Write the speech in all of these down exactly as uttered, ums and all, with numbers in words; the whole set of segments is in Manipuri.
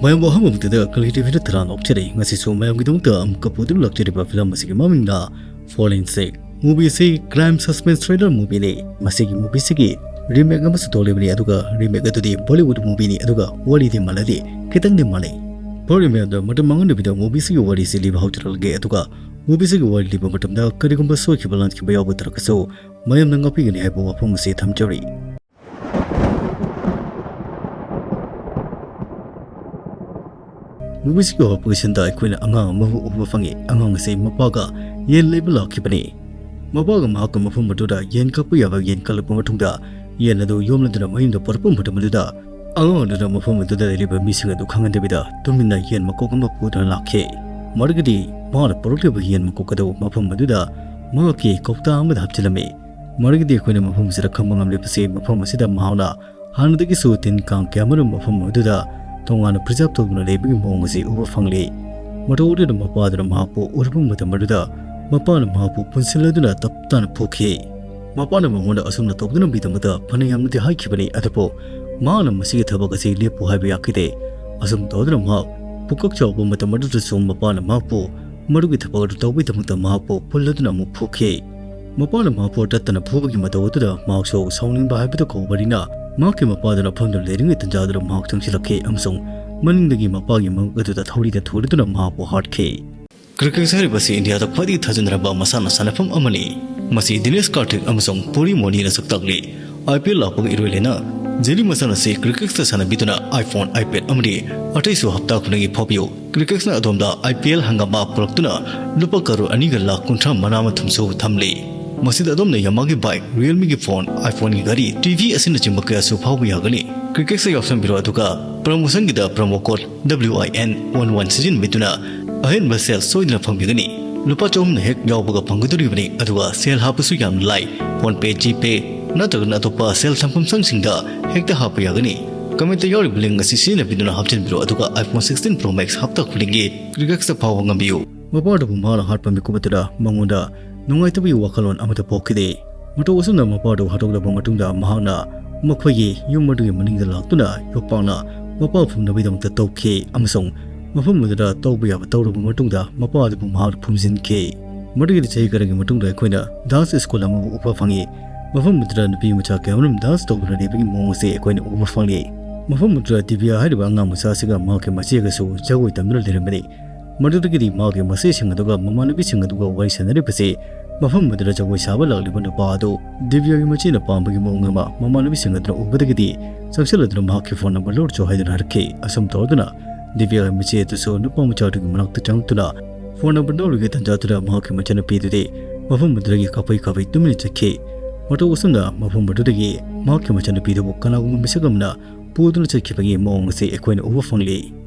ꯃꯌꯥꯝꯕꯨ ꯑꯍꯥꯟꯕ ꯃꯛꯇꯗ ꯀꯂꯤ ꯇꯤꯚꯤꯗ ꯇꯔꯥꯝꯅ ꯑꯣꯛꯆꯔꯤ꯫ ꯉꯁꯤꯁꯨ ꯃꯌꯥꯝꯒꯤꯗꯃꯛꯇ ꯑꯃꯨꯛꯀ ꯄꯨꯗꯨꯅ ꯂꯥꯛꯆꯔꯤꯕ ꯐꯤꯂꯝ ꯑꯁꯤꯒꯤ ꯃꯃꯤꯡꯅ Forensic꯫ ꯃꯨꯚꯤ ꯑꯁꯤ crime suspense thriller ꯃꯨꯚꯤꯅꯤ꯫ ꯃꯁꯤꯒꯤ ꯃꯨꯚꯤ ꯑꯁꯤꯒꯤ ꯔꯤꯃꯦꯛ ꯑꯃꯁꯨ ꯊꯣꯛꯂꯤꯕꯅꯤ, ꯑꯗꯨꯒ ꯔꯤꯃꯦꯛ ꯑꯗꯨꯗꯤ ꯕꯣꯂꯤꯋꯨꯗ ꯃꯨꯚꯤꯅꯤ, ꯑꯗꯨꯒ ꯋꯥꯔꯤꯗꯤ ꯃꯥꯟꯅꯗꯦ, ꯈꯤꯇꯪꯗꯤ ꯃꯥꯟꯅꯩ꯫ ꯐꯔꯦ ꯃꯌꯥꯝꯗ ꯃꯇꯝ ꯃꯥꯡꯍꯟꯗꯕꯤꯗ ꯃꯨꯚꯤ ꯑꯁꯤꯒꯤ ꯋꯥꯔꯤꯁꯤ ꯂꯤꯕ ꯍꯧꯖꯔꯛꯂꯒꯦ, ꯑꯗꯨꯒ ꯃꯨꯚꯤ ꯑꯁꯤꯒꯤ ꯋꯥꯔꯤ ꯂꯤꯕ ꯃꯇꯝꯗ ꯀꯔꯤꯒꯨꯝꯕ ꯁꯣꯏꯈꯤꯕ ꯂꯥꯟꯈꯤꯕ ꯌꯥꯎꯕ ꯇꯥꯔꯒꯁꯨ ꯃꯌꯥꯝꯅ ꯉꯥꯛꯄꯤꯒꯅꯤ ꯍꯥꯏꯕ ꯋꯥꯐꯝ ꯑꯁꯤ ꯊꯝꯖꯔꯤ꯫ ꯃꯨꯚꯤꯁꯤꯒꯤ ꯍꯧꯔꯛꯄꯒꯤ ꯁꯤꯟꯗ ꯑꯩꯈꯣꯏꯅ ꯑꯉꯥꯡ ꯑꯃꯕꯨ ꯎꯕ ꯐꯪꯉꯤ꯫ ꯑꯉꯥꯡ ꯑꯁꯤ ꯃꯄꯥꯒ ꯌꯦꯟ ꯂꯩꯕ ꯂꯥꯛꯈꯤꯕꯅꯤ꯫ ꯃꯄꯥꯒ ꯃꯍꯥꯛꯀ ꯃꯐꯝ ꯑꯗꯨꯗ ꯌꯦꯟ ꯀꯛꯄ ꯌꯥꯕ ꯌꯦꯟ ꯀꯛꯂꯛꯄ ꯃꯇꯨꯡꯗ, ꯌꯦꯟ ꯑꯗꯨ ꯌꯣꯝꯂꯗꯨꯅ ꯃꯌꯨꯝꯗ ꯄꯨꯔꯛꯄ ꯃꯇꯝ ꯑꯗꯨꯗ, ꯑꯉꯥꯡ ꯑꯗꯨꯅ ꯃꯐꯝ ꯑꯗꯨꯗ ꯂꯩꯔꯤꯕ ꯃꯤꯁꯤꯡ ꯑꯗꯨ ꯈꯪꯍꯟꯗꯕꯤꯗ ꯇꯨꯃꯤꯟꯅ ꯌꯦꯟ ꯃꯀꯣꯛ ꯑꯃ ꯄꯨꯗꯨꯅ ꯂꯥꯛꯈꯤ꯫ ꯃꯗꯨꯒꯤꯗꯤ ꯃꯥꯅ ꯄꯨꯔꯛꯂꯤꯕ ꯌꯦꯟ ꯃꯀꯣꯛ ꯑꯗꯨ ꯃꯐꯝ ꯑꯗꯨꯗ ꯃꯍꯥꯛꯀꯤ ꯀꯧꯇꯥ ꯑꯃꯗ ꯍꯥꯞꯆꯤꯜꯂꯝꯃꯤ꯫ ꯃꯗꯨꯒꯤꯗꯤ ꯑꯩꯈꯣꯏꯅ ꯃꯐꯝ ꯑꯁꯤꯗ ꯈꯪꯕ ꯉꯝꯂꯤꯕꯁꯤ, ꯃꯐꯝ ꯑꯁꯤꯗ ꯃꯍꯥꯛꯅ ꯍꯥꯟꯅꯗꯒꯤꯁꯨ ꯇꯤꯟ ꯀꯥꯡ ꯀꯌꯥꯃꯔꯨꯝ ꯃꯐꯝ ꯑꯗꯨꯗ ꯇꯣꯉꯥꯟꯅ preserve ꯇꯧꯗꯨꯅ ꯂꯩꯕꯒꯤ ꯃꯑꯣꯡ ꯑꯁꯤ ꯎꯕ ꯐꯪꯂꯤ꯫ ꯃꯇꯧ ꯑꯗꯨꯗ ꯃꯄꯥꯗꯨꯅ ꯃꯍꯥꯛꯄꯨ ꯎꯔꯨꯕ ꯃꯇꯝ ꯑꯗꯨꯗ ꯃꯄꯥꯅ ꯃꯍꯥꯛꯄꯨ ꯄꯨꯟꯁꯤꯜꯂꯗꯨꯅ ꯇꯞ ꯇꯥꯅ ꯐꯨꯈꯤ꯫ ꯃꯄꯥꯅ ꯃꯉꯣꯟꯗ ꯑꯁꯨꯝꯅ ꯇꯧꯗꯨꯅꯕꯒꯤꯗꯃꯛꯇ ꯐꯅ ꯌꯥꯝꯅꯗꯤ ꯍꯥꯏꯈꯤꯕꯅꯤ, ꯑꯗꯨꯕꯨ ꯃꯍꯥꯛꯅ ꯃꯁꯤꯒꯤ ꯊꯕꯛ ꯑꯁꯤ ꯂꯦꯞꯄꯨ ꯍꯥꯏꯕ ꯌꯥꯈꯤꯗꯦ꯫ ꯑꯁꯨꯝ ꯇꯧꯗꯨꯅ ꯃꯍꯥꯛ ꯄꯨꯀꯛ ꯆꯥꯎꯕ ꯃꯇꯝ ꯑꯗꯨꯗꯁꯨ ꯃꯄꯥꯅ ꯃꯍꯥꯛꯄꯨ ꯃꯗꯨꯒꯤ ꯊꯕꯛ ꯑꯗꯨ ꯇꯧꯕꯒꯤꯗꯃꯛꯇ ꯃꯍꯥꯛꯄꯨ ꯄꯨꯜꯂꯗꯨꯅ ꯑꯃꯨꯛ ꯐꯨꯈꯤ꯫ ꯃꯄꯥꯅ ꯃꯍꯥꯛꯄꯨ ꯇꯠꯇꯅ ꯐꯨꯕꯒꯤ ꯃꯇꯧ ꯑꯗꯨꯗ ꯃꯍꯥꯛꯁꯨ ꯁꯥꯎꯅꯤꯡꯕ ꯍꯥꯏꯕꯗꯨ ꯀꯧꯕꯅꯤꯅ, ꯃꯍꯥꯛꯀꯤ ꯃꯄꯥꯗꯨꯅ ꯐꯝꯗꯨꯅ ꯂꯩꯔꯤꯉꯩ ꯇꯟꯖꯥꯗꯨꯗ ꯃꯍꯥꯛ ꯆꯪꯁꯤꯜꯂꯛꯈꯤ ꯑꯃꯁꯨꯡ ꯃꯅꯤꯡꯗꯒꯤ ꯃꯄꯥꯒꯤ ꯃꯉꯛ ꯑꯗꯨꯗ ꯊꯧꯔꯤꯅ ꯊꯨꯔꯗꯨꯅ ꯃꯍꯥꯛꯄꯨ ꯍꯥꯠꯈꯤ꯫ ꯀ꯭ꯔꯤꯀꯦꯠ ꯍꯥꯏꯔꯤꯕꯁꯤ ꯏꯟꯗꯤꯌꯥꯗ ꯈ꯭ꯋꯥꯏꯗꯒꯤ ꯊꯥꯖꯅꯔꯕ ꯃꯁꯥꯟꯅ ꯁꯥꯟꯅꯐꯝ ꯑꯃꯅꯤ꯫ ꯃꯁꯤ ꯗꯤꯅꯦꯁ ꯀꯥꯔꯊꯤꯛ ꯑꯃꯁꯨꯡ ꯄꯨꯔꯤ ꯃꯣꯅꯤꯅ ꯁꯛꯇꯥꯛꯂꯤ꯫ IPL ꯂꯥꯛꯄꯒ ꯏꯔꯣꯏ ꯂꯩꯅ ꯖꯦꯂꯤ ꯃꯁꯥꯟꯅ ꯑꯁꯤ ꯀ꯭ꯔꯤꯀꯦꯠꯇ ꯁꯥꯟꯅꯕꯤꯗꯨꯅ iPhone, iPad ꯑꯃꯗꯤ ꯑꯇꯩꯁꯨ ꯍꯞꯇꯥ ꯈꯨꯗꯤꯡꯒꯤ ꯐꯥꯎꯕꯤꯌꯨ꯫ ꯀ꯭ꯔꯤꯀꯦꯠꯅ ꯑꯗꯣꯝꯗ IPL ꯍꯪꯒꯥꯝꯕ ꯄꯨꯔꯛꯇꯨꯅ ꯂꯨꯄꯥ ꯀꯔꯣꯔ ꯑꯅꯤꯒ ꯂꯥꯈ ꯀꯨꯟꯊ꯭ꯔꯥ ꯃꯉꯥ ꯃꯊꯨꯝꯁꯨ ꯊꯝꯂꯤ꯫ ꯃꯁꯤꯗ ꯑꯗꯣꯝꯅ ꯌꯥꯃꯥꯒꯤ ꯕꯥꯏꯛ, ꯔꯤꯌꯦꯜꯃꯤꯒꯤ ꯐꯣꯟ, iPhoneꯒꯤ ꯘꯔꯤ, TV ꯑꯁꯤꯅꯆꯤꯡꯕ ꯀꯌꯥꯁꯨ ꯐꯥꯎꯕ ꯌꯥꯒꯅꯤ꯫ ꯀ꯭ꯔꯤꯀꯦꯠꯇ ꯌꯥꯎꯁꯟꯕꯤꯔꯣ, ꯑꯗꯨꯒ promotionꯒꯤꯗ promo code WIN one one ꯁꯤꯖꯤꯟꯅꯕꯤꯗꯨꯅ ꯑꯍꯦꯟꯕ ꯁꯦꯜ ꯁꯣꯏꯗꯅ ꯐꯪꯕꯤꯒꯅꯤ꯫ ꯂꯨꯄꯥ ꯆꯍꯨꯝꯅ ꯍꯦꯛ ꯌꯥꯎꯕꯒ ꯐꯪꯒꯗꯧꯔꯤꯕꯅꯤ, ꯑꯗꯨꯒ ꯁꯦꯜ ꯍꯥꯞꯄꯁꯨ ꯌꯥꯝꯅ ꯂꯥꯏ꯫ PhonePe, GPay ꯅꯠꯇ꯭ꯔꯒꯅ ꯑꯇꯣꯞꯄ ꯁꯦꯜ ꯊꯝꯐꯝ ꯁꯪꯁꯤꯡꯗ ꯍꯦꯛꯇ ꯍꯥꯞꯄ ꯌꯥꯒꯅꯤ꯫ Commentꯇ ꯌꯥꯎꯔꯤꯕ link ꯑꯁꯤ ꯁꯤꯖꯤꯟꯅꯕꯤꯗꯨꯅ ꯍꯥꯞꯆꯤꯟꯕꯤꯔꯣ, ꯑꯗꯨꯒ iPhone sixteen Pro Max ꯍꯞꯇꯥ ꯈꯨꯗꯤꯡꯒꯤ ꯀ꯭ꯔꯤꯀꯦꯠꯇ ꯐꯥꯎꯕ ꯉꯝꯕꯤꯌꯨ꯫ ꯃꯄꯥꯗꯨꯕꯨ ꯃꯍꯥꯛꯅ ꯍꯥꯠꯄ ꯃꯤꯀꯨꯞ ꯑꯗꯨꯗ ꯃꯉꯣꯟꯗ ꯅꯨꯡꯉꯥꯏꯇꯕꯒꯤ ꯋꯥꯈꯜꯂꯣꯟ ꯑꯃꯠꯇ ꯄꯣꯛꯈꯤꯗꯦ꯫ ꯃꯇꯧ ꯑꯁꯨꯝꯅ ꯃꯄꯥꯗꯨ ꯍꯥꯠꯇꯣꯛꯂꯕ ꯃꯇꯨꯡꯗ ꯃꯍꯥꯛꯅ ꯃꯈꯣꯏꯒꯤ ꯌꯨꯝ ꯑꯗꯨꯒꯤ ꯃꯅꯤꯡꯗ ꯂꯥꯛꯇꯨꯅ ꯌꯣꯄꯥꯛꯅ ꯃꯄꯥ ꯐꯨꯝꯅꯕꯒꯤꯗꯃꯛꯇ ꯇꯧꯈꯤ ꯑꯃꯁꯨꯡ ꯃꯐꯝ ꯑꯗꯨꯗ ꯇꯧꯕ ꯌꯥꯕ ꯇꯧꯔꯕ ꯃꯇꯨꯡꯗ ꯃꯄꯥ ꯑꯗꯨꯕꯨ ꯃꯍꯥꯛꯅ ꯐꯨꯝꯖꯤꯟꯈꯤ꯫ ꯃꯗꯨꯒꯤꯗꯤ ꯆꯍꯤ ꯈꯔꯒꯤ ꯃꯇꯨꯡꯗ ꯑꯩꯈꯣꯏꯅ dance school ꯑꯃꯕꯨ ꯎꯕ ꯐꯪꯉꯤ꯫ ꯃꯐꯝ ꯑꯗꯨꯗ ꯅꯨꯄꯤ ꯃꯆꯥ ꯀꯌꯥ ꯑꯃꯔꯣꯝ dance ꯇꯧꯗꯨꯅ ꯂꯩꯕꯒꯤ ꯃꯑꯣꯡ ꯑꯁꯤ ꯑꯩꯈꯣꯏꯅ ꯎꯕ ꯐꯪꯂꯤ꯫ ꯃꯐꯝ ꯑꯗꯨꯗ ꯗꯤꯕ꯭ꯌꯥ ꯍꯥꯏꯔꯤꯕ ꯑꯉꯥꯡ ꯃꯆꯥ ꯑꯁꯤꯒ ꯃꯍꯥꯛꯀꯤ ꯃꯆꯦꯒꯁꯨ ꯖꯒꯣꯏ ꯇꯝꯗꯨꯅ ꯂꯩꯔꯝꯕꯅꯤ꯫ ꯃꯗꯨꯗꯒꯤꯗꯤ ꯃꯍꯥꯛꯀꯤ ꯃꯆꯦꯁꯤꯡ ꯑꯗꯨꯒ ꯃꯃꯥꯟꯅꯕꯤꯁꯤꯡ ꯑꯗꯨꯒ ꯋꯥꯔꯤ ꯁꯥꯟꯅꯔꯤꯕꯁꯤ ꯃꯐꯝ ꯑꯗꯨꯗ ꯖꯒꯣꯏ ꯁꯥꯕ ꯂꯥꯛꯂꯤꯕ ꯅꯨꯄꯥ ꯑꯗꯨ ꯗꯤꯕ꯭ꯌꯥꯒꯤ ꯃꯆꯦꯅ ꯄꯥꯝꯕꯒꯤ ꯃꯑꯣꯡ ꯑꯃ ꯃꯃꯥꯟꯅꯕꯤꯁꯤꯡ ꯑꯗꯨꯅ ꯎꯕꯗꯒꯤꯗꯤ ꯆꯪꯁꯤꯜꯂꯗꯨꯅ ꯃꯍꯥꯛꯀꯤ phone number ꯂꯧꯔꯆꯣ ꯍꯥꯏꯗꯨꯅ ꯍꯥꯏꯔꯛꯈꯤ꯫ ꯑꯁꯨꯝ ꯇꯧꯗꯨꯅ ꯗꯤꯕ꯭ꯌꯥꯒꯤ ꯃꯆꯦ ꯑꯗꯨꯁꯨ ꯅꯨꯄꯥ ꯃꯆꯥ ꯑꯗꯨꯒꯤ ꯃꯅꯥꯛꯇ ꯆꯪꯂꯛꯇꯨꯅ phone number ꯂꯧꯔꯤꯉꯩ ꯇꯟꯖꯥꯗꯨꯗ ꯃꯍꯥꯛꯀꯤ ꯃꯆꯟꯅꯨꯄꯤ ꯑꯗꯨꯗꯤ ꯃꯐꯝ ꯑꯗꯨꯗꯒꯤ ꯀꯥꯐꯩ ꯀꯥꯐꯩ ꯇꯨꯃꯤꯟꯅ ꯆꯠꯈꯤ꯫ ꯃꯇꯧ ꯑꯁꯨꯝꯅ ꯃꯐꯝ ꯑꯗꯨꯗꯒꯤ ꯃꯍꯥꯛꯀꯤ ꯃꯆꯟꯅꯨꯄꯤꯗꯨꯕꯨ ꯀꯅꯥꯒꯨꯝꯕ ꯃꯤꯁꯛ ꯑꯃꯅ ꯄꯨꯗꯨꯅ ꯆꯠꯈꯤꯕꯒꯤ ꯃꯑꯣꯡ ꯑꯁꯤ ꯑꯩꯈꯣꯏꯅ ꯎꯕ ꯐꯪꯂꯤ꯫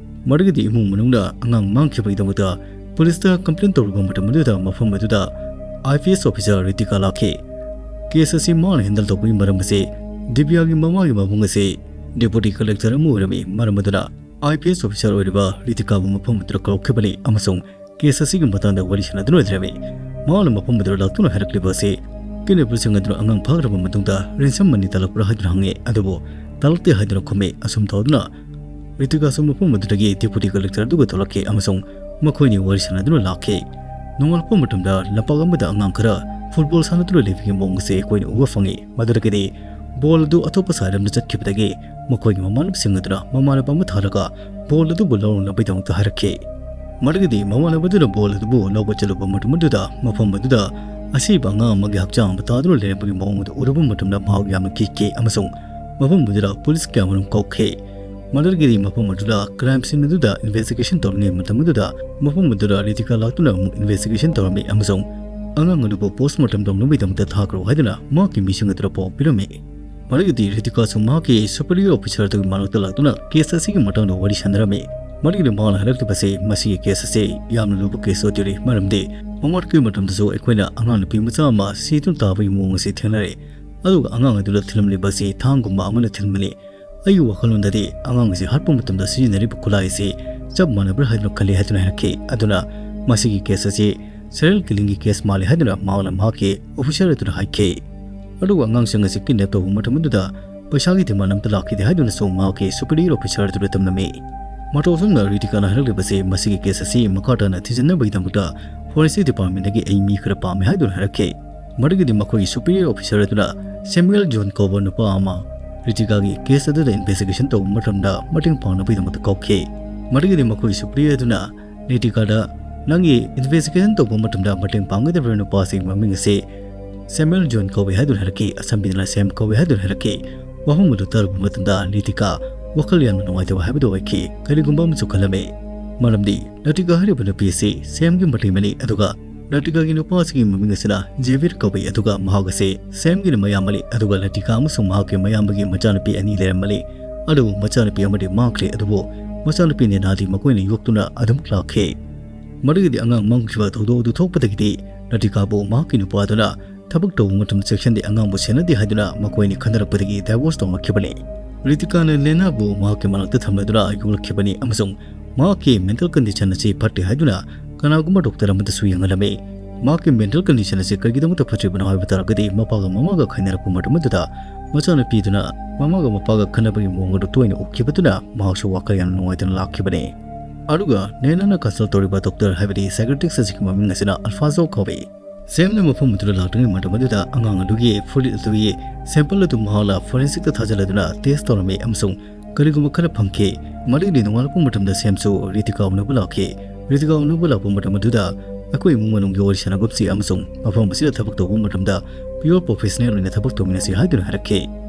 ꯃꯗꯨꯒꯤꯗꯤ ꯏꯃꯨꯡ ꯃꯅꯨꯡꯅ ꯑꯉꯥꯡ ꯃꯥꯡꯈꯤꯕꯒꯤꯗꯃꯛꯇ ꯄꯨꯂꯤꯁꯇ complain ꯇꯧꯔꯨꯕ ꯃꯇꯝ ꯑꯗꯨꯗ ꯃꯐꯝ ꯑꯗꯨꯗ IPS officer ꯔꯤꯇꯤꯀꯥ ꯂꯥꯛꯈꯤ꯫ Case ꯑꯁꯤ ꯃꯥꯅ handle ꯇꯧꯕꯒꯤ ꯃꯔꯝ ꯑꯁꯤ ꯗꯤꯕ꯭ꯌꯥꯒꯤ ꯃꯃꯥꯒꯤ ꯃꯕꯨꯡ ꯑꯁꯤ deputy collector ꯑꯃ ꯑꯣꯏꯔꯝꯃꯤ꯫ ꯃꯔꯝ ꯑꯗꯨꯅ IPS officer ꯑꯣꯏꯔꯤꯕ ꯔꯤꯇꯤꯀꯥꯕꯨ ꯃꯐꯝ ꯑꯗꯨꯗ ꯀꯧꯔꯛꯈꯤꯕꯅꯤ ꯑꯃꯁꯨꯡ case ꯑꯁꯤꯒꯤ ꯃꯇꯥꯡꯗ ꯋꯥꯔꯤ ꯁꯥꯟꯅꯗꯨꯅ ꯂꯩꯔꯝꯃꯤ꯫ ꯃꯍꯥꯛꯅ ꯃꯐꯝ ꯑꯗꯨꯗ ꯂꯥꯛꯇꯨꯅ ꯍꯥꯏꯔꯛꯂꯤꯕ ꯑꯁꯤ kidnapperꯁꯤꯡ ꯑꯗꯨꯅ ꯑꯉꯥꯡ ꯐꯥꯈ꯭ꯔꯕ ꯃꯇꯨꯡꯗ ransom money ꯇꯥꯜꯂꯛꯄ꯭ꯔꯥ ꯍꯥꯏꯗꯨꯅ ꯍꯪꯉꯤ꯫ ꯑꯗꯨꯕꯨ ꯇꯥꯜꯂꯛꯇꯦ ꯍꯥꯏꯗꯨꯅ ꯈꯨꯝꯃꯤ꯫ ꯑꯁꯨꯝ ꯇꯧꯗꯨꯅ ꯔꯤꯇꯤꯀꯥꯁꯨ ꯃꯐꯝ ꯑꯗꯨꯗꯒꯤ deputy collector ꯑꯗꯨꯒ ꯊꯣꯛꯂꯛꯈꯤ ꯑꯃꯁꯨꯡ ꯃꯈꯣꯏꯅꯤ ꯋꯥꯔꯤ ꯁꯥꯟꯅꯗꯨꯅ ꯂꯥꯛꯈꯤ꯫ ꯅꯣꯡꯉꯥꯜꯂꯛꯄ ꯃꯇꯝꯗ ꯂꯝꯄꯥꯛ ꯑꯃꯗ ꯑꯉꯥꯡ ꯈꯔ football ꯁꯥꯟꯅꯗꯨꯅ ꯂꯩꯕꯒꯤ ꯃꯑꯣꯡ ꯑꯁꯤ ꯑꯩꯈꯣꯏꯅ ꯎꯕ ꯐꯪꯉꯤ꯫ ꯃꯗꯨꯗꯒꯤꯗꯤ ball ꯑꯗꯨ ꯑꯇꯣꯞꯄ side ꯑꯃꯗ ꯆꯠꯈꯤꯕꯗꯒꯤ ꯃꯈꯣꯏꯒꯤ ꯃꯃꯥꯟꯅꯕꯁꯤꯡ ꯑꯗꯨꯅ ꯃꯃꯥꯟꯅꯕ ꯑꯃ ꯊꯥꯔꯒ ball ꯑꯗꯨꯕꯨ ꯂꯧꯔꯨꯅꯕꯒꯤꯗꯃꯛꯇ ꯍꯥꯏꯔꯛꯈꯤ꯫ ꯃꯗꯨꯗꯒꯤꯗꯤ ꯃꯃꯥꯟꯅꯕ ꯑꯗꯨꯅ ball ꯑꯗꯨꯕꯨ ꯂꯧꯕ ꯆꯠꯂꯨꯕ ꯃꯇꯝ ꯑꯗꯨꯗ ꯃꯐꯝ ꯑꯗꯨꯗ ꯑꯁꯤꯕ ꯑꯉꯥꯡ ꯑꯃꯒꯤ ꯍꯛꯆꯥꯡ ꯑꯃ ꯇꯥꯗꯨꯅ ꯂꯩꯔꯝꯕꯒꯤ ꯃꯑꯣꯡ ꯑꯗꯨ ꯎꯔꯨꯕ ꯃꯇꯝꯗ ꯃꯍꯥꯛ ꯌꯥꯝꯅ ꯀꯤꯈꯤ ꯑꯃꯁꯨꯡ ꯃꯐꯝ ꯑꯗꯨꯗ ꯄꯨꯂꯤꯁ ꯀꯌꯥ ꯑꯃꯔꯣꯝ ꯀꯧꯈꯤ꯫ ꯃꯗꯨꯗꯒꯤꯗꯤ ꯃꯐꯝ ꯑꯗꯨꯗ crime scene ꯑꯗꯨꯗ investigation ꯇꯧꯔꯤꯉꯩ ꯃꯇꯝ ꯑꯗꯨꯗ ꯃꯐꯝ ꯑꯗꯨꯗ ꯔꯤꯇꯤꯀꯥ ꯂꯥꯛꯇꯨꯅ ꯑꯃꯨꯛ investigation ꯇꯧꯔꯝꯃꯤ ꯑꯃꯁꯨꯡ ꯑꯉꯥꯡ ꯑꯗꯨꯕꯨ postmortem ꯇꯧꯅꯕꯒꯤꯗꯃꯛꯇ ꯊꯥꯈ꯭ꯔꯣ ꯍꯥꯏꯗꯨꯅ ꯃꯍꯥꯛꯀꯤ ꯃꯤꯁꯤꯡ ꯑꯗꯨꯗ ꯄꯥꯎ ꯄꯤꯔꯝꯃꯤ꯫ ꯃꯗꯨꯒꯤꯗꯤ ꯔꯤꯇꯤꯀꯥꯁꯨ ꯃꯍꯥꯛꯀꯤ superior officer ꯑꯗꯨꯒꯤ ꯃꯅꯥꯛꯇ ꯂꯥꯛꯇꯨꯅ case ꯑꯁꯤꯒꯤ ꯃꯇꯥꯡꯗ ꯋꯥꯔꯤ ꯁꯥꯟꯅꯔꯝꯃꯤ꯫ ꯃꯗꯨꯒꯤꯗꯤ ꯃꯍꯥꯛꯅ ꯍꯥꯏꯔꯛꯂꯤꯕꯁꯤ ꯃꯁꯤꯒꯤ case ꯑꯁꯤ ꯌꯥꯝꯅ ꯂꯨꯕ case ꯑꯣꯏꯗꯣꯔꯤ, ꯃꯔꯝꯗꯤ ꯃꯃꯥꯡꯒꯤ ꯃꯇꯝꯗꯁꯨ ꯑꯩꯈꯣꯏꯅ ꯑꯉꯥꯡ ꯅꯨꯄꯤ ꯃꯆꯥ ꯑꯃ ꯁꯤꯗꯨꯅ ꯇꯥꯕꯒꯤ ꯃꯑꯣꯡ ꯑꯁꯤ ꯊꯦꯡꯅꯔꯦ꯫ ꯑꯗꯨꯒ ꯑꯉꯥꯡ ꯑꯗꯨꯗ ꯊꯤꯜꯂꯝꯂꯤꯕ ꯑꯁꯤ ꯊꯥꯡꯒꯨꯝꯕ ꯑꯃꯅ ꯊꯤꯜꯂꯝꯕꯅꯤ꯫ ꯑꯩꯒꯤ ꯋꯥꯈꯜꯂꯣꯟꯗꯗꯤ ꯑꯉꯥꯡ ꯑꯁꯤ ꯍꯥꯠꯄ ꯃꯇꯝꯗ ꯁꯤꯖꯤꯟꯅꯔꯤꯕ ꯈꯨꯠꯂꯥꯏ ꯑꯁꯤ ꯆꯞ ꯃꯥꯟꯅꯕ꯭ꯔꯥ ꯍꯥꯏꯗꯨꯅ ꯈꯜꯂꯤ ꯍꯥꯏꯗꯨꯅ ꯍꯥꯏꯔꯛꯈꯤ꯫ ꯑꯗꯨꯅ ꯃꯁꯤꯒꯤ case ꯑꯁꯤ serial killingꯒꯤ case ꯃꯥꯜꯂꯤ ꯍꯥꯏꯗꯨꯅ ꯃꯍꯥꯛꯅ ꯃꯍꯥꯛꯀꯤ officer ꯑꯗꯨꯗ ꯍꯥꯏꯈꯤ꯫ ꯑꯗꯨꯒ ꯑꯉꯥꯡꯁꯤꯡ ꯑꯁꯤ kidnap ꯇꯧꯕ ꯃꯇꯝ ꯑꯗꯨꯗ ꯄꯩꯁꯥꯒꯤ demand ꯑꯝꯇ ꯂꯥꯛꯈꯤꯗꯦ ꯍꯥꯏꯗꯨꯅꯁꯨ ꯃꯍꯥꯛꯀꯤ superior officer ꯑꯗꯨꯗ ꯇꯝꯂꯝꯃꯤ꯫ ꯃꯇꯧ ꯑꯁꯨꯝꯅ ꯔꯤꯇꯤꯀꯥꯅ ꯍꯥꯏꯔꯛꯂꯤꯕꯁꯤ ꯃꯁꯤꯒꯤ case ꯑꯁꯤ ꯃꯈꯥ ꯇꯥꯅ ꯊꯤꯖꯤꯟꯅꯕꯒꯤꯗꯃꯛꯇ forensic departmentꯗꯒꯤ ꯑꯩ ꯃꯤ ꯈꯔ ꯄꯥꯝꯃꯦ ꯍꯥꯏꯗꯨꯅ ꯍꯥꯏꯔꯛꯈꯤ꯫ ꯃꯗꯨꯒꯤꯗꯤ ꯃꯈꯣꯏꯒꯤ superior officer ꯑꯗꯨꯅ ꯁꯦꯃꯨꯑꯦꯜ ꯖꯣꯟ ꯀꯧꯕ ꯅꯨꯄꯥ ꯑꯃ ꯔꯤꯇꯤꯀꯥꯒꯤ case ꯑꯗꯨꯗ investigation ꯇꯧꯕ ꯃꯇꯝꯗ ꯃꯇꯦꯡ ꯄꯥꯡꯅꯕꯒꯤꯗꯃꯛꯇ ꯀꯧꯈꯤ꯫ ꯃꯗꯨꯒꯤꯗꯤ ꯃꯈꯣꯏꯒꯤ superior ꯑꯗꯨꯅ ꯔꯤꯇꯤꯀꯥꯗ ꯅꯪꯒꯤ investigation ꯇꯧꯕ ꯃꯇꯝꯗ ꯃꯇꯦꯡ ꯄꯥꯡꯒꯗꯕ ꯅꯨꯄꯥꯁꯤꯒꯤ ꯃꯃꯤꯡ ꯑꯁꯤ ꯁꯦꯃꯨꯑꯦꯜ ꯖꯣꯟ ꯀꯧꯏ ꯍꯥꯏꯗꯨꯅ ꯍꯥꯏꯔꯛꯈꯤ, ꯑꯁꯝꯕꯤꯗꯅ ꯁꯦꯝ ꯀꯧꯏ ꯍꯥꯏꯗꯨꯅ ꯍꯥꯏꯔꯛꯈꯤ꯫ ꯋꯥꯐꯝ ꯑꯗꯨ ꯇꯥꯔꯨꯕ ꯃꯇꯝꯗ ꯔꯤꯇꯤꯀꯥ ꯋꯥꯈꯜ ꯌꯥꯝꯅ ꯅꯨꯡꯉꯥꯏꯇꯕ ꯍꯥꯏꯕꯗꯨ ꯑꯣꯏꯈꯤ꯫ ꯀꯔꯤꯒꯨꯝꯕ ꯑꯃꯁꯨ ꯈꯜꯂꯝꯃꯤ, ꯃꯔꯝꯗꯤ ꯔꯤꯇꯤꯀꯥ ꯍꯥꯏꯔꯤꯕ ꯅꯨꯄꯤ ꯑꯁꯤ ꯁꯦꯝꯒꯤ ꯃꯇꯩꯃꯅꯤ, ꯑꯗꯨꯒ ꯔꯤꯇꯤꯀꯥꯒꯤ ꯅꯨꯄꯥꯁꯤꯒꯤ ꯃꯃꯤꯡ ꯑꯁꯤꯅ ꯖꯦꯕꯤꯔ ꯀꯧꯏ, ꯑꯗꯨꯒ ꯃꯍꯥꯛ ꯑꯁꯤ ꯁꯦꯝꯒꯤ ꯃꯌꯥꯝꯕꯅꯤ, ꯑꯗꯨꯒ ꯔꯤꯇꯤꯀꯥ ꯑꯃꯁꯨꯡ ꯃꯍꯥꯛꯀꯤ ꯃꯌꯥꯝꯕꯒꯤ ꯃꯆꯥꯅꯨꯄꯤ ꯑꯅꯤ ꯂꯩꯔꯝꯕꯅꯤ꯫ ꯑꯗꯨꯕꯨ ꯃꯆꯥꯅꯨꯄꯤ ꯑꯃꯗꯤ ꯃꯥꯡꯈ꯭ꯔꯦ, ꯑꯗꯨꯕꯨ ꯃꯆꯥꯅꯨꯄꯤ ꯅꯦꯅꯥꯗꯤ ꯃꯈꯣꯏꯅ ꯌꯣꯛꯇꯨꯅ ꯑꯗꯨꯝ ꯂꯥꯛꯈꯤ꯫ ꯃꯗꯨꯒꯤꯗꯤ ꯑꯉꯥꯡ ꯃꯥꯡꯈꯤꯕ ꯊꯧꯗꯣꯛ ꯑꯗꯨ ꯊꯣꯛꯄꯗꯒꯤꯗꯤ ꯔꯤꯇꯤꯀꯥꯕꯨ ꯃꯍꯥꯛꯀꯤ ꯅꯨꯄꯥꯗꯨꯅ ꯊꯕꯛ ꯇꯧꯕ ꯃꯇꯝꯗ ꯆꯦꯛꯁꯤꯟꯗꯦ, ꯑꯉꯥꯡꯕꯨ ꯁꯦꯟꯅꯗꯦ ꯍꯥꯏꯗꯨꯅ ꯃꯈꯣꯏ ꯑꯅꯤ ꯈꯟꯅꯔꯛꯄꯗꯒꯤ divorce ꯇꯧꯅꯈꯤꯕꯅꯤ꯫ ꯔꯤꯇꯤꯀꯥꯅ ꯂꯦꯅꯥꯕꯨ ꯃꯍꯥꯛꯀꯤ ꯃꯅꯥꯛꯇ ꯊꯝꯂꯗꯨꯅ ꯌꯣꯛꯂꯛꯈꯤꯕꯅꯤ ꯑꯃꯁꯨꯡ ꯃꯍꯥꯛꯀꯤ mental condition ꯑꯁꯤ ꯐꯠꯇꯦ ꯍꯥꯏꯗꯨꯅ ꯀꯅꯥꯒꯨꯝꯕ doctor ꯑꯃꯗꯁꯨ ꯌꯦꯡꯍꯜꯂꯝꯃꯤ꯫ ꯃꯍꯥꯛꯀꯤ mental condition ꯑꯁꯤ ꯀꯔꯤꯒꯤꯗꯃꯛꯇ ꯐꯠꯇ꯭ꯔꯤꯕꯅꯣ ꯍꯥꯏꯕ ꯇꯥꯔꯒꯗꯤ, ꯃꯄꯥꯒ ꯃꯃꯥꯒ ꯈꯥꯏꯅꯔꯛꯄ ꯃꯇꯝ ꯑꯗꯨꯗ ꯃꯆꯥꯅꯨꯄꯤꯗꯨꯅ ꯃꯃꯥꯒ ꯃꯄꯥꯒ ꯈꯠꯅꯕꯒꯤ ꯃꯑꯣꯡ ꯑꯗꯨ ꯇꯣꯏꯅ ꯎꯈꯤꯕꯗꯨꯅ ꯃꯍꯥꯛꯁꯨ ꯋꯥꯈꯜ ꯌꯥꯝꯅ ꯅꯨꯡꯉꯥꯏꯇꯅ ꯂꯥꯛꯈꯤꯕꯅꯤ꯫ ꯑꯗꯨꯒ ꯅꯦꯅꯥꯅ consult ꯇꯧꯔꯤꯕ doctor, ꯍꯥꯏꯕꯗꯤ psychiatrist ꯑꯁꯤꯒꯤ ꯃꯃꯤꯡ ꯑꯁꯤꯅ ꯑꯜꯐꯥꯖꯣ ꯀꯧꯏ꯫ ꯁꯦꯝꯅ ꯃꯐꯝ ꯑꯗꯨꯗ ꯂꯥꯛꯇ꯭ꯔꯤꯉꯩ ꯃꯇꯝ ꯑꯗꯨꯗ ꯑꯉꯥꯡ ꯑꯗꯨꯒꯤ ꯐꯨꯔꯤꯠ ꯑꯗꯨꯒꯤ sample ꯑꯗꯨ ꯃꯍꯥꯛꯅ forensic ꯇ ꯊꯥꯖꯤꯜꯂꯗꯨꯅ test ꯇꯧꯔꯝꯃꯤ ꯑꯃꯁꯨꯡ ꯀꯔꯤꯒꯨꯝꯕ ꯈꯔ ꯐꯪꯈꯤ꯫ ꯃꯗꯨꯒꯤꯗꯤ ꯅꯣꯡꯉꯥꯜꯂꯛꯄ ꯃꯇꯝꯗ ꯁꯦꯝꯁꯨ ꯔꯤꯇꯤꯀꯥ ꯎꯅꯕ ꯂꯥꯛꯈꯤ꯫ ꯔꯤꯇꯤꯀꯥ ꯎꯅꯕ ꯂꯥꯛꯄ ꯃꯇꯝ ꯑꯗꯨꯗ ꯑꯩꯈꯣꯏ ꯏꯃꯨꯡ ꯃꯅꯨꯡꯒꯤ ꯋꯥꯔꯤ ꯁꯥꯟꯅꯒꯨꯞꯁꯤ ꯑꯃꯁꯨꯡ ꯃꯐꯝ ꯑꯁꯤꯗ ꯊꯕꯛ ꯇꯧꯕ ꯃꯇꯝꯗ pure professional ꯑꯣꯏꯅ ꯊꯕꯛ ꯇꯧꯃꯤꯟꯅꯁꯤ ꯍꯥꯏꯗꯨꯅ ꯍꯥꯏꯔꯛꯈꯤ꯫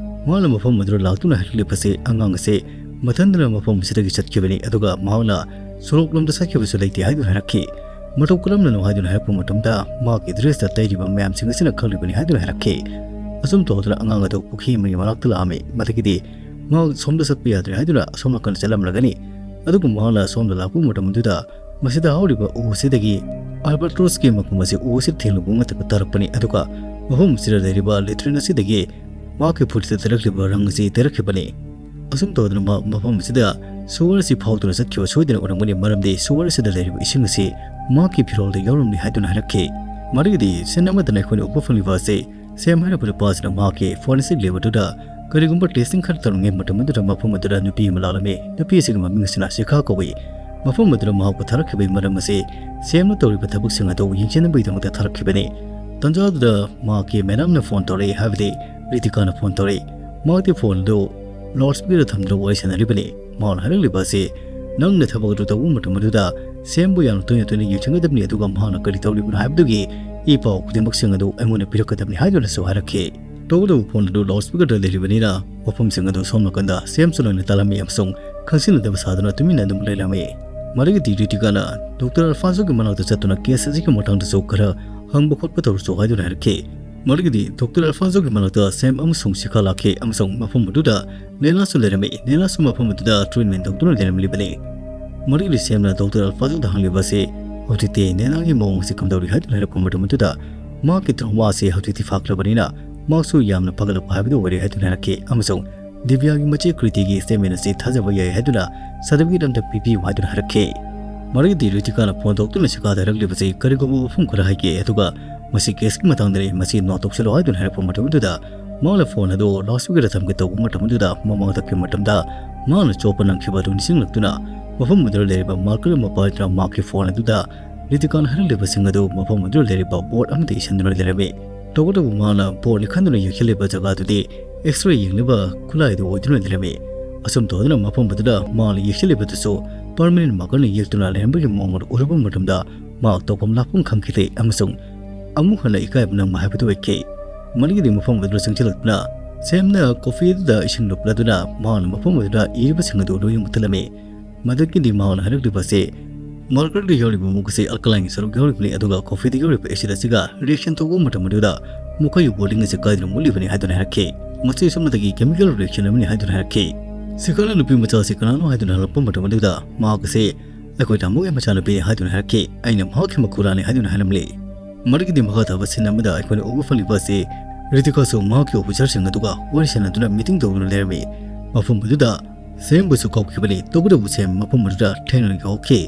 ꯃꯍꯥꯛꯅ ꯃꯐꯝ ꯑꯗꯨꯗ ꯂꯥꯛꯇꯨꯅ ꯍꯥꯏꯔꯛꯂꯤꯕꯁꯤ ꯑꯉꯥꯡ ꯑꯁꯤ ꯃꯊꯟꯗꯅ ꯃꯐꯝ ꯑꯁꯤꯗꯒꯤ ꯆꯠꯈꯤꯕꯅꯤ, ꯑꯗꯨꯒ ꯃꯍꯥꯛꯅ ꯁꯣꯔꯣꯛꯂꯣꯝꯗ ꯆꯠꯈꯤꯕꯁꯨ ꯂꯩꯇꯦ ꯍꯥꯏꯗꯨꯅ ꯍꯥꯏꯔꯛꯈꯤ꯫ ꯃꯇꯧ ꯀꯔꯝꯅꯅꯣ ꯍꯥꯏꯗꯨꯅ ꯍꯥꯏꯔꯛꯄ ꯃꯇꯝꯗ ꯃꯍꯥꯛꯀꯤ dress ꯇ ꯇꯩꯔꯤꯕ ꯃꯌꯥꯝꯁꯤꯡ ꯑꯁꯤꯅ ꯈꯪꯂꯤꯕꯅꯤ ꯍꯥꯏꯗꯨꯅ ꯍꯥꯏꯔꯛꯈꯤ꯫ ꯑꯁꯨꯝ ꯇꯧꯗꯨꯅ ꯑꯉꯥꯡ ꯑꯗꯨ ꯄꯨꯈ꯭ꯔꯤ ꯑꯃꯒꯤ ꯃꯅꯥꯛꯇ ꯂꯥꯛꯑꯝꯃꯤ꯫ ꯃꯗꯨꯒꯤꯗꯤ ꯃꯍꯥꯛ ꯁꯣꯝꯗ ꯆꯠꯄ ꯌꯥꯗ꯭ꯔꯦ ꯍꯥꯏꯗꯨꯅ ꯑꯁꯣꯝ ꯅꯥꯀꯟꯗ ꯆꯠꯂꯝꯂꯒꯅꯤ꯫ ꯑꯗꯨꯒ ꯃꯍꯥꯛꯅ ꯁꯣꯝꯗ ꯂꯥꯛꯄ ꯃꯇꯝ ꯑꯗꯨꯗ ꯃꯁꯤꯗ ꯍꯧꯔꯤꯕ ꯎ ꯑꯁꯤꯗꯒꯤ albatross ꯀꯤ ꯃꯈꯣꯡ ꯑꯁꯤ ꯎ ꯑꯁꯤ ꯊꯦꯡꯂꯨꯕ ꯃꯇꯝꯗ ꯇꯥꯔꯛꯄꯅꯤ, ꯑꯗꯨꯒ ꯃꯐꯝ ꯑꯁꯤꯗ ꯂꯩꯔꯤꯕ latrine ꯑꯁꯤꯗꯒꯤ ꯃꯍꯥꯛꯀꯤ ꯐꯨꯔꯤꯠꯇ ꯇꯩꯔꯛꯂꯤꯕ ꯔꯪ ꯑꯁꯤ ꯇꯩꯔꯛꯈꯤꯕꯅꯤ꯫ ꯑꯁꯨꯝ ꯇꯧꯗꯨꯅ ꯃꯍꯥꯛ ꯃꯐꯝ ꯑꯁꯤꯗ sewer ꯑꯁꯤ ꯐꯥꯎꯗꯨꯅ ꯆꯠꯈꯤꯕ ꯁꯣꯏꯗꯅ ꯑꯣꯏꯔꯝꯒꯅꯤ, ꯃꯔꯝꯗꯤ sewer ꯑꯁꯤꯗ ꯂꯩꯔꯤꯕ ꯏꯁꯤꯡ ꯑꯁꯤ ꯃꯍꯥꯛꯀꯤ ꯐꯤꯔꯣꯜꯗ ꯌꯥꯎꯔꯝꯃꯤ ꯍꯥꯏꯗꯨꯅ ꯍꯥꯏꯔꯛꯈꯤ꯫ ꯃꯗꯨꯒꯤꯗꯤ scene ꯑꯃꯗꯅ ꯑꯩꯈꯣꯏꯅ ꯎꯕ ꯐꯪꯂꯤꯕ ꯑꯁꯤ ꯁꯦꯝ ꯍꯥꯏꯔꯤꯕ ꯅꯨꯄꯥ ꯑꯁꯤꯅ ꯃꯍꯥꯛꯀꯤ forensic lab ꯑꯗꯨꯗ ꯀꯔꯤꯒꯨꯝꯕ testing ꯈꯔ ꯇꯧꯔꯤꯉꯩ ꯃꯇꯝ ꯑꯗꯨꯗ ꯃꯐꯝ ꯑꯗꯨꯗ ꯅꯨꯄꯤ ꯑꯃ ꯂꯥꯛꯂꯝꯃꯤ꯫ ꯅꯨꯄꯤ ꯑꯁꯤꯒꯤ ꯃꯃꯤꯡ ꯑꯁꯤꯅ ꯁꯤꯈꯥ ꯀꯧꯏ꯫ ꯃꯐꯝ ꯑꯗꯨꯗ ꯃꯍꯥꯛꯄꯨ ꯊꯥꯔꯛꯈꯤꯕꯒꯤ ꯃꯔꯝ ꯑꯁꯤ ꯁꯦꯝꯅ ꯇꯧꯔꯤꯕ ꯊꯕꯛꯁꯤꯡ ꯑꯗꯨ ꯌꯦꯡꯁꯤꯟꯅꯕꯒꯤꯗꯃꯛꯇ ꯊꯥꯔꯛꯈꯤꯕꯅꯤ꯫ ꯇꯟꯖꯥ ꯑꯗꯨꯗ ꯃꯍꯥꯛꯀꯤ madamꯅ phone ꯇꯧꯔꯛꯏ, ꯍꯥꯏꯕꯗꯤ ꯔꯤꯇꯤꯀꯥꯅ phone ꯇꯧꯔꯛꯏ꯫ ꯃꯍꯥꯛꯇꯤ phone ꯑꯗꯨ loudspeakerꯗ ꯊꯝꯗꯨꯅ ꯋꯥꯔꯤ ꯁꯥꯟꯅꯔꯤꯕꯅꯤ꯫ ꯃꯍꯥꯛꯅ ꯍꯥꯏꯔꯛꯂꯤꯕ ꯑꯁꯤ, "ꯅꯪꯅ ꯊꯕꯛ ꯑꯗꯨ ꯇꯧꯕ ꯃꯇꯝ ꯑꯗꯨꯗ ꯁꯦꯝꯕꯨ ꯌꯥꯝꯅ ꯇꯣꯏꯅ ꯇꯣꯏꯅ ꯌꯦꯡꯁꯤꯟꯒꯗꯕꯅꯤ, ꯑꯗꯨꯒ ꯃꯍꯥꯛꯅ ꯀꯔꯤ ꯇꯧꯔꯤꯕꯅꯣ ꯍꯥꯏꯕꯗꯨꯒꯤ ꯏ ꯄꯥꯎ ꯈꯨꯗꯤꯡꯃꯛꯁꯤꯡ ꯑꯗꯨ ꯑꯩꯉꯣꯟꯗ ꯄꯤꯔꯛꯀꯗꯕꯅꯤ" ꯍꯥꯏꯗꯨꯅꯁꯨ ꯍꯥꯏꯔꯛꯈꯤ꯫ ꯇꯧꯕꯇꯕꯨ phone ꯑꯗꯨ loudspeakerꯗ ꯂꯩꯔꯤꯕꯅꯤꯅ ꯋꯥꯐꯝꯁꯤꯡ ꯑꯗꯨ ꯁꯣꯝ ꯅꯥꯀꯟꯗ ꯁꯦꯝꯁꯨ ꯂꯣꯏꯅ ꯇꯥꯂꯝꯃꯤ ꯑꯃꯁꯨꯡ ꯈꯪꯖꯤꯟꯅꯗꯕ ꯁꯥꯗꯨꯅ ꯇꯨꯃꯤꯟꯅ ꯑꯗꯨꯝ ꯂꯩꯔꯝꯃꯤ꯫ ꯃꯗꯨꯒꯤꯗꯤ ꯔꯤꯇꯤꯀꯥꯅ ꯗꯣꯛꯇꯔ ꯑꯜꯐꯥꯟꯁꯣꯒꯤ ꯃꯅꯥꯛꯇ ꯆꯠꯇꯨꯅ case ꯑꯁꯤꯒꯤ ꯃꯇꯥꯡꯗꯁꯨ ꯈꯔ ꯍꯪꯕ ꯈꯣꯠꯄ ꯇꯧꯔꯁꯨ ꯍꯥꯏꯗꯨꯅ ꯍꯥꯏꯔꯛꯈꯤ꯫ ꯃꯗꯨꯒꯤꯗꯤ ꯗꯣꯛꯇꯔ ꯑꯜꯐꯥꯟꯁꯣꯒꯤ ꯃꯅꯥꯛꯇ ꯁꯦꯝ ꯑꯃꯁꯨꯡ ꯁꯤꯈꯥ ꯂꯥꯛꯈꯤ ꯑꯃꯁꯨꯡ ꯃꯐꯝ ꯑꯗꯨꯗ ꯅꯦꯅꯥꯁꯨ ꯂꯩꯔꯝꯃꯤ꯫ ꯅꯦꯅꯥꯁꯨ ꯃꯐꯝ ꯑꯗꯨꯗ treatment ꯇꯧꯗꯨꯅ ꯂꯩꯔꯝꯂꯤꯕꯅꯤ꯫ ꯃꯗꯨꯒꯤꯗꯤ ꯁꯦꯝꯅ ꯗꯣꯛꯇꯔ ꯑꯜꯐꯥꯟꯁꯣꯗ ꯍꯪꯂꯤꯕ ꯑꯁꯤ, "ꯍꯧꯖꯤꯛꯇꯤ ꯅꯦꯅꯥꯒꯤ ꯃꯑꯣꯡ ꯑꯁꯤ ꯀꯝꯗꯧꯔꯤ?" ꯍꯥꯏꯗꯨꯅ ꯍꯥꯏꯔꯛꯄ ꯃꯇꯝ ꯑꯗꯨꯗ, ꯃꯍꯥꯛꯀꯤ trauma ꯑꯁꯤ ꯍꯧꯖꯤꯛꯇꯤ ꯐꯈ꯭ꯔꯕꯅꯤꯅ ꯃꯍꯥꯛꯁꯨ ꯌꯥꯝꯅ ꯐꯒꯠꯂꯛꯄ ꯍꯥꯏꯕꯗꯨ ꯑꯣꯏꯔꯦ ꯍꯥꯏꯗꯨꯅ ꯍꯥꯏꯔꯛꯈꯤ ꯑꯃꯁꯨꯡ ꯗꯤꯕ꯭ꯌꯥꯒꯤ ꯃꯆꯦ ꯀ꯭ꯔꯤꯇꯤꯒꯤ statement ꯑꯁꯤ ꯊꯥꯖꯕ ꯌꯥꯏ ꯍꯥꯏꯗꯨꯅ certificate ꯑꯝꯇ ꯄꯤꯕꯤꯌꯨ ꯍꯥꯏꯗꯨꯅ ꯍꯥꯏꯔꯛꯈꯤ꯫ ꯃꯗꯨꯒꯤꯗꯤ ꯔꯤꯇꯤꯀꯥꯅ phone ꯇꯧꯗꯨꯅ ꯁꯤꯈꯥꯗ ꯍꯥꯏꯔꯛꯂꯤꯕꯁꯤ ꯀꯔꯤꯒꯨꯝꯕ ꯋꯥꯐꯝ ꯈꯔ ꯍꯥꯏꯒꯦ, ꯑꯗꯨꯒ ꯃꯁꯤ caseꯀꯤ ꯃꯇꯥꯡꯗꯅꯤ, ꯃꯁꯤ note ꯇꯧꯁꯤꯜꯂꯣ ꯍꯥꯏꯗꯨꯅ ꯍꯥꯏꯔꯛꯄ ꯃꯇꯝ ꯑꯗꯨꯗ ꯃꯍꯥꯛꯅ phone ꯑꯗꯨ loudspeakerꯗ ꯊꯝꯒꯦ ꯇꯧꯕ ꯃꯇꯝ ꯑꯗꯨꯗ ꯃꯃꯥꯡ ꯊꯛꯈꯤꯕ ꯃꯇꯝꯗ ꯃꯍꯥꯛꯅ ꯆꯣꯞꯄ ꯅꯪꯈꯤꯕ ꯑꯗꯨ ꯅꯤꯡꯁꯤꯡꯂꯛꯇꯨꯅ ꯃꯐꯝ ꯑꯗꯨꯗ ꯂꯩꯔꯤꯕ marker ꯑꯃ ꯄꯥꯏꯗꯨꯅ ꯃꯍꯥꯛꯀꯤ phone ꯑꯗꯨꯗ ꯔꯤꯇꯤꯀꯥꯅ ꯍꯥꯏꯔꯛꯂꯤꯕꯁꯤꯡ ꯑꯗꯨ ꯃꯐꯝ ꯑꯗꯨꯗ ꯂꯩꯔꯤꯕ board ꯑꯃꯗ ꯏꯁꯤꯟꯗꯨꯅ ꯂꯩꯔꯝꯃꯤ꯫ ꯇꯧꯕꯇꯕꯨ ꯃꯍꯥꯛꯅ boardꯅꯤ ꯈꯟꯗꯨꯅ ꯌꯦꯛꯁꯤꯜꯂꯤꯕ ꯖꯒꯥꯗꯨꯗꯤ X-ray ꯌꯦꯡꯅꯕ ꯈꯨꯠꯂꯥꯏꯗꯨ ꯑꯣꯏꯗꯨꯅ ꯂꯩꯔꯝꯃꯤ꯫ ꯑꯁꯨꯝ ꯇꯧꯗꯨꯅ ꯃꯐꯝ ꯑꯗꯨꯗ ꯃꯍꯥꯛꯅ ꯌꯦꯛꯁꯤꯜꯂꯤꯕꯗꯨꯁꯨ permanent markerꯅ ꯌꯦꯛꯇꯨꯅ ꯂꯩꯔꯝꯕꯒꯤ ꯃꯑꯣꯡ ꯑꯗꯨ ꯎꯔꯨꯕ ꯃꯇꯝꯗ ꯃꯍꯥꯛ ꯇꯧꯐꯝ ꯂꯥꯛꯐꯝ ꯈꯪꯈꯤꯗꯦ ꯑꯃꯁꯨꯡ ꯑꯃꯨꯛ ꯍꯟꯅ ꯏꯀꯥꯏꯕ ꯅꯪꯕ ꯍꯥꯏꯕꯗꯨ ꯑꯣꯏꯈꯤ꯫ ꯃꯗꯨꯒꯤꯗꯤ ꯃꯐꯝ ꯑꯗꯨꯗ ꯆꯪꯁꯤꯜꯂꯛꯇꯨꯅ ꯁꯦꯝꯅ coffee ꯑꯗꯨꯗ ꯏꯁꯤꯡ ꯂꯨꯞꯂꯗꯨꯅ ꯃꯍꯥꯛꯅ ꯃꯐꯝ ꯑꯗꯨꯗ ꯏꯔꯤꯕꯁꯤꯡ ꯑꯗꯨ ꯂꯣꯏꯅ ꯃꯨꯠꯊꯠꯂꯝꯃꯤ꯫ ꯃꯗꯨꯒꯤꯗꯤ ꯃꯍꯥꯛꯅ ꯍꯥꯏꯔꯛꯂꯤꯕ ꯑꯁꯤ, markerꯗ ꯌꯥꯎꯔꯤꯕ ꯃꯨꯛ ꯑꯁꯤ alkalineꯒꯤ ꯁꯔꯨꯛ ꯌꯥꯎꯔꯤꯕꯅꯤ, ꯑꯗꯨꯒ coffeeꯗ ꯌꯥꯎꯔꯤꯕ acid ꯑꯁꯤꯒ reaction ꯇꯧꯕ ꯃꯇꯝ ꯑꯗꯨꯗ ꯃꯈꯣꯏꯒꯤ bonding ꯑꯁꯤ ꯀꯥꯏꯗꯨꯅ ꯃꯨꯠꯂꯤꯕꯅꯤ ꯍꯥꯏꯗꯨꯅ ꯍꯥꯏꯔꯛꯈꯤ꯫ ꯃꯁꯤ ꯑꯁꯨꯝꯅꯗꯒꯤ chemical reaction ꯑꯃꯅꯤ ꯍꯥꯏꯗꯨꯅ ꯍꯥꯏꯔꯛꯈꯤ꯫ ꯁꯤꯈꯥꯅ ꯅꯨꯄꯤ ꯃꯆꯥ ꯑꯁꯤ ꯀꯅꯥꯅꯣ ꯍꯥꯏꯗꯨꯅ ꯍꯪꯂꯛꯄ ꯃꯇꯝ ꯑꯗꯨꯗ ꯃꯍꯥꯛ ꯑꯁꯤ ꯑꯩꯈꯣꯏ ꯇꯥꯃꯣꯒꯤ ꯃꯆꯥꯅꯨꯄꯤꯅꯤ ꯍꯥꯏꯗꯨꯅ ꯍꯥꯏꯔꯛꯈꯤ꯫ ꯑꯩꯅ ꯃꯍꯥꯛꯀꯤ ꯃꯈꯨꯔꯥꯅꯤ ꯍꯥꯏꯗꯨꯅ ꯍꯥꯏꯔꯝꯂꯤ꯫ ꯃꯗꯨꯒꯤꯗꯤ ꯃꯈꯥ ꯇꯥꯕ scene ꯑꯃꯗ ꯑꯩꯈꯣꯏꯅ ꯎꯕ ꯐꯪꯂꯤꯕ ꯑꯁꯤ ꯔꯤꯇꯤꯀꯥꯁꯨ ꯃꯍꯥꯛꯀꯤ officerꯁꯤꯡ ꯑꯗꯨꯒ ꯋꯥꯔꯤ ꯁꯥꯟꯅꯗꯨꯅ meeting ꯇꯧꯗꯨꯅ ꯂꯩꯔꯝꯃꯤ꯫ ꯃꯐꯝ ꯑꯗꯨꯗ ꯁꯦꯝꯕꯨꯁꯨ ꯀꯧꯈꯤꯕꯅꯤ꯫ ꯇꯧꯕꯇꯕꯨ ꯁꯦꯝ ꯃꯐꯝ ꯑꯗꯨꯗ ꯊꯦꯡꯅ ꯌꯧꯔꯛꯈꯤ꯫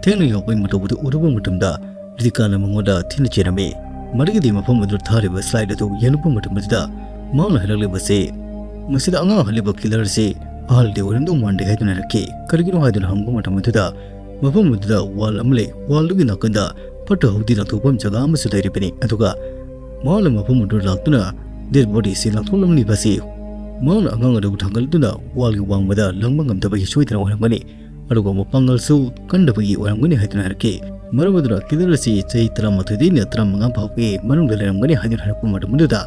ꯊꯦꯡꯅ ꯌꯧꯔꯛꯄꯒꯤ ꯃꯇꯧ ꯑꯗꯨ ꯎꯔꯨꯕ ꯃꯇꯝꯗ ꯔꯤꯇꯤꯀꯥꯅ ꯃꯉꯣꯟꯗ ꯊꯤꯅ ꯆꯦꯔꯝꯃꯤ꯫ ꯃꯗꯨꯒꯤꯗꯤ ꯃꯐꯝ ꯑꯗꯨꯗ ꯊꯥꯔꯤꯕ slide ꯑꯗꯨ ꯌꯦꯡꯂꯨꯕ ꯃꯇꯝ ꯑꯗꯨꯗ ꯃꯍꯥꯛꯅ ꯍꯥꯏꯔꯛꯂꯤꯕꯁꯤ, ꯃꯁꯤꯗ ꯑꯉꯥꯡ ꯍꯥꯠꯂꯤꯕ killer ꯑꯁꯤ ꯑꯍꯜꯗꯤ ꯑꯣꯏꯔꯝꯗꯧ ꯃꯥꯟꯗꯦ ꯍꯥꯏꯗꯨꯅ ꯍꯥꯏꯔꯛꯈꯤ꯫ ꯀꯔꯤꯒꯤꯅꯣ ꯍꯥꯏꯗꯨꯅ ꯍꯪꯕ ꯃꯇꯝ ꯑꯗꯨꯗ ꯃꯐꯝ ꯑꯗꯨꯗ wall ꯑꯃ ꯂꯩ꯫ Wallꯗꯨꯒꯤ ꯅꯥꯀꯟꯗ ꯐꯠꯇ ꯍꯥꯎꯗꯤ ꯂꯪꯊꯣꯛꯐꯝ ꯖꯒꯥ ꯑꯃꯁꯨ ꯂꯩꯔꯤꯕꯅꯤ꯫ ꯑꯗꯨꯒ ꯃꯍꯥꯛꯅ ꯃꯐꯝ ꯑꯗꯨꯗ ꯂꯥꯛꯇꯨꯅ dead body ꯑꯁꯤ ꯂꯪꯊꯣꯛꯂꯝꯂꯤꯕ ꯑꯁꯤ ꯃꯍꯥꯛꯅ ꯑꯉꯥꯡ ꯑꯗꯨꯕꯨ ꯊꯥꯡꯒꯠꯂꯗꯨꯅ wallꯒꯤ ꯋꯥꯡꯃꯗ ꯂꯪꯕ ꯉꯝꯗꯕꯒꯤ ꯁꯣꯏꯗꯅ ꯑꯣꯏꯔꯝꯒꯅꯤ꯫ ꯑꯗꯨꯒ ꯃꯄꯥꯡꯒꯜꯁꯨ ꯀꯟꯗꯕꯒꯤ ꯑꯣꯏꯔꯝꯒꯅꯤ ꯍꯥꯏꯗꯨꯅ ꯍꯥꯏꯔꯛꯈꯤ꯫ ꯃꯔꯝ ꯑꯗꯨꯅ killer ꯑꯁꯤ ꯆꯍꯤ ꯇꯔꯥꯃꯥꯊꯣꯏꯗꯒꯤꯅ ꯇꯔꯥꯃꯉꯥ ꯐꯥꯎꯕꯒꯤ ꯃꯅꯨꯡꯗ ꯂꯩꯔꯝꯒꯅꯤ ꯍꯥꯏꯗꯨꯅ ꯍꯥꯏꯔꯛꯄ ꯃꯇꯝ ꯑꯗꯨꯗ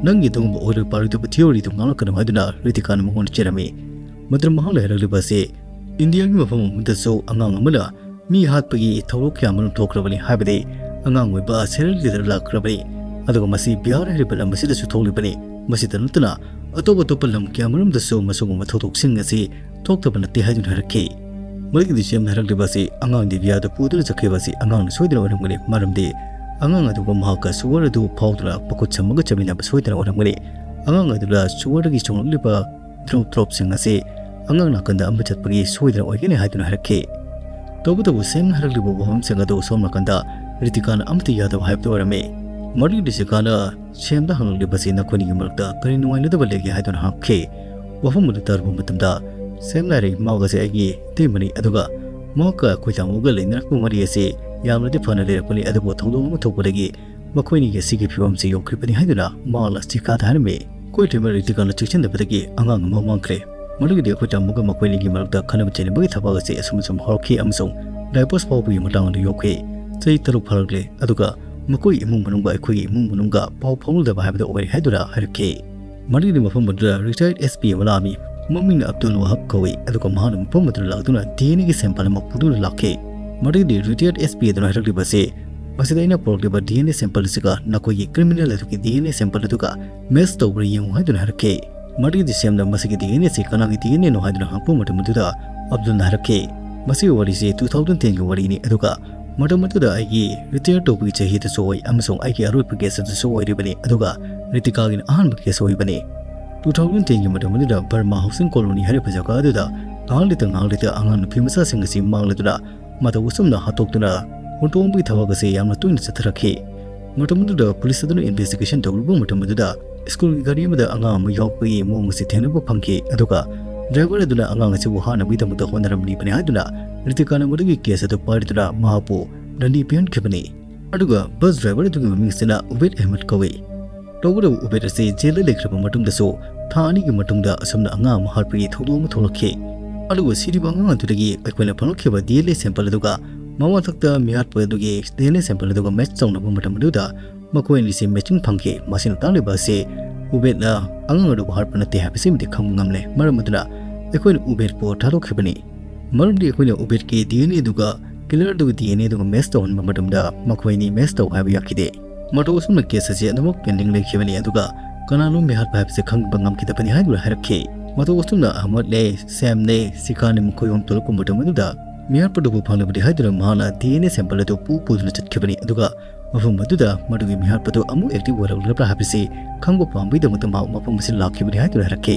ꯅꯪꯒꯤ ꯑꯗꯨꯒꯨꯝꯕ ꯑꯣꯏꯔꯣꯏ ꯄꯥꯔꯣꯏꯗꯕ theoryꯗꯨ ꯉꯥꯡꯂꯛꯀꯅꯨ ꯍꯥꯏꯗꯨꯅ ꯔꯤꯇꯤꯀꯥꯅ ꯃꯉꯣꯟꯗ ꯆꯩꯔꯝꯃꯤ꯫ ꯃꯗꯨꯗ ꯃꯍꯥꯛꯅ ꯍꯥꯏꯔꯛꯂꯤꯕ ꯑꯁꯤ ꯏꯟꯗꯤꯌꯥꯒꯤ ꯃꯐꯝ ꯑꯃꯗꯁꯨ ꯑꯉꯥꯡ ꯑꯃꯅ ꯃꯤ ꯍꯥꯠꯄꯒꯤ ꯊꯧꯗꯣꯛ ꯀꯌꯥ ꯑꯃꯔꯣꯝ ꯊꯣꯛꯈ꯭ꯔꯕꯅꯤ, ꯍꯥꯏꯕꯗꯤ ꯑꯉꯥꯡ ꯑꯣꯏꯕ serial killer ꯂꯥꯛꯈ꯭ꯔꯕꯅꯤ꯫ ꯑꯗꯨꯒ ꯃꯁꯤ ꯕꯤꯍꯥꯔ ꯍꯥꯏꯔꯤꯕ ꯂꯝ ꯑꯁꯤꯗꯁꯨ ꯊꯣꯛꯂꯤꯕꯅꯤ꯫ ꯃꯁꯤꯗ ꯅꯠꯇꯅ ꯑꯇꯣꯞ ꯑꯇꯣꯞꯄ ꯂꯝ ꯀꯌꯥ ꯑꯃꯔꯣꯝꯗꯁꯨ ꯃꯁꯤꯒꯨꯝꯕ ꯊꯧꯗꯣꯛꯁꯤꯡ ꯑꯁꯤ ꯊꯣꯛꯇꯕ ꯅꯠꯇꯦ ꯍꯥꯏꯗꯨꯅ ꯍꯥꯏꯔꯛꯈꯤ꯫ ꯃꯗꯨꯒꯤ ꯗꯤꯁꯦꯝꯅ ꯍꯥꯏꯔꯛꯂꯤꯕ ꯑꯁꯤ ꯑꯉꯥꯡ ꯗꯤꯕꯤꯌꯥꯗꯨ ꯄꯨꯗꯨꯅ ꯆꯠꯈꯤꯕ ꯑꯁꯤ ꯑꯉꯥꯡꯅ ꯁꯣꯏꯗꯅ ꯑꯣꯏꯔꯝꯒꯅꯤ, ꯃꯔꯝꯗꯤ ꯑꯉꯥꯡ ꯑꯗꯨꯒ ꯃꯍꯥꯛꯀ sewer ꯑꯗꯨ ꯐꯥꯎꯗꯨꯅ ꯃꯈꯨꯠ ꯁꯝꯃꯒ ꯆꯠꯃꯤꯟꯅꯕ ꯁꯣꯏꯗꯅ ꯑꯣꯏꯔꯝꯒꯅꯤ꯫ ꯑꯉꯥꯡ ꯑꯗꯨꯗ sewerꯗꯒꯤ ꯆꯣꯡꯂꯛꯂꯤꯕ drop dropꯁꯤꯡ ꯑꯁꯤ ꯑꯉꯥꯡ ꯅꯥꯀꯟꯗ ꯑꯃ ꯆꯠꯄꯒꯤ ꯁꯣꯏꯗꯅ ꯑꯣꯏꯒꯅꯤ ꯍꯥꯏꯗꯨꯅ ꯍꯥꯏꯔꯛꯈꯤ꯫ ꯇꯧꯕꯇꯕꯨ ꯁꯦꯝꯅ ꯍꯥꯏꯔꯛꯂꯤꯕ ꯋꯥꯐꯝꯁꯤꯡ ꯑꯗꯨ ꯁꯣꯝ ꯅꯥꯀꯟꯗ ꯔꯤꯇꯤꯀꯥꯅ ꯑꯃꯠꯇ ꯌꯥꯗꯕ ꯍꯥꯏꯕꯗꯨ ꯑꯣꯏꯔꯝꯃꯤ꯫ ꯃꯗꯨꯒꯤ ꯔꯤꯇꯤꯀꯥꯅ ꯁꯦꯝꯗ ꯍꯪꯂꯛꯂꯤꯕꯁꯤ ꯅꯈꯣꯏꯅꯤꯒꯤ ꯃꯔꯛꯇ ꯀꯔꯤ ꯅꯨꯡꯉꯥꯏꯅꯗꯕ ꯂꯩꯒꯦ ꯍꯥꯏꯗꯨꯅ ꯍꯪꯈꯤ꯫ ꯋꯥꯐꯝ ꯑꯗꯨ ꯇꯥꯔꯨꯕ ꯃꯇꯝꯗ ꯁꯦꯝꯅ ꯍꯥꯏꯔꯛꯏ, ꯃꯍꯥꯛ ꯑꯁꯤ ꯑꯩꯒꯤ ꯏꯇꯩꯃꯅꯤ, ꯑꯗꯨꯒ ꯃꯍꯥꯛꯀ ꯑꯩꯈꯣꯏ ꯇꯥꯃꯣꯒ ꯂꯩꯅꯔꯛꯄ ꯃꯔꯤ ꯑꯁꯤ ꯌꯥꯝꯅꯗꯤ ꯐꯅ ꯂꯩꯔꯛꯄꯅꯤ, ꯑꯗꯨꯕꯨ ꯊꯧꯗꯣꯛ ꯑꯃ ꯊꯣꯛꯄꯗꯒꯤ ꯃꯈꯣꯏꯅꯤꯒꯤ ꯑꯁꯤꯒꯤ ꯐꯤꯕꯝꯁꯤ ꯌꯧꯈ꯭ꯔꯤꯕꯅꯤ ꯍꯥꯏꯗꯨꯅ ꯃꯍꯥꯛꯅ ꯆꯤꯀꯥꯗ ꯍꯥꯏꯔꯝꯃꯤ꯫ ꯑꯩꯈꯣꯏ ꯏꯇꯩꯃ ꯔꯤꯇꯤꯀꯥꯅ ꯆꯦꯛꯁꯤꯟꯗꯕꯗꯒꯤ ꯑꯉꯥꯡ ꯑꯃ ꯃꯥꯡꯈ꯭ꯔꯦ꯫ ꯃꯗꯨꯒꯤꯗꯤ ꯑꯩꯈꯣꯏ ꯇꯥꯃꯣꯒ ꯃꯈꯣꯏꯅꯤꯒꯤ ꯃꯔꯛꯇ ꯈꯠꯅꯕ ꯆꯩꯅꯕꯒꯤ ꯊꯕꯛ ꯑꯁꯤ ꯑꯁꯨꯝ ꯑꯁꯨꯝ ꯍꯧꯔꯛꯈꯤ ꯑꯃꯁꯨꯡ divorce ꯐꯥꯎꯕꯒꯤ ꯃꯇꯥꯡ ꯑꯗꯨ ꯌꯧꯈꯤ꯫ ꯆꯍꯤ ꯇꯔꯨꯛ ꯐꯥꯔꯛꯂꯦ, ꯑꯗꯨꯒ ꯃꯈꯣꯏ ꯏꯃꯨꯡ ꯃꯅꯨꯡꯒ ꯑꯩꯈꯣꯏꯒꯤ ꯏꯃꯨꯡ ꯃꯅꯨꯡꯒ ꯄꯥꯎ ꯐꯥꯎꯅꯗꯕ ꯍꯥꯏꯕꯗꯨ ꯑꯣꯏꯔꯦ ꯍꯥꯏꯗꯨꯅ ꯍꯥꯏꯔꯛꯈꯤ꯫ ꯃꯗꯨꯒꯤ ꯃꯐꯝ ꯑꯗꯨꯗ retired S P ꯑꯃ ꯂꯥꯛꯑꯝꯃꯤ꯫ ꯃꯃꯤꯡꯅ ꯑꯕꯗꯨꯜ ꯋꯥꯍꯕ ꯀꯧꯏ, ꯑꯗꯨꯒ ꯃꯍꯥꯛꯅ ꯃꯐꯝ ꯑꯗꯨꯗ ꯂꯥꯛꯇꯨꯅ D N Aꯒꯤ sample ꯑꯃ ꯄꯨꯗꯨꯅ ꯂꯥꯛꯈꯤ꯫ ꯃꯗꯨꯒꯤ retired S P ꯑꯗꯨꯅ ꯍꯥꯏꯔꯛꯂꯤꯕ ꯑꯁꯤ, ꯃꯁꯤꯗ ꯑꯩꯅ ꯄꯨꯔꯛꯂꯤꯕ D N A sample ꯑꯁꯤꯒ ꯅꯈꯣꯏꯒꯤ criminal ꯑꯗꯨꯒꯤ D N A sample ꯑꯗꯨꯒ match ꯇꯧꯕ꯭ꯔꯥ ꯌꯦꯡꯉꯨ ꯍꯥꯏꯗꯨꯅ ꯍꯥꯏꯔꯛꯈꯤ꯫ ꯃꯗꯨꯒꯤ ꯗꯤꯁꯦꯝꯗ ꯃꯁꯤꯒꯤ D N A ꯑꯁꯤ ꯀꯅꯥꯒꯤ D N Aꯅꯣ ꯍꯥꯏꯗꯨꯅ ꯍꯪꯂꯛꯄ ꯃꯇꯝ ꯑꯗꯨꯗ ꯑꯕꯗꯨꯜꯅ ꯍꯥꯏꯔꯛꯈꯤ, ꯃꯁꯤꯒꯤ ꯋꯥꯔꯤꯁꯤ two thousand tenꯒꯤ ꯋꯥꯔꯤꯅꯤ, ꯑꯗꯨꯒ ꯃꯇꯝ ꯑꯗꯨꯗ ꯑꯩꯒꯤ retire ꯇꯧꯕꯒꯤ ꯆꯍꯤꯗꯁꯨ ꯑꯣꯏ ꯑꯃꯁꯨꯡ ꯑꯩꯒꯤ ꯑꯔꯣꯏꯕ case ꯑꯗꯨꯁꯨ ꯑꯣꯏꯔꯤꯕꯅꯤ, ꯑꯗꯨꯒ ꯔꯤꯇꯤꯀꯥꯒꯤꯅ ꯑꯍꯥꯟꯕ case ꯑꯣꯏꯕꯅꯤ꯫ Two thousand tenꯒꯤ ꯃꯇꯝ ꯑꯗꯨꯗ ꯕꯔꯃꯥ housing colony ꯍꯥꯏꯔꯤꯕ ꯖꯒꯥ ꯑꯗꯨꯗ ꯉꯥꯏꯍꯥꯛ ꯂꯩꯇ ꯉꯥꯏꯍꯥꯛ ꯂꯩꯇ ꯑꯉꯥꯡ ꯅꯨꯄꯤ ꯃꯆꯥꯁꯤꯡ ꯑꯁꯤ ꯃꯥꯡꯂꯗꯨꯅ ꯃꯇꯧ ꯑꯁꯨꯝꯅ ꯍꯥꯠꯇꯣꯛꯇꯨꯅ ꯍꯨꯟꯗꯣꯛꯂꯝꯕꯒꯤ ꯊꯕꯛ ꯑꯁꯤ ꯌꯥꯝꯅ ꯇꯣꯏꯅ ꯆꯠꯊꯔꯛꯈꯤ꯫ ꯃꯇꯝ ꯑꯗꯨꯗ ꯄꯨꯂꯤꯁ ꯑꯗꯨꯅ investigation ꯇꯧꯔꯨꯕ ꯃꯇꯝ ꯑꯗꯨꯗ ꯁ꯭ꯀꯨꯜꯒꯤ ꯒꯥꯔꯤ ꯑꯃꯗ ꯑꯉꯥꯡ ꯑꯃ ꯌꯥꯎꯔꯛꯄꯒꯤ ꯃꯑꯣꯡ ꯑꯁꯤ ꯊꯦꯡꯅꯕ ꯐꯪꯈꯤ꯫ ꯑꯗꯨꯒ ꯗ꯭ꯔꯥꯏꯚꯔ ꯑꯗꯨꯅ ꯑꯉꯥꯡ ꯑꯁꯤꯕꯨ ꯍꯥꯠꯅꯕꯒꯤꯗꯃꯛꯇ ꯍꯣꯠꯅꯔꯝꯂꯤꯕꯅꯤ ꯍꯥꯏꯗꯨꯅ ꯔꯤꯇꯤꯀꯥꯅ ꯃꯗꯨꯒꯤ ꯀꯦꯁ ꯑꯗꯨ ꯄꯥꯏꯗꯨꯅ ꯃꯍꯥꯛꯄꯨ ꯗꯟꯗꯤ ꯄꯤꯍꯟꯈꯤꯕꯅꯤ꯫ ꯑꯗꯨꯒ ꯕꯁ ꯗ꯭ꯔꯥꯏꯚꯔ ꯑꯗꯨꯒꯤ ꯃꯃꯤꯡ ꯑꯁꯤꯅ ꯎꯕꯦꯗ ꯑꯍꯃꯗ ꯀꯧꯏ꯫ ꯇꯧꯕꯇꯕꯨ ꯎꯕꯦꯗ ꯑꯁꯤ ꯖꯦꯜꯗ ꯂꯩꯈ꯭ꯔꯕ ꯃꯇꯨꯡꯗꯁꯨ ꯊꯥ ꯑꯅꯤꯒꯤ ꯃꯇꯨꯡꯗ ꯑꯁꯨꯝꯅ ꯑꯉꯥꯡ ꯑꯃ ꯍꯥꯠꯄꯒꯤ ꯊꯧꯗꯣꯛ ꯑꯃ ꯊꯣꯛꯂꯛꯈꯤ꯫ ꯑꯗꯨꯒ ꯁꯤꯔꯤꯕ ꯑꯉꯥꯡ ꯑꯗꯨꯗꯒꯤ ꯑꯩꯈꯣꯏꯅ ꯐꯪꯂꯛꯈꯤꯕ ꯗꯤ ꯑꯦꯟ ꯑꯦ ꯁꯦꯝꯄꯜ ꯑꯗꯨꯒ ꯃꯃꯥ ꯃꯊꯛꯇ ꯃꯤꯍꯥꯠꯄ ꯑꯗꯨꯒꯤ ꯗꯤ ꯑꯦꯟ ꯑꯦ ꯁꯦꯝꯄꯜ ꯑꯗꯨꯒ ꯃꯦꯆ ꯇꯧꯅꯕ ꯃꯇꯝ ꯑꯗꯨꯗ ꯃꯈꯣꯏ ꯑꯅꯤꯁꯤ ꯃꯦꯆꯤꯡ ꯐꯪꯈꯤ꯫ ꯃꯁꯤꯅ ꯇꯥꯛꯂꯤꯕ ꯑꯁꯤ ꯎꯕꯦꯗꯅ ꯑꯉꯥꯡ ꯑꯗꯨꯕꯨ ꯍꯥꯠꯄ ꯅꯠꯇꯦ ꯍꯥꯏꯕꯁꯤꯃꯗꯤ ꯈꯪꯕ ꯉꯝꯂꯦ꯫ ꯃꯔꯝ ꯑꯗꯨꯅ ꯑꯩꯈꯣꯏꯅ ꯎꯕꯦꯗꯄꯨ ꯊꯥꯗꯣꯛꯈꯤꯕꯅꯤ꯫ ꯃꯔꯝꯗꯤ ꯑꯩꯈꯣꯏꯅ ꯎꯕꯦꯗꯀꯤ ꯗꯤ ꯑꯦꯟ ꯑꯦ ꯑꯗꯨꯒ ꯀꯤꯂꯔ ꯑꯗꯨꯒꯤ ꯗꯤ ꯑꯦꯟ ꯑꯦ ꯑꯗꯨꯒ ꯃꯦꯆ ꯇꯧꯍꯟꯕ ꯃꯇꯝꯗ ꯃꯈꯣꯏ ꯑꯅꯤ ꯃꯦꯆ ꯇꯧ ꯍꯥꯏꯕ ꯌꯥꯈꯤꯗꯦ꯫ ꯃꯇꯧ ꯑꯁꯨꯝꯅ ꯀꯦꯁ ꯑꯁꯤ ꯑꯗꯨꯃꯛ ꯄꯦꯟꯗꯤꯡ ꯂꯩꯈꯤꯕꯅꯤ꯫ ꯑꯗꯨꯒ ꯀꯅꯥꯅꯣ ꯃꯤꯍꯥꯠꯄ ꯍꯥꯏꯕꯁꯤ ꯈꯪꯕ ꯉꯝꯈꯤꯗꯕꯅꯤ ꯍꯥꯏꯗꯨꯅ ꯍꯥꯏꯔꯛꯈꯤ꯫ ꯃꯇꯧ ꯑꯁꯨꯝꯅ ꯑꯍꯃꯗꯅꯦ, ꯁꯦꯝꯅꯦ, ꯁꯤꯀꯥꯅꯦ ꯃꯈꯣꯏ ꯑꯍꯨꯝ ꯊꯣꯛꯂꯛꯄ ꯃꯇꯝ ꯑꯗꯨꯗ ꯃꯤꯍꯥꯠꯄꯗꯨꯕꯨ ꯐꯪꯂꯕꯗꯤ ꯍꯥꯏꯗꯨꯅ ꯃꯍꯥꯛꯅ ꯗꯤ ꯑꯦꯟ ꯑꯦ ꯁꯦꯝꯄꯜ ꯑꯗꯨ ꯄꯨ ꯄꯨꯗꯨꯅ ꯆꯠꯈꯤꯕꯅꯤ꯫ ꯑꯗꯨꯒ ꯃꯐꯝ ꯑꯗꯨꯗ ꯃꯗꯨꯒꯤ ꯃꯤꯍꯥꯠꯄꯗꯨ ꯑꯃꯨꯛ ꯑꯦꯛꯇꯤꯚ ꯑꯣꯏꯔꯛꯂꯕ꯭ꯔꯥ ꯍꯥꯏꯕꯁꯤ ꯈꯪꯕ ꯄꯥꯝꯕꯒꯤꯗꯃꯛꯇ ꯃꯍꯥꯛ ꯃꯐꯝ ꯑꯁꯤꯗ ꯂꯥꯛꯈꯤꯕꯅꯤ ꯍꯥꯏꯗꯨꯅ ꯍꯥꯏꯔꯛꯈꯤ꯫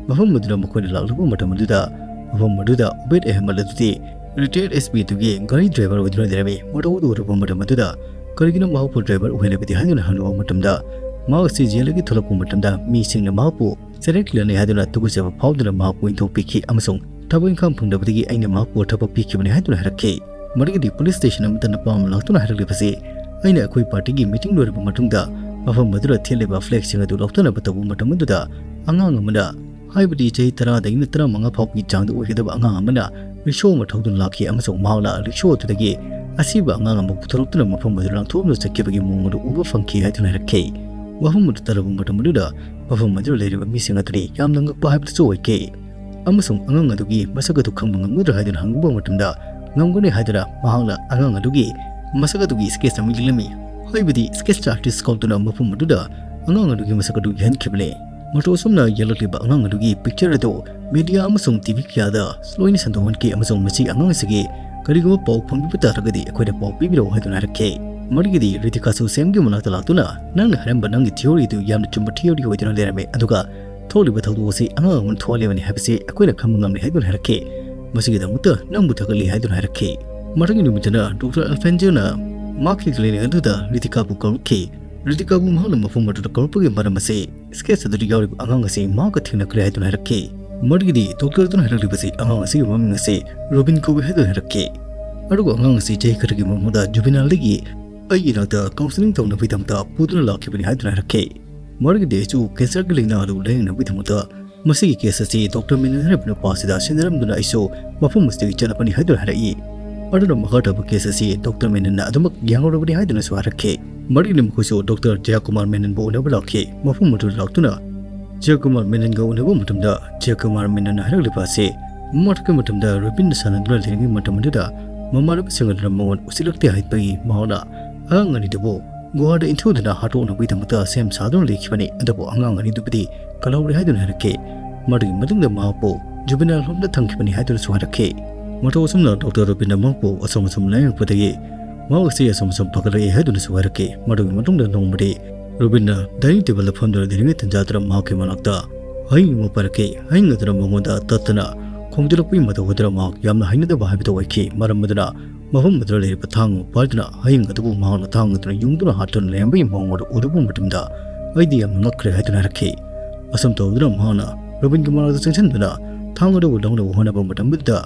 ꯃꯐꯝ ꯑꯗꯨꯗ ꯃꯈꯣꯏꯅ ꯂꯥꯛꯂꯕ ꯃꯇꯝ ꯑꯗꯨꯗ ꯃꯐꯝ ꯑꯗꯨꯗ ꯎꯕꯦꯗ ꯑꯍꯃꯗ ꯑꯗꯨꯗꯤ ꯔꯤꯇꯥꯌꯔ ꯑꯦꯁ ꯄꯤ ꯑꯗꯨꯒꯤ ꯒꯥꯔꯤ ꯗ꯭ꯔꯥꯏꯚꯔ ꯑꯣꯏꯗꯨꯅ ꯂꯩꯔꯝꯃꯤ꯫ ꯃꯗꯨ ꯎꯔꯕ ꯃꯇꯝ ꯑꯗꯨꯗ ꯀꯔꯤꯒꯤꯅꯣ ꯃꯍꯥꯛꯄꯨ ꯗ꯭ꯔꯥꯏꯚꯔ ꯑꯣꯏꯍꯜꯂꯕꯗꯤ ꯍꯥꯏꯗꯨꯅ ꯍꯪꯂꯨꯕ ꯃꯇꯝꯗ ꯃꯍꯥꯛ ꯑꯁꯤ ꯖꯦꯜꯗꯒꯤ ꯊꯣꯛꯂꯛꯄ ꯃꯇꯝꯗ ꯃꯤꯁꯤꯡꯅ ꯃꯍꯥꯛꯄꯨ ꯁꯦꯔꯦꯛ ꯂꯤꯂꯅꯤ ꯍꯥꯏꯗꯨꯅ ꯇꯨꯀꯠꯆꯕ ꯐꯥꯎꯗꯨꯅ ꯃꯍꯥꯛꯄꯨ ꯏꯟꯊꯣꯛꯄꯤꯈꯤ ꯑꯃꯁꯨꯡ ꯊꯕꯛ ꯏꯪꯈꯥꯡ ꯐꯪꯗꯕꯗꯒꯤ ꯑꯩꯅ ꯃꯍꯥꯛꯄꯨ ꯊꯕꯛ ꯄꯤꯈꯤꯕꯅꯤ ꯍꯥꯏꯗꯨꯅ ꯍꯥꯏꯔꯛꯈꯤ꯫ ꯃꯗꯨꯒꯤꯗꯤ ꯄꯨꯂꯤꯁ ꯁ꯭ꯇꯦꯁꯟ ꯑꯃꯗ ꯅꯨꯄꯥ ꯑꯃ ꯂꯥꯛꯇꯨꯅ ꯍꯥꯏꯔꯛꯂꯤꯕꯁꯤ, ꯑꯩꯅ ꯑꯩꯈꯣꯏ ꯄꯥꯔꯇꯤꯒꯤ ꯃꯤꯇꯤꯡ ꯂꯣꯏꯔꯕ ꯃꯇꯨꯡꯗ ꯃꯐꯝ ꯑꯗꯨꯗ ꯊꯦꯠꯂꯤꯕ ꯐ꯭ꯂꯦꯛꯁꯤꯡ ꯑꯗꯨ ꯂꯧꯊꯅꯕ ꯇꯧꯕ ꯃꯇꯝ ꯑꯗꯨꯗ ꯑꯉꯥꯡ ꯑꯃꯅ, ꯍꯥꯏꯕꯗꯤ ꯆꯍꯤ ꯇꯔꯥꯗꯒꯤꯅ ꯇꯔꯥꯃꯉꯥ ꯐꯥꯎꯕꯒꯤ ꯆꯥꯡꯗ ꯑꯣꯏꯒꯗꯕ ꯑꯉꯥꯡ ꯑꯃꯅ ꯔꯤꯛꯁꯣ ꯑꯃ ꯊꯧꯗꯨꯅ ꯂꯥꯛꯈꯤ ꯑꯃꯁꯨꯡ ꯃꯍꯥꯛꯅ ꯔꯤꯛꯁꯣ ꯑꯗꯨꯗꯒꯤ ꯑꯁꯤꯕ ꯑꯉꯥꯡ ꯑꯃ ꯄꯨꯊꯣꯔꯛꯇꯨꯅ ꯃꯐꯝ ꯑꯗꯨ ꯂꯥꯟꯊꯣꯛꯇꯨꯅ ꯆꯠꯈꯤꯕꯒꯤ ꯃꯑꯣꯡ ꯑꯗꯨ ꯎꯕ ꯐꯪꯈꯤ ꯍꯥꯏꯗꯨꯅ ꯍꯥꯏꯔꯛꯈꯤ꯫ ꯋꯥꯐꯝ ꯑꯗꯨ ꯇꯥꯔꯕ ꯃꯇꯝ ꯑꯗꯨꯗ ꯃꯐꯝ ꯑꯗꯨꯗ ꯂꯩꯔꯤꯕ ꯃꯤꯁꯤꯡ ꯑꯗꯨꯗꯤ ꯌꯥꯝꯅ ꯉꯛꯄ ꯍꯥꯏꯕꯗꯨꯁꯨ ꯑꯣꯏꯈꯤ꯫ ꯑꯃꯁꯨꯡ ꯑꯉꯥꯡ ꯑꯗꯨꯒꯤ ꯃꯁꯛ ꯑꯗꯨ ꯈꯪꯕ ꯉꯝꯒꯗ꯭ꯔꯥ ꯍꯥꯏꯗꯨꯅ ꯍꯪꯂꯨꯕ ꯃꯇꯝꯗ, ꯉꯝꯒꯅꯤ ꯍꯥꯏꯗꯨꯅ ꯃꯍꯥꯛꯅ ꯑꯉꯥꯡ ꯑꯗꯨꯒꯤ ꯃꯁꯛ ꯑꯗꯨꯒꯤ ꯁ꯭ꯀꯦꯠꯆ ꯑꯃ ꯌꯦꯛꯂꯝꯃꯤ꯫ ꯍꯥꯏꯕꯗꯤ ꯁ꯭ꯀꯦꯠꯆ ꯑꯥꯔꯇꯤꯁ ꯀꯧꯗꯨꯅ ꯃꯐꯝ ꯑꯗꯨꯗ ꯑꯉꯥꯡ ꯑꯗꯨꯒꯤ ꯃꯁꯛ ꯑꯗꯨ ꯌꯦꯛꯍꯟꯈꯤꯕꯅꯤ꯫ ꯃꯇꯧ ꯑꯁꯨꯝꯅ ꯌꯦꯛꯂꯛꯂꯤꯕ ꯑꯉꯥꯡ ꯑꯗꯨꯒꯤ ꯄꯤꯛꯆꯔ ꯑꯗꯨ ꯃꯦꯗꯤꯌꯥ ꯑꯃꯁꯨꯡ ꯇꯤ ꯚꯤ ꯀꯌꯥꯗ ꯂꯣꯏꯅ ꯁꯟꯗꯣꯛꯍꯟꯈꯤ ꯑꯃꯁꯨꯡ ꯃꯁꯤ ꯑꯉꯥꯡ ꯑꯁꯤꯒꯤ ꯀꯔꯤꯒꯨꯝꯕ ꯄꯥꯎ ꯐꯪꯕꯤꯕ ꯇꯥꯔꯒꯗꯤ ꯑꯩꯈꯣꯏꯗ ꯄꯥꯎ ꯄꯤꯕꯤꯔꯛꯎ ꯍꯥꯏꯗꯨꯅ ꯍꯥꯏꯔꯛꯈꯤ꯫ ꯃꯗꯨꯒꯤꯗꯤ ꯔꯤꯇꯤꯀꯥꯁꯨ ꯁꯦꯝꯒꯤ ꯃꯅꯥꯛꯇ ꯂꯥꯛꯇꯨꯅ ꯅꯪꯅ ꯍꯥꯏꯔꯝꯕ ꯅꯪꯒꯤ ꯊꯤꯑꯣꯔꯤ ꯑꯗꯨ ꯌꯥꯝꯅ ꯆꯨꯝꯕ ꯊꯤꯑꯣꯔꯤ ꯑꯣꯏꯗꯨꯅ ꯂꯩꯔꯝꯃꯦ, ꯑꯗꯨꯒ ꯊꯣꯛꯂꯤꯕ ꯊꯧꯗꯣꯛ ꯑꯁꯤ ꯑꯉꯥꯡ ꯑꯃꯅ ꯊꯣꯛꯍꯜꯂꯤꯕꯅꯤ ꯍꯥꯏꯕꯁꯤ ꯑꯩꯈꯣꯏꯅ ꯈꯪꯕ ꯉꯝꯂꯦ ꯍꯥꯏꯗꯨꯅ ꯍꯥꯏꯔꯛꯈꯤ꯫ ꯃꯁꯤꯒꯤꯗꯃꯛꯇ ꯅꯪꯕꯨ ꯊꯥꯒꯠꯂꯤ ꯍꯥꯏꯗꯨꯅ ꯍꯥꯏꯔꯛꯈꯤ꯫ ꯃꯊꯪꯒꯤ ꯅꯨꯃꯤꯠꯇꯅ ꯗꯣꯛꯇꯔ ꯑꯜꯐꯦꯟꯖꯤꯌꯣꯅ ꯃꯍꯥꯛꯀꯤ ꯀ꯭ꯂꯤꯅꯤꯛ ꯑꯗꯨꯗ ꯔꯤꯇꯤꯀꯥꯕꯨ ꯀꯧꯔꯛꯈꯤ꯫ ꯔꯤꯇꯤꯀꯥꯕꯨ ꯃꯍꯥꯛꯅ ꯃꯐꯝ ꯑꯗꯨꯗ ꯀꯧꯔꯛꯄꯒꯤ ꯃꯔꯝ ꯑꯁꯤ sketch ꯑꯗꯨꯗ ꯌꯥꯎꯔꯤꯕ ꯑꯉꯥꯡ ꯑꯁꯤ ꯃꯍꯥꯛꯀ ꯊꯦꯡꯅꯈ꯭ꯔꯦ ꯍꯥꯏꯗꯨꯅ ꯍꯥꯏꯔꯛꯈꯤ꯫ ꯃꯗꯨꯒꯤꯗꯤ doctor ꯑꯗꯨꯅ ꯍꯥꯏꯔꯛꯂꯤꯕꯁꯤ ꯑꯉꯥꯡ ꯑꯁꯤꯒꯤ ꯃꯃꯤꯡ ꯑꯁꯤ ꯔꯣꯕꯤꯟ ꯀꯧꯏ ꯍꯥꯏꯗꯨꯅ ꯍꯥꯏꯔꯛꯈꯤ꯫ ꯑꯗꯨꯒ ꯑꯉꯥꯡ ꯑꯁꯤ ꯆꯍꯤ ꯈꯔꯒꯤ ꯃꯃꯥꯡꯗ ꯖꯨꯕꯤꯅꯥꯜꯗꯒꯤ ꯑꯩꯒꯤ ꯏꯅꯥꯛꯇ counselling ꯇꯧꯅꯕꯒꯤꯗꯃꯛꯇ ꯄꯨꯗꯨꯅ ꯂꯥꯛꯈꯤꯕꯅꯤ ꯍꯥꯏꯗꯨꯅ ꯍꯥꯏꯔꯛꯈꯤ꯫ ꯃꯗꯨꯒꯤꯗꯤ ꯑꯩꯁꯨ cancerꯒꯤ ꯂꯥꯏꯅꯥ ꯑꯗꯨ ꯂꯥꯌꯦꯡꯅꯕꯒꯤꯗꯃꯛꯇ ꯃꯁꯤꯒꯤ case ꯑꯁꯤ doctor ꯃꯦꯅꯟ ꯍꯥꯏꯔꯤꯕ ꯅꯨꯄꯥ ꯑꯁꯤꯗ ꯁꯤꯟꯅꯔꯝꯗꯨꯅ ꯑꯩꯁꯨ ꯃꯐꯝ ꯑꯁꯤꯗꯒꯤ ꯆꯠꯂꯕꯅꯤ ꯍꯥꯏꯗꯨꯅ ꯍꯥꯏꯔꯛꯏ꯫ ꯑꯗꯨꯅ ꯃꯈꯥ ꯇꯥꯕ case ꯑꯁꯤ doctor ꯃꯦꯅꯟꯅ ꯑꯗꯨꯃꯛ ꯌꯦꯡꯍꯧꯔꯕꯅꯤ ꯍꯥꯏꯗꯨꯅꯁꯨ ꯍꯥꯏꯔꯛꯈꯤ꯫ ꯃꯔꯤꯅ ꯃꯈꯣꯏꯁꯨ doctor ꯖꯌꯀꯨꯃꯥꯔ ꯃꯦꯅꯟꯕꯨ ꯎꯅꯕ ꯂꯥꯛꯈꯤ꯫ ꯃꯐꯝ ꯑꯗꯨꯗ ꯂꯥꯛꯇꯨꯅ ꯖꯌꯀꯨꯃꯥꯔ ꯃꯦꯅꯟꯒ ꯎꯅꯕ ꯃꯇꯝꯗ ꯖꯌꯀꯨꯃꯥꯔ ꯃꯦꯅꯟꯅ ꯍꯥꯏꯔꯛꯂꯤꯕ ꯑꯁꯤ ꯃꯔꯛꯀꯤ ꯃꯇꯝꯗ ꯔꯣꯕꯤꯟꯅ ꯁꯥꯟꯅꯗꯨꯅ ꯂꯩꯔꯤꯉꯩ ꯃꯇꯝ ꯑꯗꯨꯗ ꯃꯃꯥꯟꯅꯕꯁꯤꯡ ꯑꯗꯨꯅ ꯃꯉꯣꯟ ꯎꯁꯤꯜꯂꯛꯇꯦ ꯍꯥꯏꯕꯒꯤ ꯃꯍꯥꯛꯅ ꯑꯉꯥꯡ ꯑꯅꯤꯗꯨꯕꯨ ꯒꯨꯍꯥꯗ ꯏꯟꯊꯨꯗꯨꯅ ꯍꯥꯠꯇꯣꯛꯅꯕꯒꯤꯗꯃꯛꯇ ꯁꯦꯝ ꯁꯥꯗꯨꯅ ꯂꯩꯈꯤꯕꯅꯤ꯫ ꯑꯗꯨꯕꯨ ꯑꯉꯥꯡ ꯑꯅꯤꯗꯨꯕꯨꯗꯤ ꯀꯜꯍꯧꯔꯦ ꯍꯥꯏꯗꯨꯅ ꯍꯥꯏꯔꯛꯈꯤ꯫ ꯃꯗꯨꯒꯤ ꯃꯇꯨꯡꯗ ꯃꯍꯥꯛꯄꯨ ꯖꯨꯕꯤꯅꯥꯏꯜ ꯍꯣꯝꯗ ꯊꯝꯈꯤꯕꯅꯤ ꯍꯥꯏꯗꯨꯅꯁꯨ ꯍꯥꯏꯔꯛꯈꯤ꯫ ꯃꯇꯧ ꯑꯁꯨꯝꯅ doctor ꯔꯣꯕꯤꯟꯅ ꯃꯍꯥꯛꯄꯨ ꯑꯁꯨꯝ ꯑꯁꯨꯝ ꯂꯥꯌꯦꯡꯉꯛꯄꯗꯒꯤ ꯃꯍꯥꯛ ꯑꯁꯤ ꯑꯁꯨꯝ ꯑꯁꯨꯝ ꯐꯒꯠꯂꯛꯏ ꯍꯥꯏꯗꯨꯅꯁꯨ ꯍꯥꯏꯔꯛꯈꯤ꯫ ꯃꯗꯨꯒꯤ ꯃꯇꯨꯡꯗ ꯅꯣꯡꯃꯗꯤ ꯔꯣꯕꯤꯟꯅ dining tableꯗ ꯐꯝꯗꯨꯅ ꯂꯩꯔꯤꯉꯩ ꯇꯟꯖꯥꯗꯨꯗ ꯃꯍꯥꯛꯀꯤ ꯃꯅꯥꯛꯇ ꯍꯌꯤꯡ ꯑꯃ ꯄꯥꯏꯔꯛꯈꯤ꯫ ꯍꯌꯤꯡ ꯑꯗꯨꯅ ꯃꯉꯣꯟꯗ ꯇꯠꯇꯅ ꯈꯣꯡꯖꯤꯜꯂꯛꯄꯒꯤ ꯃꯇꯧ ꯑꯗꯨꯅ ꯃꯍꯥꯛ ꯌꯥꯝꯅ ꯍꯩꯅꯗꯕ ꯍꯥꯏꯕꯗꯨ ꯑꯣꯏꯈꯤ꯫ ꯃꯔꯝ ꯑꯗꯨꯅ ꯃꯐꯝ ꯑꯗꯨꯗ ꯂꯩꯔꯤꯕ ꯊꯥꯡ ꯑꯃ ꯄꯥꯏꯗꯨꯅ ꯍꯌꯤꯡ ꯑꯗꯨꯕꯨ ꯃꯍꯥꯛꯅ ꯊꯥꯡ ꯑꯗꯨꯅ ꯌꯨꯡꯗꯨꯅ ꯍꯥꯠꯇꯨꯅ ꯂꯩꯔꯝꯕꯒꯤ ꯃꯑꯣꯡ ꯑꯗꯨ ꯎꯔꯨꯕ ꯃꯇꯝꯗ ꯑꯩꯗꯤ ꯌꯥꯝꯅ ꯉꯛꯈ꯭ꯔꯦ ꯍꯥꯏꯗꯨꯅ ꯍꯥꯏꯔꯛꯈꯤ꯫ ꯑꯁꯨꯝ ꯇꯧꯗꯨꯅ ꯃꯍꯥꯛꯅ ꯔꯣꯕꯤꯟꯒꯤ ꯃꯅꯥꯛꯇ ꯆꯪꯁꯤꯟꯗꯨꯅ ꯊꯥꯡ ꯑꯗꯨꯕꯨ ꯂꯧꯅꯕ ꯍꯣꯠꯅꯕ ꯃꯇꯝꯗꯨꯗ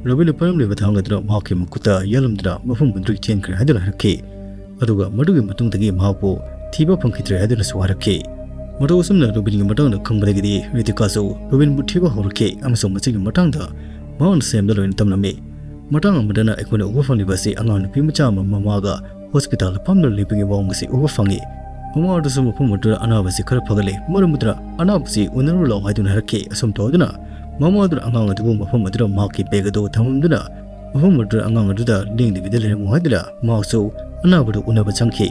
ꯔꯣꯕꯤꯟꯅ ꯄꯥꯏꯔꯝꯂꯤꯕ ꯊꯥꯡ ꯑꯗꯨꯅ ꯃꯍꯥꯛꯀꯤ ꯃꯈꯨꯠꯇ ꯌꯥꯜꯂꯝꯗꯨꯅ ꯃꯐꯝ ꯑꯗꯨꯗꯒꯤ ꯆꯦꯟꯈ꯭ꯔꯦ ꯍꯥꯏꯗꯨꯅ ꯍꯥꯏꯔꯛꯈꯤ꯫ ꯑꯗꯨꯒ ꯃꯗꯨꯒꯤ ꯃꯇꯨꯡꯗꯒꯤ ꯃꯍꯥꯛꯄꯨ ꯊꯤꯕ ꯐꯪꯈꯤꯗ꯭ꯔꯦ ꯍꯥꯏꯗꯨꯅꯁꯨ ꯍꯥꯏꯔꯛꯈꯤ꯫ ꯃꯇꯧ ꯑꯁꯨꯝꯅ ꯔꯣꯕꯤꯟꯒꯤ ꯃꯇꯥꯡꯗ ꯈꯪꯕꯗꯒꯤꯗꯤ ꯔꯤꯇꯤꯀꯥꯁꯨ ꯔꯣꯕꯤꯟꯕꯨ ꯊꯤꯕ ꯍꯧꯔꯛꯈꯤ ꯑꯃꯁꯨꯡ ꯃꯁꯤꯒꯤ ꯃꯇꯥꯡꯗ ꯃꯍꯥꯛꯅ ꯁꯦꯝꯗ ꯂꯣꯏꯅ ꯇꯝꯂꯝꯃꯤ꯫ ꯃꯇꯥꯡ ꯑꯃꯗꯅ ꯑꯩꯈꯣꯏꯅ ꯎꯕ ꯐꯪꯂꯤꯕ ꯑꯁꯤ ꯑꯉꯥꯡ ꯅꯨꯄꯤ ꯃꯆꯥ ꯑꯃ ꯃꯃꯥꯒ ꯍꯣꯁꯄꯤꯇꯥꯜꯗ ꯐꯝꯗꯨꯅ ꯂꯩꯕꯒꯤ ꯃꯑꯣꯡ ꯑꯁꯤ ꯎꯕ ꯐꯪꯏ꯫ ꯃꯃꯥ ꯑꯗꯨꯁꯨ ꯃꯐꯝ ꯑꯗꯨꯗ ꯑꯅꯥꯕꯁꯤ ꯈꯔ ꯐꯒꯠꯂꯦ, ꯃꯔꯝ ꯑꯗꯨꯅ "ꯑꯅꯥꯕꯁꯤ ꯎꯅꯔꯨ ꯂꯥꯛꯑꯣ" ꯍꯥꯏꯗꯨꯅ ꯍꯥꯏꯔꯛꯈꯤ꯫ ꯑꯁꯨꯝ ꯇꯧꯗꯨꯅ ꯃꯃꯥ ꯑꯗꯨꯅ ꯑꯉꯥꯡ ꯑꯗꯨꯕꯨ ꯃꯐꯝ ꯑꯗꯨꯗ ꯃꯍꯥꯛꯀꯤ bag ꯑꯗꯨ ꯊꯝꯃꯝꯗꯨꯅ ꯃꯐꯝ ꯑꯗꯨꯗ ꯑꯉꯥꯡ ꯑꯗꯨꯗ ꯂꯦꯡꯗꯕꯤꯗ ꯂꯩꯔꯝꯃꯨ ꯍꯥꯏꯗꯨꯅ ꯃꯍꯥꯛꯁꯨ ꯑꯅꯥꯕꯗꯨ ꯎꯅꯕ ꯆꯪꯈꯤ꯫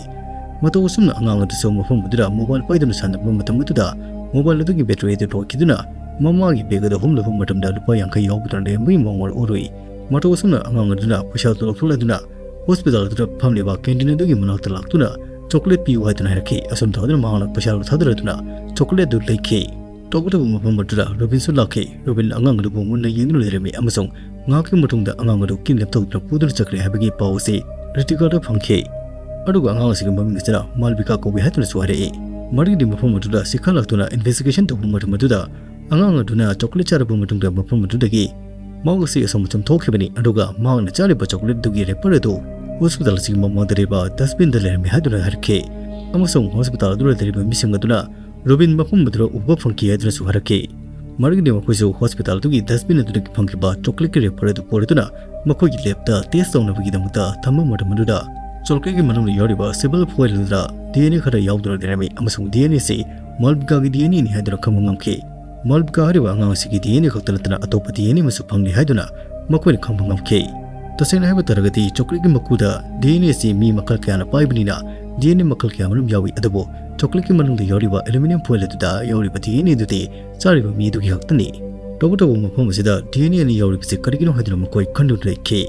ꯃꯇꯧ ꯑꯁꯨꯝꯅ ꯑꯉꯥꯡ ꯑꯗꯨꯁꯨ ꯃꯐꯝ ꯑꯗꯨꯗ mobile ꯄꯥꯏꯗꯨꯅ ꯁꯥꯟꯅꯕ ꯃꯇꯝ ꯑꯗꯨꯗ mobile ꯑꯗꯨꯒꯤ battery ꯑꯗꯨ ꯂꯣꯏꯈꯤꯗꯨꯅ ꯃꯃꯥꯒꯤ bag ꯑꯗꯨ ꯍꯨꯝꯂꯨꯕ ꯃꯇꯝꯗ ꯂꯨꯄꯥ ꯌꯥꯡꯈꯩ ꯌꯥꯎꯗꯨꯅ ꯂꯩꯔꯝꯕꯒꯤ ꯃꯑꯣꯡ ꯑꯗꯨ ꯎꯔꯨꯏ꯫ ꯃꯇꯧ ꯑꯁꯨꯝꯅ ꯑꯉꯥꯡ ꯑꯗꯨꯅ ꯄꯩꯁꯥ ꯑꯗꯨ ꯂꯧꯊꯣꯛꯂꯗꯨꯅ ꯍꯣꯁꯄꯤꯇꯥꯜ ꯑꯗꯨꯗ ꯐꯝꯂꯤꯕ canteen ꯑꯗꯨꯒꯤ ꯃꯅꯥꯛꯇ ꯂꯥꯛꯇꯨꯅ chocolate ꯄꯤꯌꯨ ꯍꯥꯏꯗꯨꯅ ꯍꯥꯏꯔꯛꯈꯤ꯫ ꯑꯁꯨꯝ ꯇꯧꯗꯨꯅ ꯃꯍꯥꯛꯅ ꯄꯩꯁꯥ ꯑꯗꯨ ꯊꯥꯗꯔꯗꯨꯅ chocolate ꯑꯗꯨ ꯂꯩꯈꯤ꯫ ꯇꯧꯕꯇꯕꯨ ꯃꯐꯝ ꯑꯗꯨꯗ ꯔꯣꯕꯤꯟꯁꯨ ꯂꯥꯛꯈꯤ꯫ ꯔꯣꯕꯤꯟ ꯑꯉꯥꯡ ꯑꯗꯨꯕꯨ ꯃꯨꯟꯅ ꯌꯦꯡꯗꯨꯅ ꯂꯩꯔꯝꯃꯤ ꯑꯃꯁꯨꯡ ꯉꯥꯏꯍꯥꯛꯀꯤ ꯃꯇꯨꯡꯗ ꯑꯉꯥꯡ ꯑꯗꯨ kidnap ꯇꯧꯗꯨꯅ ꯄꯨꯗꯨꯅ ꯆꯠꯈ꯭ꯔꯦ ꯍꯥꯏꯕꯒꯤ ꯄꯥꯎ ꯑꯁꯤ ꯔꯤꯇꯤꯀꯥꯗ ꯐꯪꯈꯤ꯫ ꯑꯗꯨꯒ ꯑꯉꯥꯡ ꯑꯁꯤꯒꯤ ꯃꯃꯤꯡ ꯑꯁꯤꯅ ꯃꯥꯜꯕꯤꯀꯥ ꯀꯧꯏ ꯍꯥꯏꯗꯨꯅꯁꯨ ꯍꯥꯏꯔꯛꯏ꯫ ꯃꯗꯨꯒꯤꯗꯤ ꯃꯐꯝ ꯑꯗꯨꯗ ꯁꯤꯈꯥ ꯂꯥꯛꯇꯨꯅ ꯏꯟꯚꯦꯁꯇꯤꯒꯦꯁꯟ ꯇꯧꯕ ꯃꯇꯝ ꯑꯗꯨꯗ ꯑꯉꯥꯡ ꯑꯗꯨꯅ ꯆꯣꯀꯣꯂꯦꯠ ꯆꯥꯔꯕ ꯃꯇꯨꯡꯗ ꯃꯐꯝ ꯑꯗꯨꯗꯒꯤ ꯃꯍꯥꯛ ꯑꯁꯤ ꯑꯁꯣꯝ ꯑꯁꯣꯝ ꯊꯣꯛꯈꯤꯕꯅꯤ꯫ ꯑꯗꯨꯒ ꯃꯍꯥꯛꯅ ꯆꯥꯔꯤꯕ ꯆꯣꯀꯣꯂꯦꯠ ꯑꯗꯨꯒꯤ ꯔꯦꯄꯔ ꯑꯗꯨ ꯍꯣꯁꯄꯤꯇꯥꯜ ꯑꯁꯤꯒꯤ ꯃꯃꯥꯡꯗ ꯂꯩꯕ ꯗꯁꯕꯤꯟꯗ ꯂꯩꯔꯝꯃꯤ ꯍꯥꯏꯗꯨꯅ ꯍꯥꯏꯔꯛꯈꯤ꯫ ꯑꯃꯁꯨꯡ ꯍꯣꯁꯄꯤꯇꯥꯜ ꯑꯗꯨꯗ ꯂꯩꯔꯤꯕ ꯃꯤꯁꯤꯡ ꯑꯗꯨꯅ ꯔꯣꯕꯤꯟ ꯃꯐꯝ ꯑꯗꯨꯗ ꯎꯕ ꯐꯪꯈꯤ ꯍꯥꯏꯗꯨꯅꯁꯨ ꯍꯥꯏꯔꯛꯈꯤ꯫ ꯃꯔꯝꯗꯤ ꯃꯈꯣꯏꯁꯨ ꯍꯣꯁꯄꯤꯇꯥꯜ ꯑꯗꯨꯒꯤ ꯗꯁꯕꯤꯟ ꯑꯗꯨꯗꯒꯤ ꯐꯪꯈꯤꯕ ꯆꯣꯀꯣꯂꯦꯠꯀꯤ ꯔꯦꯄꯔ ꯑꯗꯨ ꯄꯨꯔꯗꯨꯅ ꯃꯈꯣꯏꯒꯤ ꯂꯦꯕꯇ ꯇꯦꯁ ꯇꯧꯅꯕꯒꯤꯗꯃꯛꯇ ꯊꯝꯕ ꯃꯇꯝ ꯑꯗꯨꯗ ꯆꯣꯀꯣꯂꯦꯠꯀꯤ ꯃꯅꯨꯡꯗ ꯌꯥꯎꯔꯤꯕ ꯁꯤꯕꯜ ꯐꯣꯏꯜ ꯑꯗꯨꯗ ꯗꯤ ꯑꯦꯟ ꯑꯦ ꯈꯔ ꯌꯥꯎꯗꯨꯅ ꯂꯩꯔꯝꯃꯤ ꯑꯃꯁꯨꯡ ꯗꯤ ꯑꯦꯟ ꯑꯦ ꯑꯁꯤ ꯃꯥꯜꯕꯤꯀꯥꯒꯤ ꯗꯤ ꯑꯦꯟ ꯑꯦꯅꯤ ꯍꯥꯏꯗꯨꯅ ꯈꯪꯕ ꯉꯝꯈꯤ꯫ ꯃꯥꯜꯕꯤꯀꯥ ꯍꯥꯏꯔꯤꯕ ꯑꯉꯥꯡ ꯑꯁꯤꯒꯤ ꯗꯤ ꯑꯦꯟ ꯑꯦ ꯈꯛꯇ ꯅꯠꯇꯅ ꯑꯇꯣꯞꯄ ꯗꯤ ꯑꯦꯟ ꯑꯦ ꯑꯃꯁꯨ ꯐꯪꯂꯤ ꯍꯥꯏꯗꯨꯅ ꯃꯈꯣꯏꯅ ꯈꯪꯕ ꯉꯝꯈꯤ꯫ ꯇꯁꯦꯡꯅ ꯍꯥꯏꯕ ꯇꯥꯔꯒꯗꯤ ꯆꯣꯀꯣꯂꯦꯠꯀꯤ ꯃꯀꯨꯗ ꯗꯤ ꯑꯦꯟ ꯑꯦ ꯑꯁꯤ ꯃꯤ ꯃꯈꯜ ꯀꯌꯥꯅ ꯄꯥꯏꯕꯅꯤꯅ ꯗꯤ ꯑꯦꯟ ꯑꯦ ꯃꯈꯜ ꯀꯌꯥ ꯃꯔꯨꯝ ꯌꯥꯎꯏ, ꯑꯗꯨꯕꯨ ꯆꯣꯀꯣꯂꯦꯠꯀꯤ ꯃꯅꯨꯡꯗ ꯌꯥꯎꯔꯤꯕ ꯑꯦꯂꯨꯃꯤꯅꯤꯌꯝ ꯐꯣꯏꯜ ꯑꯗꯨꯗ ꯌꯥꯎꯔꯤꯕ ꯗꯤ ꯑꯦꯟ ꯑꯦ ꯑꯗꯨꯗꯤ ꯆꯥꯔꯤꯕ ꯃꯤ ꯑꯗꯨꯒꯤ ꯈꯛꯇꯅꯤ꯫ ꯇꯧꯕꯇꯕꯨ ꯃꯐꯝ ꯑꯁꯤꯗ ꯗꯤ ꯑꯦꯟ ꯑꯦ ꯑꯅꯤ ꯌꯥꯎꯔꯤꯕꯁꯤ ꯀꯔꯤꯒꯤꯅꯣ ꯍꯥꯏꯗꯨꯅ ꯃꯈꯣꯏ ꯈꯟꯗꯨꯅ ꯂꯩꯈꯤ꯫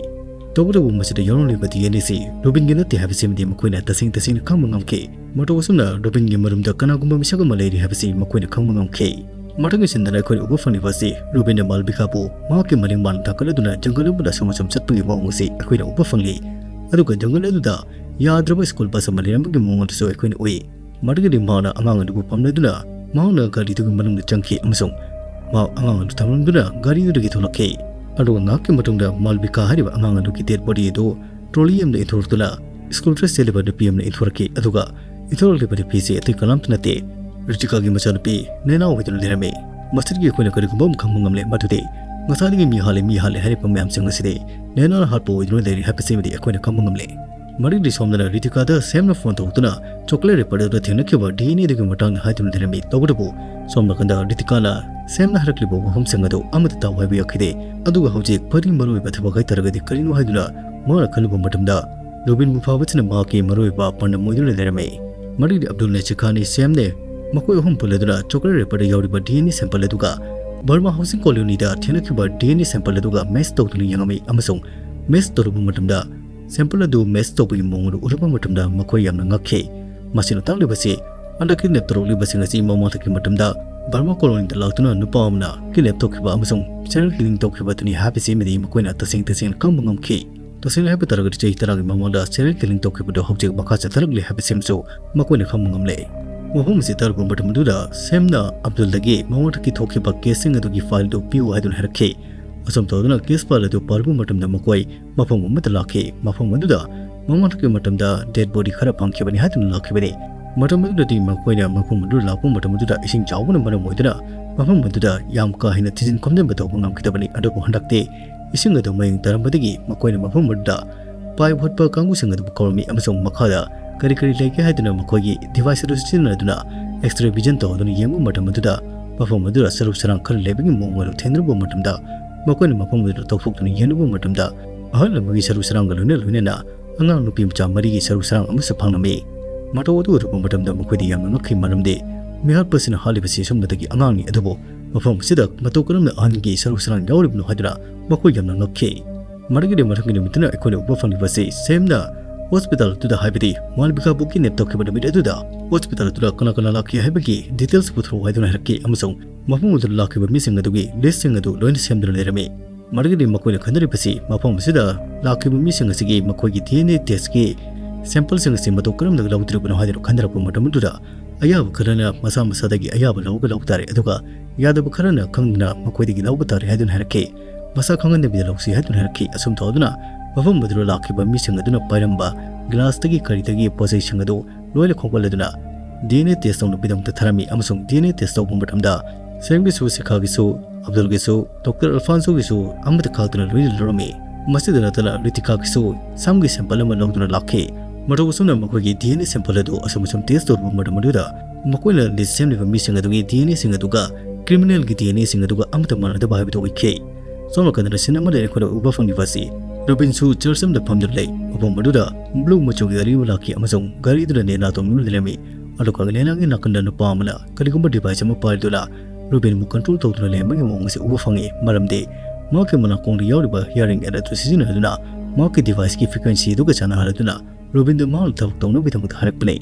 ꯇꯧꯕꯇꯕꯨ ꯃꯁꯤꯗ ꯌꯥꯎꯔꯝꯂꯤꯕ ꯗꯤ ꯑꯦꯟ ꯑꯦ ꯑꯁꯤ ꯔꯣꯕꯤꯟꯒꯤ ꯅꯠꯇꯦ ꯍꯥꯏꯕꯁꯤꯃꯗꯤ ꯃꯈꯣꯏꯅ ꯇꯁꯦꯡ ꯇꯁꯦꯡꯅ ꯈꯪꯕ ꯉꯝꯈꯤ꯫ ꯃꯇꯧ ꯑꯁꯨꯝꯅ ꯔꯣꯕꯤꯟꯒꯤ ꯃꯔꯨꯝꯗ ꯀꯅꯥꯒꯨꯝꯕ ꯃꯤꯁꯛ ꯑꯃ ꯂꯩꯔꯤ ꯍꯥꯏꯕꯁꯤ ꯃꯈꯣꯏꯅ ꯈꯪꯕ ꯉꯝꯈꯤ꯫ ꯃꯊꯪꯒꯤ ꯁꯤꯟꯗꯅ ꯑꯩꯈꯣꯏꯅ ꯎꯕ ꯐꯪꯂꯤꯕ ꯑꯁꯤ ꯔꯣꯕꯤꯟꯅ ꯃꯥꯜꯕꯤꯀꯥꯕꯨ ꯃꯍꯥꯛꯀꯤ ꯃꯅꯤꯡ ꯃꯥꯡꯗ ꯊꯥꯡꯒꯠꯂꯗꯨꯅ ꯖꯪꯒꯜ ꯑꯃꯗ ꯑꯁꯨꯝ ꯑꯁꯨꯝ ꯆꯠꯄꯒꯤ ꯃꯑꯣꯡ ꯑꯁꯤ ꯑꯩꯈꯣꯏꯅ ꯎꯕ ꯐꯪꯂꯤ꯫ ꯑꯗꯨꯒ ꯖꯪꯒꯜ ꯑꯗꯨꯗ ꯌꯥꯗ꯭ꯔꯕ ꯁ꯭ꯀꯨꯜ ꯕꯁ ꯑꯃ ꯂꯩꯔꯝꯕꯒꯤ ꯃꯑꯣꯡ ꯑꯗꯨꯁꯨ ꯑꯩꯈꯣꯏꯅ ꯎꯏ꯫ ꯃꯗꯨꯒꯤꯗꯤ ꯃꯍꯥꯛꯅ ꯑꯉꯥꯡ ꯑꯗꯨꯕꯨ ꯄꯝꯂꯗꯨꯅ ꯃꯍꯥꯛꯅ ꯒꯥꯔꯤꯗꯨꯒꯤ ꯃꯅꯨꯡꯗ ꯆꯪꯈꯤ ꯑꯃꯁꯨꯡ ꯃꯍꯥꯛ ꯑꯉꯥꯡ ꯑꯗꯨ ꯊꯝꯂꯝꯗꯨꯅ ꯒꯥꯔꯤꯗꯨꯗꯒꯤ ꯊꯣꯛꯂꯛꯈꯤ꯫ ꯑꯗꯨꯒ ꯉꯥꯏꯍꯥꯛꯀꯤ ꯃꯇꯨꯡꯗ ꯃꯥꯜꯕꯤꯀꯥ ꯍꯥꯏꯔꯤꯕ ꯑꯉꯥꯡ ꯑꯗꯨꯒꯤ ꯗꯦꯗ ꯕꯣꯗꯤ ꯑꯗꯨ ꯇ꯭ꯔꯣꯂꯤ ꯑꯃꯗ ꯏꯟꯊꯣꯔꯛꯇꯨꯅ ꯁ꯭ꯀꯨꯜ ꯗ꯭ꯔꯦꯁ ꯁꯦꯠꯂꯤꯕ ꯅꯨꯄꯤ ꯑꯃꯅ ꯏꯟꯊꯣꯔꯛꯈꯤ꯫ ꯑꯗꯨꯒ ꯏꯟꯊꯣꯔꯛꯂꯤꯕ ꯅꯨꯄꯤꯁꯤ ꯑꯇꯩ ꯀꯅꯥꯝꯇ ꯅꯠꯇꯦ, ꯔꯤꯇꯤꯀꯥꯒꯤ ꯃꯆꯥꯅꯨꯄꯤ ꯅꯦꯅꯥ ꯑꯣꯏꯗꯨꯅ ꯂꯩꯔꯝꯃꯤ꯫ ꯃꯁꯤꯗꯒꯤ ꯑꯩꯈꯣꯏꯅ ꯀꯔꯤꯒꯨꯝꯕ ꯑꯃ ꯈꯪꯕ ꯉꯝꯂꯦ, ꯃꯗꯨꯗꯤ ꯉꯁꯥꯏꯗꯒꯤ ꯃꯤ ꯍꯥꯠꯂꯦ, ꯃꯤ ꯍꯥꯠꯂꯦ ꯍꯥꯏꯔꯤꯕ ꯃꯌꯥꯝꯁꯤꯡ ꯑꯁꯤꯗꯤ ꯅꯦꯅꯥꯅ ꯍꯥꯠꯄ ꯑꯣꯏꯗꯨꯅ ꯂꯩꯔꯤ ꯍꯥꯏꯕꯁꯤꯃꯗꯤ ꯑꯩꯈꯣꯏꯅ ꯈꯪꯕ ꯉꯝꯂꯦ꯫ ꯃꯔꯤꯗꯤ ꯁꯣꯝꯗꯅ ꯔꯤꯇꯤꯀꯥꯗ ꯁꯦꯝꯅ ꯐꯣꯟ ꯇꯧꯔꯛꯇꯨꯅ ꯆꯣꯀꯣꯂꯦꯠ ꯔꯦꯄꯔ ꯑꯗꯨꯗ ꯊꯦꯡꯅꯈꯤꯕ ꯗꯤ ꯑꯦꯟ ꯑꯦꯗꯨꯒꯤ ꯃꯇꯥꯡꯗ ꯍꯥꯏꯗꯨꯅ ꯂꯩꯔꯝꯃꯤ꯫ ꯇꯧꯕꯇꯕꯨ ꯁꯣꯝ ꯅꯥꯀꯟꯗ ꯔꯤꯇꯤꯀꯥꯅ ꯁꯦꯝꯅ ꯍꯥꯏꯔꯛꯂꯤꯕ ꯋꯥꯐꯝꯁꯤꯡ ꯑꯗꯨ ꯑꯃꯠꯇ ꯇꯥꯎ ꯍꯥꯏꯕ ꯌꯥꯈꯤꯗꯦ꯫ ꯑꯗꯨꯒ ꯍꯧꯖꯤꯛ ꯈ꯭ꯋꯥꯏꯗꯒꯤ ꯃꯔꯨꯑꯣꯏꯕ ꯊꯕꯛ ꯍꯥꯏꯇꯥꯔꯒꯗꯤ ꯀꯔꯤꯅꯣ ꯍꯥꯏꯗꯨꯅ ꯃꯥꯅ ꯈꯜꯂꯨꯕ ꯃꯇꯝꯗ ꯔꯣꯕꯤꯟꯕꯨ ꯐꯥꯕꯁꯤꯅ ꯃꯍꯥꯛꯀꯤ ꯃꯔꯨꯑꯣꯏꯕ ꯄꯥꯟꯗꯝ ꯑꯣꯏꯗꯨꯅ ꯂꯩꯔꯝꯃꯤ꯫ ꯃꯔꯤꯗꯤ ꯑꯕꯗꯨꯜꯅꯦ ꯆꯤꯈꯥꯅꯤ ꯁꯦꯝꯅꯦ ꯃꯈꯣꯏ ꯑꯍꯨꯝ ꯄꯨꯜꯂꯗꯨꯅ ꯆꯣꯀꯣꯂꯦꯠ ꯔꯦꯄꯔꯗ ꯌꯥꯎꯔꯤꯕ ꯗꯤ ꯑꯦꯟ ꯑꯦ ꯁꯦꯝꯄꯜ ꯑꯗꯨꯒ ꯕꯔꯃꯥ ꯍꯥꯎꯁꯤꯡ ꯀꯣꯂꯣꯅꯤꯗ ꯊꯦꯡꯅꯈꯤꯕ ꯗꯤ ꯑꯦꯟ ꯑꯦ ꯁꯦꯝꯄꯜ ꯑꯗꯨꯒ ꯃꯦꯆ ꯇꯧꯗꯨꯅ ꯌꯦꯡꯉꯝꯃꯤ ꯑꯃꯁꯨꯡ ꯃꯦꯆ ꯇꯧꯔꯨꯕ ꯃꯇꯝꯗ ꯁꯦꯝꯄꯜ ꯑꯗꯨ ꯃꯦꯆ ꯇꯧꯕꯒꯤ ꯃꯑꯣꯡ ꯑꯗꯨ ꯎꯔꯨꯕ ꯃꯇꯝꯗ ꯃꯈꯣꯏ ꯌꯥꯝꯅ ꯉꯛꯈꯤ꯫ ꯃꯁꯤꯅ ꯇꯥꯛꯂꯤꯕꯁꯤ ꯍꯟꯗꯛ ꯀꯤꯗꯅꯦꯞ ꯇꯧꯔꯛꯂꯤꯕꯁꯤꯡ ꯑꯁꯤ ꯃꯃꯥꯡꯊꯛꯀꯤ ꯃꯇꯝꯗ ꯕꯔꯃꯥ ꯀꯣꯂꯣꯅꯤꯗ ꯂꯥꯛꯇꯨꯅ ꯅꯨꯄꯥ ꯑꯃꯅ ꯀꯤꯗꯅꯦꯞ ꯇꯧꯈꯤꯕ ꯑꯃꯁꯨꯡ ꯁꯦꯔꯤꯌꯦꯜ ꯀꯤꯂꯤꯡ ꯇꯧꯈꯤꯕ ꯑꯗꯨꯅꯤ ꯍꯥꯏꯕꯁꯤꯃꯗꯤ ꯃꯈꯣꯏꯅ ꯇꯁꯦꯡ ꯇꯁꯦꯡꯅ ꯈꯪꯕ ꯉꯝꯈꯤ꯫ ꯇꯁꯦꯡꯅ ꯍꯥꯏꯕ ꯇꯥꯔꯒꯗꯤ ꯆꯍꯤ ꯇꯔꯥꯒꯤ ꯃꯃꯥꯡꯗ serial killing ꯇꯧꯈꯤꯕꯗꯨ ꯍꯧꯖꯤꯛ ꯃꯈꯥ ꯆꯠꯊꯔꯛꯂꯤ ꯍꯥꯏꯕꯁꯤꯃꯁꯨ ꯃꯈꯣꯏꯅ ꯈꯪꯕ ꯉꯝꯂꯦ꯫ ꯋꯥꯐꯝ ꯑꯁꯤ ꯇꯥꯔꯨꯕ ꯃꯇꯝ ꯑꯗꯨꯗ ꯁꯦꯝꯅ ꯑꯕꯗꯨꯜꯗꯒꯤ ꯃꯃꯥꯡꯗꯒꯤ ꯊꯣꯛꯈꯤꯕ caseꯁꯤꯡ ꯑꯗꯨꯒꯤ fileꯗꯨ ꯄꯤꯌꯨ ꯍꯥꯏꯗꯨꯅ ꯍꯥꯏꯔꯛꯈꯤ꯫ ꯑꯁꯨꯝ ꯇꯧꯗꯨꯅ case file ꯑꯗꯨ ꯄꯥꯔꯨꯕ ꯃꯇꯝꯗ ꯃꯈꯣꯏ ꯃꯐꯝ ꯑꯃꯗ ꯂꯥꯛꯈꯤ꯫ ꯃꯐꯝ ꯑꯗꯨꯗ ꯃꯃꯥꯡꯗꯒꯤ ꯃꯇꯝꯗ dead body ꯈꯔ ꯐꯪꯈꯤꯕꯅꯤ ꯍꯥꯏꯗꯨꯅ ꯂꯥꯛꯈꯤꯕꯅꯤ꯫ ꯃꯇꯝ ꯑꯗꯨꯗꯗꯤ ꯃꯈꯣꯏꯅ ꯃꯐꯝ ꯑꯗꯨꯗ ꯂꯥꯛꯄ ꯃꯇꯝ ꯑꯗꯨꯗ ꯏꯁꯤꯡ ꯆꯥꯎꯕꯅ ꯃꯔꯝ ꯑꯣꯏꯗꯨꯅ ꯃꯐꯝ ꯑꯗꯨꯗ ꯌꯥꯝ ꯀꯥ ꯍꯦꯟꯅ ꯊꯤꯖꯤꯟ ꯈꯣꯝꯖꯤꯟꯕ ꯇꯧꯕ ꯉꯝꯈꯤꯗꯕꯅꯤ꯫ ꯑꯗꯨꯕꯨ ꯍꯟꯗꯛꯇꯤ ꯏꯁꯤꯡ ꯑꯗꯨ ꯃꯌꯦꯡ ꯇꯥꯔꯝꯕꯗꯒꯤ ꯃꯈꯣꯏꯅ ꯃꯐꯝ ꯑꯗꯨꯗ ꯄꯥꯏꯞ ꯍꯨꯠꯄ ꯀꯥꯡꯕꯨꯁꯤꯡ ꯑꯗꯨꯕꯨ ꯀꯧꯔꯝꯃꯤ ꯑꯃꯁꯨꯡ ꯃꯈꯥꯗ ꯀꯔꯤ ꯀꯔꯤ ꯂꯩꯒꯦ ꯍꯥꯏꯗꯨꯅ ꯃꯈꯣꯏꯒꯤ device ꯑꯗꯨ ꯁꯤꯖꯤꯟꯅꯗꯨꯅ X-ray vision ꯇꯧꯗꯨꯅ ꯌꯦꯡꯕ ꯃꯇꯝ ꯑꯗꯨꯗ ꯃꯐꯝ ꯑꯗꯨꯗ ꯁꯔꯨ ꯁꯔꯥꯡ ꯈꯔ ꯂꯩꯕꯒꯤ ꯃꯑꯣꯡ ꯑꯗꯨ ꯊꯦꯡꯅꯔꯨꯕ ꯃꯇꯝꯗ ꯃꯈꯣꯏꯅ ꯃꯐꯝ ꯑꯗꯨꯗ ꯇꯧꯊꯣꯛꯇꯨꯅ ꯌꯦꯡꯂꯨꯕ ꯃꯇꯝꯗ ꯑꯍꯜ ꯑꯃꯒꯤ ꯁꯔꯨ ꯁꯔꯥꯡꯒ ꯂꯣꯏꯅ ꯂꯣꯏꯅꯅ ꯑꯉꯥꯡ ꯅꯨꯄꯤ ꯃꯆꯥ ꯃꯔꯤꯒꯤ ꯁꯔꯨ ꯁꯔꯥꯡ ꯑꯃꯁꯨ ꯐꯪꯂꯝꯃꯤ꯫ ꯃꯇꯧ ꯑꯗꯨ ꯎꯔꯨꯕ ꯃꯇꯝꯗ ꯃꯈꯣꯏꯗꯤ ꯌꯥꯝꯅ ꯉꯛꯈꯤ, ꯃꯔꯝꯗꯤ ꯃꯤꯍꯥꯠꯄꯁꯤꯅ ꯍꯥꯠꯂꯤꯕꯁꯤ ꯑꯁꯨꯝꯕꯗꯒꯤ ꯑꯉꯥꯡꯅꯤ, ꯑꯗꯨꯕꯨ ꯃꯐꯝ ꯑꯁꯤꯗ ꯃꯇꯧ ꯀꯔꯝꯅ ꯑꯍꯟꯒꯤ ꯁꯔꯨ ꯁꯔꯥꯡ ꯌꯥꯎꯔꯤꯕꯅꯣ ꯍꯥꯏꯗꯨꯅ ꯃꯈꯣꯏ ꯌꯥꯝꯅ ꯉꯛꯈꯤ꯫ ꯃꯗꯨꯒꯤꯗꯤ ꯃꯊꯪꯒꯤ ꯅꯨꯃꯤꯠꯇꯅ ꯑꯩꯈꯣꯏꯅ ꯎꯕ ꯐꯪꯂꯤꯕꯁꯤ ꯁꯦꯝꯅ hospital ꯑꯗꯨꯗ, ꯍꯥꯏꯕꯗꯤ ꯃꯥꯜꯕꯤꯀꯥꯕꯨ kidnap ꯇꯧꯈꯤꯕ ꯅꯨꯃꯤꯠ ꯑꯗꯨꯗ hospital ꯑꯗꯨꯗ ꯀꯅꯥ ꯀꯅꯥ ꯂꯥꯛꯈꯤ ꯍꯥꯏꯕꯒꯤ details ꯄꯨꯊꯣꯔꯛꯎ ꯍꯥꯏꯗꯨꯅ ꯍꯥꯏꯔꯛꯈꯤ ꯑꯃꯁꯨꯡ ꯃꯐꯝ ꯑꯗꯨꯗ ꯂꯥꯛꯈꯤꯕ ꯃꯤꯁꯤꯡ ꯑꯗꯨꯒꯤ listꯁꯤꯡ ꯑꯗꯨ ꯂꯣꯏꯅ ꯁꯦꯝꯗꯨꯅ ꯂꯩꯔꯝꯃꯤ꯫ ꯃꯗꯨꯒꯤꯗꯤ ꯃꯈꯣꯏꯅ ꯈꯟꯅꯔꯤꯕꯁꯤ ꯃꯐꯝ ꯑꯁꯤꯗ ꯂꯥꯛꯈꯤꯕ ꯃꯤꯁꯤꯡ ꯑꯁꯤꯒꯤ ꯃꯈꯣꯏꯒꯤ DNA testꯀꯤ sampleꯁꯤꯡ ꯑꯁꯤ ꯃꯇꯧ ꯀꯔꯝꯅ ꯂꯧꯗ꯭ꯔꯤꯕꯅꯣ ꯍꯥꯏꯗꯨꯅ ꯈꯟꯅꯔꯛꯄ ꯃꯇꯝ ꯑꯗꯨꯗ ꯑꯌꯥꯕ ꯈꯔꯅ ꯃꯁꯥ ꯃꯁꯥꯗꯒꯤ ꯑꯌꯥꯕ ꯂꯧꯔꯒ ꯂꯧꯕ ꯇꯥꯔꯦ, ꯑꯗꯨꯒ ꯌꯥꯗꯕ ꯈꯔꯅ ꯈꯪꯗꯅ ꯃꯈꯣꯏꯗꯒꯤ ꯂꯧꯕ ꯇꯥꯔꯦ ꯍꯥꯏꯗꯨꯅ ꯍꯥꯏꯔꯛꯈꯤ꯫ ꯃꯁꯥ ꯈꯪꯍꯟꯗꯕꯤꯗ ꯂꯧꯁꯤ ꯍꯥꯏꯗꯨꯅ ꯍꯥꯏꯔꯛꯈꯤ꯫ ꯑꯁꯨꯝ ꯇꯧꯗꯨꯅ ꯃꯐꯝ ꯑꯗꯨꯗ ꯂꯥꯛꯈꯤꯕ ꯃꯤꯁꯤꯡ ꯑꯗꯨꯅ ꯄꯥꯏꯔꯝꯕ glassꯇꯒꯤ ꯀꯔꯤꯗꯒꯤ ꯄꯣꯠꯆꯩꯁꯤꯡ ꯑꯗꯨ ꯂꯣꯏꯅ ꯈꯣꯝꯒꯠꯂꯗꯨꯅ DNA test ꯇꯧꯅꯕꯒꯤꯗꯃꯛꯇ ꯊꯥꯔꯝꯃꯤ ꯑꯃꯁꯨꯡ DNA test ꯇꯧꯕ ꯃꯇꯝꯗ ꯁꯦꯝꯒꯤꯁꯨ, ꯁꯤꯈꯥꯒꯤꯁꯨ, ꯑꯕꯗꯨꯜꯒꯤꯁꯨ, ꯗꯣꯛꯇꯔ ꯑꯜꯐꯥꯟꯁꯣꯒꯤꯁꯨ ꯑꯃꯠꯇ ꯈꯥꯛꯇꯅ ꯂꯣꯏꯅ ꯂꯧꯔꯝꯃꯤ꯫ ꯃꯁꯤꯗ ꯅꯠꯇꯅ ꯔꯤꯇꯤꯀꯥꯒꯤꯁꯨ ꯁꯝꯒꯤ sample ꯑꯃ ꯂꯧꯗꯨꯅ ꯂꯥꯛꯈꯤ꯫ ꯃꯇꯧ ꯑꯁꯨꯝꯅ ꯃꯈꯣꯏꯒꯤ DNA sample ꯑꯗꯨ ꯑꯁꯨꯝ ꯑꯁꯨꯝ test ꯇꯧꯔꯨꯕ ꯃꯇꯝ ꯑꯗꯨꯗ ꯃꯈꯣꯏꯅ list ꯁꯦꯝꯂꯤꯕ ꯃꯤꯁꯤꯡ ꯑꯗꯨꯒꯤ DNAꯁꯤꯡ ꯑꯗꯨꯒ criminalꯒꯤ DNAꯁꯤꯡ ꯑꯗꯨꯒ ꯑꯃꯠꯇ ꯃꯥꯟꯅꯗꯕ ꯍꯥꯏꯕꯗꯨ ꯑꯣꯏꯈꯤ꯫ ꯁꯣꯝ ꯅꯥꯀꯟꯗ scene ꯑꯃꯗ ꯑꯩꯈꯣꯏꯅ ꯎꯕ ꯐꯪꯂꯤꯕ ꯑꯁꯤ ꯔꯣꯕꯤꯟꯁꯨ church ꯑꯃꯗ ꯐꯝꯗꯨꯅ ꯂꯩ꯫ ꯃꯐꯝ ꯑꯗꯨꯗ blue ꯃꯆꯨꯒꯤ ꯒꯥꯔꯤ ꯑꯃ ꯂꯥꯛꯈꯤ ꯑꯃꯁꯨꯡ ꯒꯥꯔꯤ ꯑꯗꯨꯅ ꯅꯦꯅꯥ ꯇꯣꯡꯗꯨꯅ ꯂꯩꯔꯝꯃꯤ꯫ ꯑꯗꯨꯒ ꯅꯦꯅꯥꯒꯤ ꯅꯥꯀꯟꯗ ꯅꯨꯄꯥ ꯑꯃꯅ ꯀꯔꯤꯒꯨꯝꯕ device ꯑꯃ ꯄꯥꯏꯗꯨꯅ ꯔꯣꯕꯤꯟꯕꯨ control ꯇꯧꯗꯨꯅ ꯂꯩꯔꯝꯕꯒꯤ ꯃꯑꯣꯡ ꯑꯁꯤ ꯎꯕ ꯐꯪꯉꯤ, ꯃꯔꯝꯗꯤ ꯃꯍꯥꯛꯀꯤ ꯃꯅꯥꯀꯣꯡꯗ ꯌꯥꯎꯔꯤꯕ hearing aid ꯑꯗꯨ ꯁꯤꯖꯤꯟꯅꯗꯨꯅ ꯃꯍꯥꯛꯀꯤ deviceꯀꯤ frequency ꯑꯗꯨꯒ ꯆꯥꯟꯅꯍꯜꯂꯗꯨꯅ ꯔꯣꯕꯤꯟꯗ ꯃꯍꯥꯛꯅ ꯊꯕꯛ ꯇꯧꯅꯕꯒꯤꯗꯃꯛꯇ ꯍꯥꯏꯔꯛꯄꯅꯤ꯫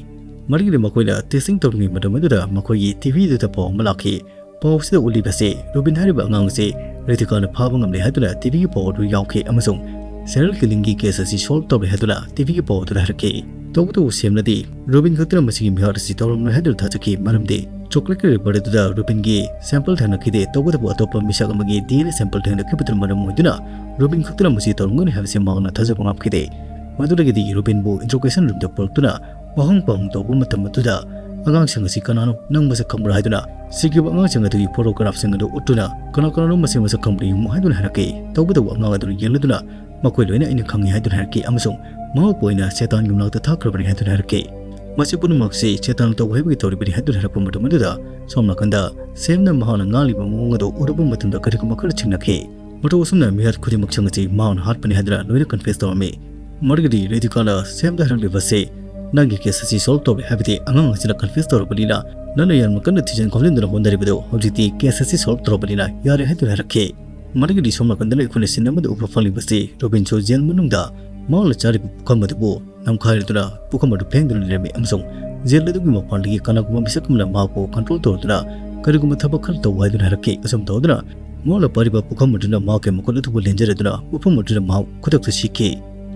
ꯃꯗꯨꯒꯤꯗꯤ ꯃꯈꯣꯏꯅ testing ꯇꯧꯔꯤꯉꯩ ꯃꯇꯝ ꯑꯗꯨꯗ ꯃꯈꯣꯏꯒꯤ TVꯗꯨꯗ ꯄꯥꯎ ꯑꯃ ꯂꯥꯛꯈꯤ꯫ ꯄꯥꯎꯁꯤꯗ ꯎꯠꯂꯤꯕꯁꯤ ꯔꯣꯕꯤꯟ ꯍꯥꯏꯔꯤꯕ ꯑꯉꯥꯡ ꯑꯁꯤ ꯔꯤꯇꯤꯀꯥꯅ ꯐꯥꯕ ꯉꯝꯂꯦ ꯍꯥꯏꯗꯨꯅ TVꯒꯤ ꯄꯥꯎ ꯑꯗꯨ ꯌꯥꯎꯈꯤ ꯑꯃꯁꯨꯡ serial killingꯒꯤ case ꯑꯁꯤ solve ꯇꯧꯔꯦ ꯍꯥꯏꯗꯨꯅ TVꯒꯤ ꯄꯥꯎ ꯑꯗꯨꯗ ꯍꯥꯏꯔꯛꯈꯤ꯫ ꯇꯧꯕꯇꯕꯨ ꯁꯦꯝꯅꯗꯤ ꯔꯣꯕꯤꯟ ꯈꯛꯇꯅ ꯃꯁꯤꯒꯤ ꯃꯤꯍꯥꯠ ꯑꯁꯤ ꯇꯧꯔꯝꯂꯣꯏ ꯍꯥꯏꯗꯨꯅ ꯊꯥꯖꯈꯤ, ꯃꯔꯝꯗꯤ chocolateꯀꯤ wrapper ꯑꯗꯨꯗ ꯔꯣꯕꯤꯟꯒꯤ sample ꯊꯦꯡꯅꯈꯤꯗꯦ꯫ ꯇꯧꯕꯇꯕꯨ ꯑꯇꯣꯞꯄ ꯃꯤꯁꯛ ꯑꯃꯒꯤ DNA sample ꯊꯦꯡꯅꯈꯤꯕꯗꯨꯅ ꯃꯔꯝ ꯑꯣꯏꯗꯨꯅ ꯔꯣꯕꯤꯟ ꯈꯛꯇꯅ ꯃꯁꯤ ꯇꯧꯔꯝꯒꯅꯤ ꯍꯥꯏꯕꯁꯤ ꯃꯍꯥꯛꯅ ꯊꯥꯖꯕ ꯉꯝꯈꯤꯗꯦ꯫ ꯃꯗꯨꯗꯒꯤꯗꯤ ꯔꯣꯕꯤꯟꯕꯨ interrogation roomꯗ ꯄꯨꯔꯛꯇꯨꯅ ꯋꯥꯍꯪ ꯄꯥꯎꯍꯪ ꯇꯧꯕ ꯃꯇꯝ ꯑꯗꯨꯗ ꯑꯉꯥꯡꯁꯤꯡ ꯑꯁꯤ ꯀꯅꯥꯅꯣ, ꯅꯪ ꯃꯁꯛ ꯈꯪꯕ꯭ꯔꯥ ꯍꯥꯏꯗꯨꯅ ꯁꯤꯈꯤꯕ ꯑꯉꯥꯡꯁꯤꯡ ꯑꯗꯨꯒꯤ photographꯁꯤꯡ ꯑꯗꯨ ꯎꯠꯇꯨꯅ ꯀꯅꯥ ꯀꯅꯥꯅꯣ ꯃꯁꯤ ꯃꯁꯛ ꯈꯪꯕ꯭ꯔꯥ ꯌꯦꯡꯉꯨ ꯍꯥꯏꯗꯨꯅ ꯍꯥꯏꯔꯛꯈꯤ꯫ ꯇꯧꯕꯇꯕꯨ ꯑꯉꯥꯡ ꯑꯗꯨꯅ ꯌꯦꯡꯂꯗꯨꯅ ꯃꯈꯣꯏ ꯂꯣꯏꯅ ꯑꯩꯅ ꯈꯪꯏ ꯍꯥꯏꯗꯨꯅ ꯍꯥꯏꯔꯛꯈꯤ ꯑꯃꯁꯨꯡ ꯃꯍꯥꯛꯄꯨ ꯑꯩꯅ ꯁꯦꯇꯥꯟꯒꯤ ꯃꯅꯥꯛꯇ ꯊꯥꯈ꯭ꯔꯕꯅꯤ ꯍꯥꯏꯗꯨꯅ ꯍꯥꯏꯔꯛꯈꯤ꯫ ꯃꯁꯤ ꯄꯨꯝꯅꯃꯛꯁꯤ ꯁꯦꯇꯥꯟꯅ ꯇꯧꯕ ꯍꯥꯏꯕꯒꯤ ꯇꯧꯔꯤꯕꯅꯤ ꯍꯥꯏꯗꯨꯅ ꯍꯥꯏꯔꯛꯄ ꯃꯇꯝ ꯑꯗꯨꯗ ꯁꯣꯝ ꯅꯥꯀꯟꯗ ꯁꯦꯝꯅ ꯃꯍꯥꯛꯅ ꯉꯥꯡꯂꯤꯕ ꯃꯑꯣꯡ ꯑꯗꯨ ꯎꯔꯨꯕ ꯃꯇꯝꯗ ꯀꯔꯤꯒꯨꯝꯕ ꯈꯔ ꯆꯤꯡꯅꯈꯤ꯫ ꯃꯇꯧ ꯑꯁꯨꯝꯅ ꯃꯤꯍꯥꯠ ꯈꯨꯗꯤꯡꯃꯛꯁꯤꯡ ꯑꯁꯤ ꯃꯍꯥꯛꯅ ꯍꯥꯠꯄꯅꯤ ꯍꯥꯏꯗꯨꯅ ꯂꯣꯏꯅ confess ꯇꯧꯔꯝꯃꯤ꯫ ꯃꯗꯨꯒꯤꯗꯤ ꯔꯤꯇꯤꯀꯥꯅ ꯁꯦꯝꯗ ꯍꯥꯏꯔꯛꯂꯤꯕꯁꯤ, "ꯅꯪꯒꯤ case ꯑꯁꯤ solve ꯇꯧꯔꯦ, ꯍꯥꯏꯕꯗꯤ ꯑꯉꯥꯡ ꯑꯁꯤꯅ confess ꯇꯧꯔꯕꯅꯤꯅ, ꯅꯪꯅ ꯌꯥꯝꯅ ꯀꯟꯅ ꯊꯤꯖꯤꯟ ꯈꯣꯝꯖꯤꯟꯗꯨꯅ ꯍꯣꯠꯅꯔꯤꯕꯗꯨ ꯍꯧꯖꯤꯛꯇꯤ case ꯑꯁꯤ solve ꯇꯧꯔꯕꯅꯤꯅ ꯌꯥꯔꯦ" ꯍꯥꯏꯗꯨꯅ ꯍꯥꯏꯔꯛꯈꯤ꯫ ꯃꯗꯨꯒꯤꯗꯤ ꯁꯣꯝ ꯅꯥꯀꯟꯗꯅ ꯑꯩꯈꯣꯏꯅ scene ꯑꯃꯗ ꯎꯕ ꯐꯪꯂꯤꯕꯁꯤ ꯔꯣꯕꯤꯟꯁꯨ ꯖꯦꯜ ꯃꯅꯨꯡꯗ ꯃꯍꯥꯛꯅ ꯆꯥꯔꯤꯕ ꯄꯨꯈꯝ ꯑꯗꯨꯕꯨ ꯅꯝꯈꯥꯏꯔꯗꯨꯅ ꯄꯨꯈꯝ ꯑꯗꯨ ꯐꯦꯡꯗꯨꯅ ꯂꯩꯔꯝꯃꯤ ꯑꯃꯁꯨꯡ ꯖꯦꯜ ꯑꯗꯨꯒꯤ ꯃꯄꯥꯟꯗꯒꯤ ꯀꯅꯥꯒꯨꯝꯕ ꯃꯤꯁꯛ ꯑꯃꯅ ꯃꯍꯥꯛꯄꯨ control ꯇꯧꯔꯗꯨꯅ ꯀꯔꯤꯒꯨꯝꯕ ꯊꯕꯛ ꯈꯔ ꯇꯧ ꯍꯥꯏꯗꯨꯅ ꯍꯥꯏꯔꯛꯈꯤ꯫ ꯑꯁꯨꯝ ꯇꯧꯗꯨꯅ ꯃꯍꯥꯛꯅ ꯄꯥꯏꯔꯤꯕ ꯄꯨꯈꯝ ꯑꯗꯨꯅ ꯃꯍꯥꯛꯀꯤ ꯃꯈꯨꯠ ꯑꯗꯨꯕꯨ ꯂꯦꯟꯖꯔꯗꯨꯅ ꯃꯐꯝ ꯑꯗꯨꯗ ꯃꯍꯥꯛ ꯈꯨꯗꯛꯇ ꯁꯤꯈꯤ꯫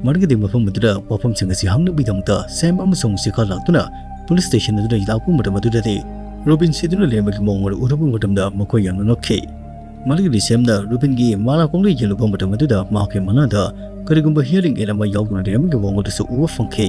ꯃꯗꯨꯒꯤꯗꯤ ꯃꯐꯝ ꯑꯗꯨꯗ ꯋꯥꯐꯝꯁꯤꯡ ꯑꯁꯤ ꯍꯪꯅꯕꯒꯤꯗꯃꯛꯇ ꯁꯦꯝ ꯑꯃꯁꯨꯡ ꯁꯤꯈꯥ ꯂꯥꯛꯇꯨꯅ police station ꯑꯗꯨꯗ ꯂꯥꯛꯄ ꯃꯇꯝ ꯑꯗꯨꯗꯗꯤ ꯔꯣꯕꯤꯟ ꯁꯤꯗꯨꯅ ꯂꯩꯔꯝꯕꯒꯤ ꯃꯑꯣꯡ ꯑꯗꯨ ꯎꯔꯨꯕ ꯃꯇꯝꯗ ꯃꯈꯣꯏ ꯌꯥꯝꯅ ꯉꯛꯈꯤ꯫ ꯃꯗꯨꯒꯤꯗꯤ ꯁꯦꯝꯅ ꯔꯣꯕꯤꯟꯒꯤ ꯃꯅꯥꯀꯣꯡꯗ ꯌꯦꯡꯂꯨꯕ ꯃꯇꯝ ꯑꯗꯨꯗ ꯃꯍꯥꯛꯀꯤ ꯃꯅꯥꯗ ꯀꯔꯤꯒꯨꯝꯕ hearing aid ꯑꯃ ꯌꯥꯎꯗꯨꯅ ꯂꯩꯔꯝꯕꯒꯤ ꯃꯑꯣꯡ ꯑꯗꯨꯁꯨ ꯎꯕ ꯐꯪꯈꯤ꯫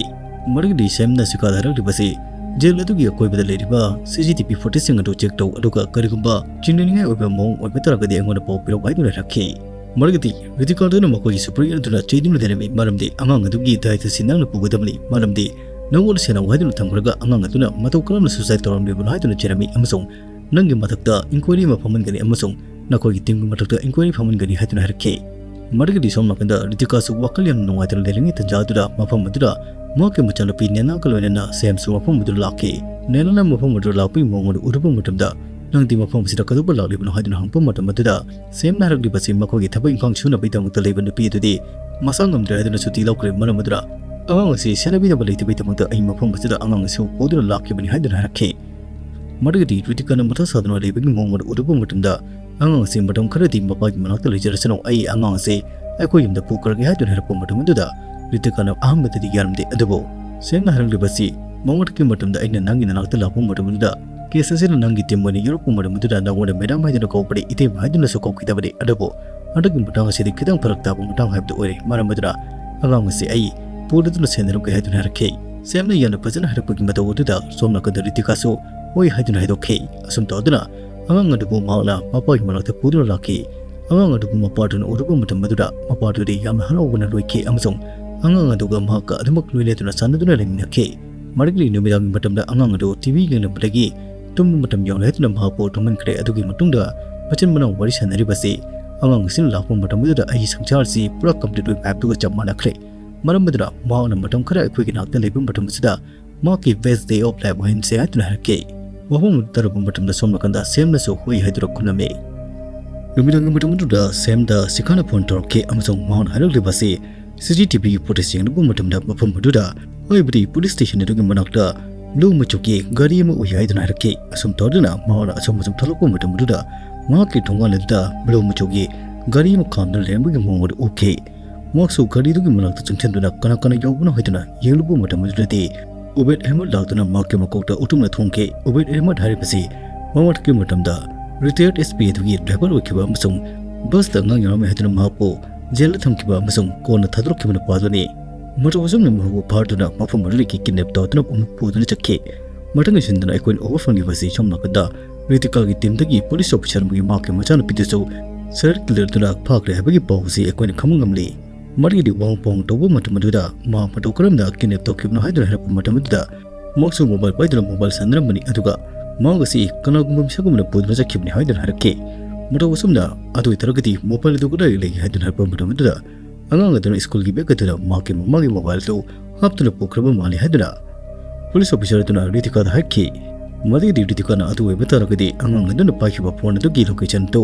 ꯃꯗꯨꯒꯤꯗꯤ ꯁꯦꯝꯅ ꯁꯤꯈꯥꯗ ꯍꯥꯏꯔꯛꯂꯤꯕꯁꯤ, "ꯖꯦꯜ ꯑꯗꯨꯒꯤ ꯑꯀꯣꯏꯕꯗ ꯂꯩꯔꯤꯕ CCTV footageꯁꯤꯡ ꯑꯗꯨ check ꯇꯧ, ꯑꯗꯨꯒ ꯀꯔꯤꯒꯨꯝꯕ ꯆꯤꯡꯅꯅꯤꯡꯉꯥꯏ ꯑꯣꯏꯕ ꯃꯑꯣꯡ ꯑꯣꯏꯕ ꯇꯥꯔꯒꯗꯤ ꯑꯩꯉꯣꯟꯗ ꯄꯥꯎ ꯄꯤꯔꯛꯎ" ꯍꯥꯏꯗꯨꯅ ꯍꯥꯏꯔꯛꯈꯤ꯫ ꯃꯗꯨꯒꯤꯗꯤ ꯔꯤꯇꯤꯀꯥꯗꯨꯅ ꯃꯈꯣꯏꯒꯤ superior ꯑꯗꯨꯅ ꯆꯩꯗꯨꯅ ꯂꯩꯔꯝꯃꯤ, ꯃꯔꯝꯗꯤ ꯑꯉꯥꯡ ꯑꯗꯨꯒꯤ ꯗꯥꯏꯇ ꯑꯁꯤ ꯅꯪꯅ ꯄꯨꯒꯗꯕꯅꯤ, ꯃꯔꯝꯗꯤ ꯅꯪꯉꯣꯟꯗ ꯁꯦꯟꯅꯧ ꯍꯥꯏꯗꯨꯅ ꯊꯝꯈ꯭ꯔꯒ ꯑꯉꯥꯡ ꯑꯗꯨꯅ ꯃꯇꯧ ꯀꯔꯝꯅ suicide ꯇꯧꯔꯝꯂꯤꯕꯅꯣ ꯍꯥꯏꯗꯨꯅ ꯆꯩꯔꯝꯃꯤ ꯑꯃꯁꯨꯡ ꯅꯪꯒꯤ ꯃꯊꯛꯇ inquiry ꯑꯃ ꯐꯝꯍꯟꯒꯅꯤ ꯑꯃꯁꯨꯡ ꯅꯈꯣꯏꯒꯤ teamꯒꯤ ꯃꯊꯛꯇ inquiry ꯐꯝꯍꯟꯒꯅꯤ ꯍꯥꯏꯗꯨꯅ ꯍꯥꯏꯔꯛꯈꯤ꯫ ꯃꯗꯨꯒꯤꯗꯤ ꯁꯣꯝ ꯅꯥꯀꯟꯗ ꯔꯤꯇꯤꯀꯥꯁꯨ ꯋꯥꯈꯜ ꯌꯥꯝꯅ ꯅꯨꯡꯉꯥꯏꯇꯅ ꯂꯩꯔꯤꯉꯩ ꯇꯟꯖꯥ ꯑꯗꯨꯗ ꯃꯐꯝ ꯑꯗꯨꯗ ꯃꯍꯥꯛꯀꯤ ꯃꯆꯥꯅꯨꯄꯤ ꯅꯦꯅꯥꯒ ꯂꯣꯏꯅꯅ ꯁꯦꯝꯁꯨ ꯃꯐꯝ ꯑꯗꯨꯗ ꯂꯥꯛꯈꯤ꯫ ꯅꯦꯅꯥꯅ ꯃꯐꯝ ꯑꯗꯨꯗ ꯂꯥꯛꯄꯒꯤ ꯃꯑꯣꯡ ꯑꯗꯨ ꯎꯔꯨꯕ ꯃꯇꯝꯗ, "ꯅꯪꯗꯤ ꯃꯐꯝ ꯑꯁꯤꯗ ꯀꯩꯗꯧꯕ ꯂꯥꯛꯂꯤꯕꯅꯣ?" ꯍꯥꯏꯗꯨꯅ ꯍꯪꯕ ꯃꯇꯝ ꯑꯗꯨꯗ ꯁꯦꯝꯅ ꯍꯥꯏꯔꯛꯂꯤꯕꯁꯤ ꯃꯈꯣꯏꯒꯤ ꯊꯕꯛ ꯏꯪꯈꯥꯡ ꯁꯨꯅꯕꯒꯤꯗꯃꯛꯇ ꯂꯩꯕ ꯅꯨꯄꯤ ꯑꯗꯨꯗꯤ ꯃꯁꯥ ꯉꯝꯗ꯭ꯔꯦ ꯍꯥꯏꯗꯨꯅ ꯁꯨꯇꯤ ꯂꯧꯈ꯭ꯔꯦ꯫ ꯃꯔꯝ ꯑꯗꯨꯅ ꯑꯉꯥꯡ ꯑꯁꯤ ꯁꯦꯟꯅꯕꯤꯅꯕ ꯂꯩꯇꯕꯒꯤꯗꯃꯛꯇ ꯑꯩ ꯃꯐꯝ ꯑꯁꯤꯗ ꯑꯉꯥꯡ ꯑꯁꯤ ꯄꯨꯗꯨꯅ ꯂꯥꯛꯈꯤꯕꯅꯤ ꯍꯥꯏꯗꯨꯅ ꯍꯥꯏꯔꯛꯈꯤ꯫ ꯃꯗꯨꯒꯤꯗꯤ ꯔꯤꯇꯤꯀꯥꯅ ꯃꯊꯥ ꯁꯥꯗꯨꯅ ꯂꯩꯕꯒꯤ ꯃꯑꯣꯡ ꯑꯗꯨ ꯎꯔꯨꯕ ꯃꯇꯝꯗ, "ꯑꯉꯥꯡ ꯑꯁꯤ ꯃꯇꯝ ꯈꯔꯗꯤ ꯃꯄꯥꯒꯤ ꯃꯅꯥꯛꯇ ꯂꯩꯖꯔꯁꯅꯨ, ꯑꯩ ꯑꯉꯥꯡ ꯑꯁꯤ ꯑꯩꯈꯣꯏ ꯌꯨꯝꯗ ꯄꯨꯈ꯭ꯔꯒꯦ ꯍꯥꯏꯗꯨꯅ ꯍꯥꯏꯔꯛꯄ ꯃꯇꯝ ꯑꯗꯨꯗ ꯔꯤꯇꯤꯀꯥꯅ ꯑꯍꯥꯟꯕꯗꯗꯤ ꯌꯥꯔꯝꯗꯦ꯫ ꯑꯗꯨꯕꯨ ꯁꯦꯝꯅ ꯍꯥꯏꯔꯝꯂꯤꯕꯁꯤ, ꯃꯃꯥꯡꯒꯤ ꯃꯇꯝꯗ ꯑꯩꯅ ꯅꯪꯒꯤ ꯅꯅꯥꯛꯇ ꯂꯥꯛꯄ ꯃꯇꯝ ꯑꯗꯨꯗ ꯀꯦꯁ ꯑꯁꯤꯅ ꯅꯪꯒꯤ ꯇꯤꯝ ꯑꯣꯏꯅ ꯌꯧꯔꯛꯄ ꯃꯇꯝ ꯑꯗꯨꯗ ꯅꯉꯣꯟꯗ ꯃꯦꯗꯥꯝ ꯍꯥꯏꯗꯨꯅ ꯀꯧꯕꯅꯤ, ꯏꯇꯩꯃ ꯍꯥꯏꯗꯨꯅꯁꯨ ꯀꯧꯈꯤꯗꯕꯅꯤ꯫ ꯑꯗꯨꯕꯨ ꯍꯟꯗꯛꯀꯤ ꯃꯇꯥꯡ ꯑꯁꯤꯗꯤ ꯈꯤꯇꯪ ꯐꯔꯛ ꯇꯥꯕ ꯃꯇꯥꯡ ꯍꯥꯏꯕꯗꯨ ꯑꯣꯏꯔꯦ꯫ ꯃꯔꯝ ꯑꯗꯨꯅ ꯑꯉꯥꯡ ꯑꯁꯤ ꯑꯩ ꯄꯨꯗꯨꯅ ꯁꯦꯟꯅꯔꯝꯒꯦ ꯍꯥꯏꯗꯨꯅ ꯍꯥꯏꯔꯛꯈꯤ꯫ ꯁꯦꯝꯅ ꯌꯥꯝꯅ ꯐꯖꯅ ꯍꯥꯏꯔꯛꯄꯒꯤ ꯃꯇꯧ ꯑꯗꯨꯗ ꯁꯣꯝ ꯅꯥꯀꯟꯗ ꯔꯤꯇꯤꯀꯥꯁꯨ ꯍꯣꯏ ꯍꯥꯏꯗꯨꯅ ꯍꯥꯏꯗꯣꯛꯈꯤ꯫ ꯑꯁꯨꯝ ꯇꯧꯗꯨꯅ ꯑꯉꯥꯡ ꯑꯗꯨꯕꯨ ꯃꯍꯥꯛꯅ ꯃꯄꯥꯒꯤ ꯃꯅꯥꯛꯇ ꯄꯨꯗꯨꯅ ꯂꯥꯛꯈꯤ꯫ ꯑꯉꯥꯡ ꯑꯗꯨꯕꯨ ꯃꯄꯥꯗꯨꯅ ꯎꯔꯨꯕ ꯃꯇꯝ ꯑꯗꯨꯗ ꯃꯄꯥꯗꯨꯗꯤ ꯌꯥꯝꯅ ꯍꯔꯥꯎꯕꯅ ꯂꯣꯏꯈꯤ ꯑꯃꯁꯨꯡ ꯑꯉꯥꯡ ꯑꯗꯨꯒ ꯃꯍꯥꯛꯀ ꯑꯗꯨꯃꯛ ꯂꯣꯏꯅꯗꯨꯅ ꯁꯥꯟꯅꯗꯨꯅ ꯂꯩꯃꯤꯟꯅꯈꯤ꯫ ꯃꯔꯛꯂꯤ ꯅꯨꯃꯤꯗꯥꯡꯒꯤ ꯃꯇꯝꯗ ꯑꯉꯥꯡ ꯑꯗꯨ ꯇꯤ ꯚꯤ ꯌꯦꯡꯂꯝꯕꯗꯒꯤ ꯇꯨꯝꯕ ꯃꯇꯝ ꯌꯧꯔꯦ ꯍꯥꯏꯗꯨꯅ ꯃꯍꯥꯛꯄꯨ ꯇꯨꯝꯍꯟꯈ꯭ꯔꯦ꯫ ꯑꯗꯨꯒꯤ ꯃꯇꯨꯡꯗ ꯃꯆꯤꯟ ꯃꯅꯥꯎ ꯋꯥꯔꯤ ꯁꯥꯟꯅꯔꯤꯕꯁꯤ ꯑꯉꯥꯡ ꯑꯁꯤꯅ ꯂꯥꯛꯄ ꯃꯇꯝ ꯑꯗꯨꯗ ꯑꯩꯒꯤ ꯁꯪꯁꯥꯔꯁꯤ ꯄꯨꯔꯥ ꯀꯝꯄ꯭ꯂꯤꯠ ꯑꯣꯏꯕ ꯍꯥꯏꯕꯗꯨꯒ ꯆꯞ ꯃꯥꯟꯅꯈ꯭ꯔꯦ꯫ ꯃꯔꯝ ꯑꯗꯨꯅ ꯃꯍꯥꯛꯅ ꯃꯇꯝ ꯈꯔ ꯑꯩꯈꯣꯏꯒꯤ ꯅꯥꯛꯇ ꯂꯩꯕ ꯃꯇꯝ ꯑꯁꯤꯗ ꯃꯍꯥꯛꯀꯤ ꯕꯦꯁ ꯗꯦ ꯑꯣꯐ ꯂꯥꯏꯐ ꯑꯣꯏꯍꯟꯁꯦ ꯍꯥꯏꯗꯨꯅ ꯍꯥꯏꯔꯛꯈꯤ꯫ ꯋꯥꯐꯝ ꯑꯗꯨ ꯇꯥꯔꯨꯕ ꯃꯇꯝꯗ ꯁꯣꯝ ꯅꯥꯀꯟꯗ ꯁꯦꯝꯅꯁꯨ ꯍꯣꯏ ꯍꯥꯏꯗꯨꯅ ꯈꯨꯝꯂꯝꯃꯤ꯫ ꯅꯨꯃꯤꯗꯥꯡꯒꯤ ꯃꯇꯝ ꯑꯗꯨꯗ ꯁꯦꯝꯗ ꯁꯤꯈꯥꯅ ꯐꯣꯟ ꯇꯧꯔꯛꯈꯤ ꯑꯃꯁꯨꯡ ꯃꯍꯥꯛꯅ ꯍꯥꯏꯔꯛꯂꯤꯕ ꯑꯁꯤ ꯁꯤ ꯁꯤ ꯇꯤ ꯚꯤꯒꯤ ꯐꯨꯇꯦꯖ ꯌꯦꯡꯂꯨꯕ ꯃꯇꯝꯗ ꯃꯐꯝ ꯑꯗꯨꯗ, ꯍꯥꯏꯕꯗꯤ ꯄꯨꯂꯤꯁ ꯁ꯭ꯇꯦꯁꯟ ꯑꯗꯨꯒꯤ ꯃꯅꯥꯛꯇ ꯕ꯭ꯂꯨ ꯃꯆꯨꯒꯤ ꯒꯥꯔꯤ ꯑꯃ ꯎꯏ ꯍꯥꯏꯗꯨꯅ ꯍꯥꯏꯔꯛꯈꯤ꯫ ꯑꯁꯨꯝ ꯇꯧꯗꯨꯅ ꯃꯍꯥꯛꯅ ꯑꯁꯣꯝ ꯑꯁꯨꯝ ꯊꯣꯛꯂꯛꯄ ꯃꯇꯝ ꯑꯗꯨꯗ ꯃꯍꯥꯛꯀꯤ ꯊꯣꯡꯒꯥꯜ ꯑꯗꯨꯗ ꯕ꯭ꯂꯨ ꯃꯆꯨꯒꯤ ꯒꯥꯔꯤ ꯑꯃ ꯈꯥꯝꯗꯨꯅ ꯂꯩꯔꯝꯕꯒꯤ ꯃꯑꯣꯡ ꯑꯗꯨ ꯎꯈꯤ꯫ ꯃꯍꯥꯛꯁꯨ ꯒꯥꯔꯤꯗꯨꯒꯤ ꯃꯅꯥꯛꯇ ꯆꯪꯁꯤꯟꯗꯨꯅ ꯀꯅꯥ ꯀꯅꯥ ꯌꯥꯎꯕꯅꯣ ꯍꯥꯏꯗꯨꯅ ꯌꯦꯡꯂꯨꯕ ꯃꯇꯝ ꯑꯗꯨꯗꯗꯤ ꯎꯕꯦꯗ ꯑꯍꯃꯗ ꯂꯥꯛꯇꯨꯅ ꯃꯍꯥꯛꯀꯤ ꯃꯀꯣꯛꯇ ꯎꯇꯨꯝꯅ ꯊꯣꯡꯈꯤ꯫ ꯎꯕꯦꯗ ꯑꯍꯃꯗ ꯍꯥꯏꯔꯤꯕꯁꯤ ꯃꯃꯥꯡꯒꯤ ꯃꯇꯝꯗ ꯔꯤꯇꯥꯌꯔꯗ ꯑꯦꯁ ꯄꯤ ꯑꯗꯨꯒꯤ ꯗ꯭ꯔꯥꯏꯚꯔ ꯑꯣꯏꯈꯤꯕ ꯑꯃꯁꯨꯡ ꯕꯁꯇ ꯑꯉꯥꯡ ꯌꯥꯎꯔꯝꯃꯤ ꯍꯥꯏꯗꯨꯅ ꯃꯍꯥꯛꯄꯨ ꯖꯦꯜꯗ ꯊꯝꯈꯤꯕ ꯑꯃꯁꯨꯡ ꯀꯣꯟꯅ ꯊꯥꯗꯣꯔꯛꯈꯤꯕ ꯅꯨꯄꯥꯗꯨꯅꯤ꯫ ꯃꯇꯧ ꯑꯁꯨꯝꯅ ꯃꯍꯥꯛꯄꯨ ꯐꯥꯗꯨꯅ ꯃꯐꯝ ꯑꯗꯨꯗꯒꯤ ꯀꯤꯗꯅꯦꯞ ꯇꯧꯗꯨꯅ ꯑꯃꯨꯛ ꯄꯨꯗꯨꯅ ꯆꯠꯈꯤ꯫ ꯃꯊꯪꯒꯤ ꯁꯤꯟꯗꯨꯅ ꯑꯩꯈꯣꯏꯅ ꯎꯕ ꯐꯪꯂꯤꯕꯁꯤ ꯁꯣꯝ ꯅꯥꯀꯟꯗ ꯔꯤꯇꯤꯀꯥꯒꯤ ꯇꯤꯝꯗꯒꯤ ꯄꯨꯂꯤꯁ ꯑꯣꯐꯤꯁꯥꯔ ꯑꯃꯒꯤ ꯃꯍꯥꯛꯀꯤ ꯃꯆꯥꯅꯨꯄꯤꯗꯨꯁꯨ ꯁꯥꯏꯂꯦꯟ ꯀꯤꯂꯔꯗꯨꯅ ꯐꯥꯈ꯭ꯔꯦ ꯍꯥꯏꯕꯒꯤ ꯄꯥꯎ ꯑꯁꯤ ꯑꯩꯈꯣꯏꯅ ꯈꯪꯕ ꯉꯝꯂꯤ꯫ ꯃꯔꯤꯗꯤ ꯋꯥꯍꯪ ꯄꯥꯎꯍꯪ ꯇꯧꯕ ꯃꯇꯝ ꯑꯗꯨꯗ ꯃꯥ ꯃꯇꯧ ꯀꯔꯝꯅ ꯀꯤꯗꯅꯦꯞ ꯇꯧꯈꯤꯕꯅꯣ ꯍꯥꯏꯗꯨꯅ ꯍꯥꯏꯔꯛꯄ ꯃꯇꯝ ꯑꯗꯨꯗ ꯃꯍꯥꯛꯁꯨ ꯃꯣꯕꯥꯏꯜ ꯄꯥꯏꯗꯨꯅ ꯃꯣꯕꯥꯏꯜ ꯁꯥꯟꯅꯔꯝꯕꯅꯤ, ꯑꯗꯨꯒ ꯃꯍꯥꯛ ꯑꯁꯤ ꯀꯅꯥꯒꯨꯝꯕ ꯃꯤꯁꯛ ꯑꯃꯅ ꯄꯨꯗꯨꯅ ꯆꯠꯈꯤꯕꯅꯤ ꯍꯥꯏꯗꯨꯅ ꯍꯥꯏꯔꯛꯈꯤ꯫ ꯃꯇꯧ ꯑꯁꯨꯝꯅ ꯑꯗꯨ ꯑꯣꯏꯇꯥꯔꯒꯗꯤ ꯃꯣꯕꯥꯏꯜ ꯑꯗꯨ ꯀꯗꯥꯏꯗ ꯂꯩꯒꯦ ꯍꯥꯏꯗꯨꯅ ꯍꯥꯏꯔꯛꯄ ꯃꯇꯝ ꯑꯗꯨꯗ ꯑꯉꯥꯡ ꯑꯗꯨꯅ ꯁ꯭ꯀꯨꯜꯒꯤ ꯕꯦꯒ ꯑꯗꯨꯗ ꯃꯍꯥꯛꯀꯤ ꯃꯃꯥꯒꯤ ꯃꯣꯕꯥꯏꯜ ꯑꯗꯨ ꯍꯥꯞꯇꯨꯅ ꯄꯨꯈ꯭ꯔꯕ ꯃꯥꯜꯂꯤ ꯍꯥꯏꯗꯨꯅ ꯄꯨꯂꯤꯁ ꯑꯣꯐꯤꯁꯔ ꯑꯗꯨꯅ ꯔꯤꯇꯤꯀꯥꯗ ꯍꯥꯏꯈꯤ꯫ ꯃꯗꯨꯒꯤꯗꯤ ꯔꯤꯇꯤꯀꯥꯅ ꯑꯗꯨ ꯑꯣꯏꯕ ꯇꯥꯔꯒꯗꯤ ꯑꯉꯥꯡ ꯑꯗꯨꯅ ꯄꯥꯏꯈꯤꯕ ꯐꯣꯟ ꯑꯗꯨꯒꯤ ꯂꯣꯀꯦꯁꯟ ꯑꯗꯨ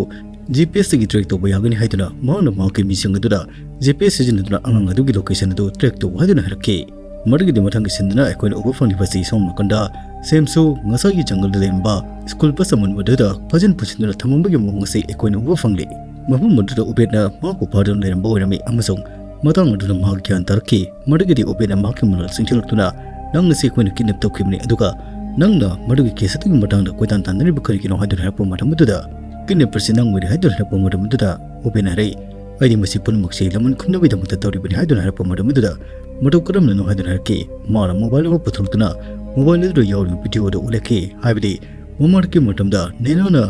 ꯖꯤ ꯄꯤ ꯑꯦꯁꯇꯒꯤ ꯇ꯭ꯔꯦꯛ ꯇꯧꯕ ꯌꯥꯒꯅꯤ ꯍꯥꯏꯗꯨꯅ ꯃꯍꯥꯛꯅ ꯃꯍꯥꯛꯀꯤ ꯃꯤꯁꯤꯡ ꯑꯗꯨꯗ ꯖꯤ ꯄꯤ ꯑꯦꯁ ꯁꯤꯖꯤꯟꯅꯗꯨꯅ ꯑꯉꯥꯡ ꯑꯗꯨꯒꯤ ꯂꯣꯀꯦꯁꯟ ꯑꯗꯨ ꯇ꯭ꯔꯦꯛ ꯇꯧ ꯍꯥꯏꯗꯨꯅ ꯍꯥꯏꯔꯛꯈꯤ꯫ ꯃꯗꯨꯒꯤꯗꯤ ꯃꯊꯪꯒꯤ ꯁꯤꯟꯗꯨꯅ ꯑꯩꯈꯣꯏꯅ ꯎꯕ ꯐꯪꯂꯤꯕꯁꯤ ꯁꯣꯝ ꯅꯥꯀꯟꯗ ꯁꯦꯝꯁꯨ ꯉꯁꯥꯏꯒꯤ ꯖꯪꯒꯜꯗ ꯂꯩꯔꯝꯕ ꯁ꯭ꯀꯨꯜ ꯕꯁ ꯑꯃꯟꯕ ꯑꯗꯨꯗ ꯐꯥꯖꯤꯟ ꯄꯨꯁꯤꯟꯗꯨꯅ ꯊꯝꯃꯝꯕꯒꯤ ꯃꯑꯣꯡ ꯑꯁꯤ ꯑꯩꯈꯣꯏꯅ ꯎꯕ ꯐꯪꯂꯤ꯫ ꯃꯐꯝ ꯑꯗꯨꯗ ꯎꯕꯦꯗꯅ ꯃꯍꯥꯛꯄꯨ ꯐꯥꯗꯨꯅ ꯂꯩꯔꯝꯕ ꯑꯣꯏꯔꯝꯃꯤ ꯑꯃꯁꯨꯡ ꯃꯇꯥꯡ ꯑꯗꯨꯗ ꯃꯍꯥꯛ ꯒ꯭ꯌꯥꯟ ꯇꯥꯔꯛꯈꯤ꯫ ꯃꯗꯨꯒꯤꯗꯤ ꯎꯕꯦꯗꯅ ꯃꯍꯥꯛꯀꯤ ꯃꯅꯥꯛ ꯆꯪꯁꯤꯜꯂꯛꯇꯨꯅ, "ꯅꯪ ꯉꯁꯤ ꯑꯩꯈꯣꯏꯅ ꯀꯤꯗꯅꯦꯞ ꯇꯧꯈꯤꯕꯅꯤ, ꯑꯗꯨꯒ ꯅꯪꯅ ꯃꯗꯨꯒꯤ ꯀꯦꯁ ꯑꯗꯨꯒꯤ ꯃꯇꯥꯡꯗ ꯀꯣꯏꯇꯥꯟ ꯇꯥꯟꯅꯔꯤꯕ ꯀꯔꯤꯒꯤꯅꯣ?" ꯍꯥꯏꯗꯨꯅ ꯍꯥꯏꯔꯛꯄ ꯃꯇꯝ ꯑꯗꯨꯗ, "ꯀꯤꯗꯅꯦꯄꯔꯁꯤ ꯅꯪ ꯑꯣꯏꯔꯦ" ꯍꯥꯏꯗꯨꯅ ꯍꯥꯏꯔꯛꯄ ꯃꯇꯝ ꯑꯗꯨꯗ ꯎꯕꯦꯗꯅ ꯍꯥꯏꯔꯛꯏ, "ꯑꯩꯗꯤ ꯃꯁꯤ ꯄꯨꯝꯅꯃꯛꯁꯤ ꯂꯃꯟ ꯈꯨꯝꯅꯕꯒꯤꯗꯃꯛꯇ ꯇꯧꯔꯤꯕꯅꯤ" ꯍꯥꯏꯗꯨꯅ ꯍꯥꯏꯔꯛꯄ ꯃꯇꯝ ꯑꯗꯨꯗ, "ꯃꯇꯧ ꯀꯔꯝꯅꯅꯣ?" ꯍꯥꯏꯗꯨꯅ ꯍꯥꯏꯔꯛꯈꯤ꯫ ꯃꯥꯅ ꯃꯣꯕꯥꯏꯜ ꯑꯃ ꯄꯨꯊꯣꯔꯛꯇꯨꯅ ꯃꯣꯕꯥꯏꯜ ꯑꯗꯨꯗ ꯌꯥꯎꯔꯤꯕ ꯚꯤꯗꯤꯑꯣ ꯑꯗꯨ ꯎꯠꯂꯛꯈꯤ꯫ ꯍꯥꯏꯕꯗꯤ ꯃꯃꯥꯡꯒꯤ ꯃꯇꯝꯗ ꯅꯦꯅꯥꯅ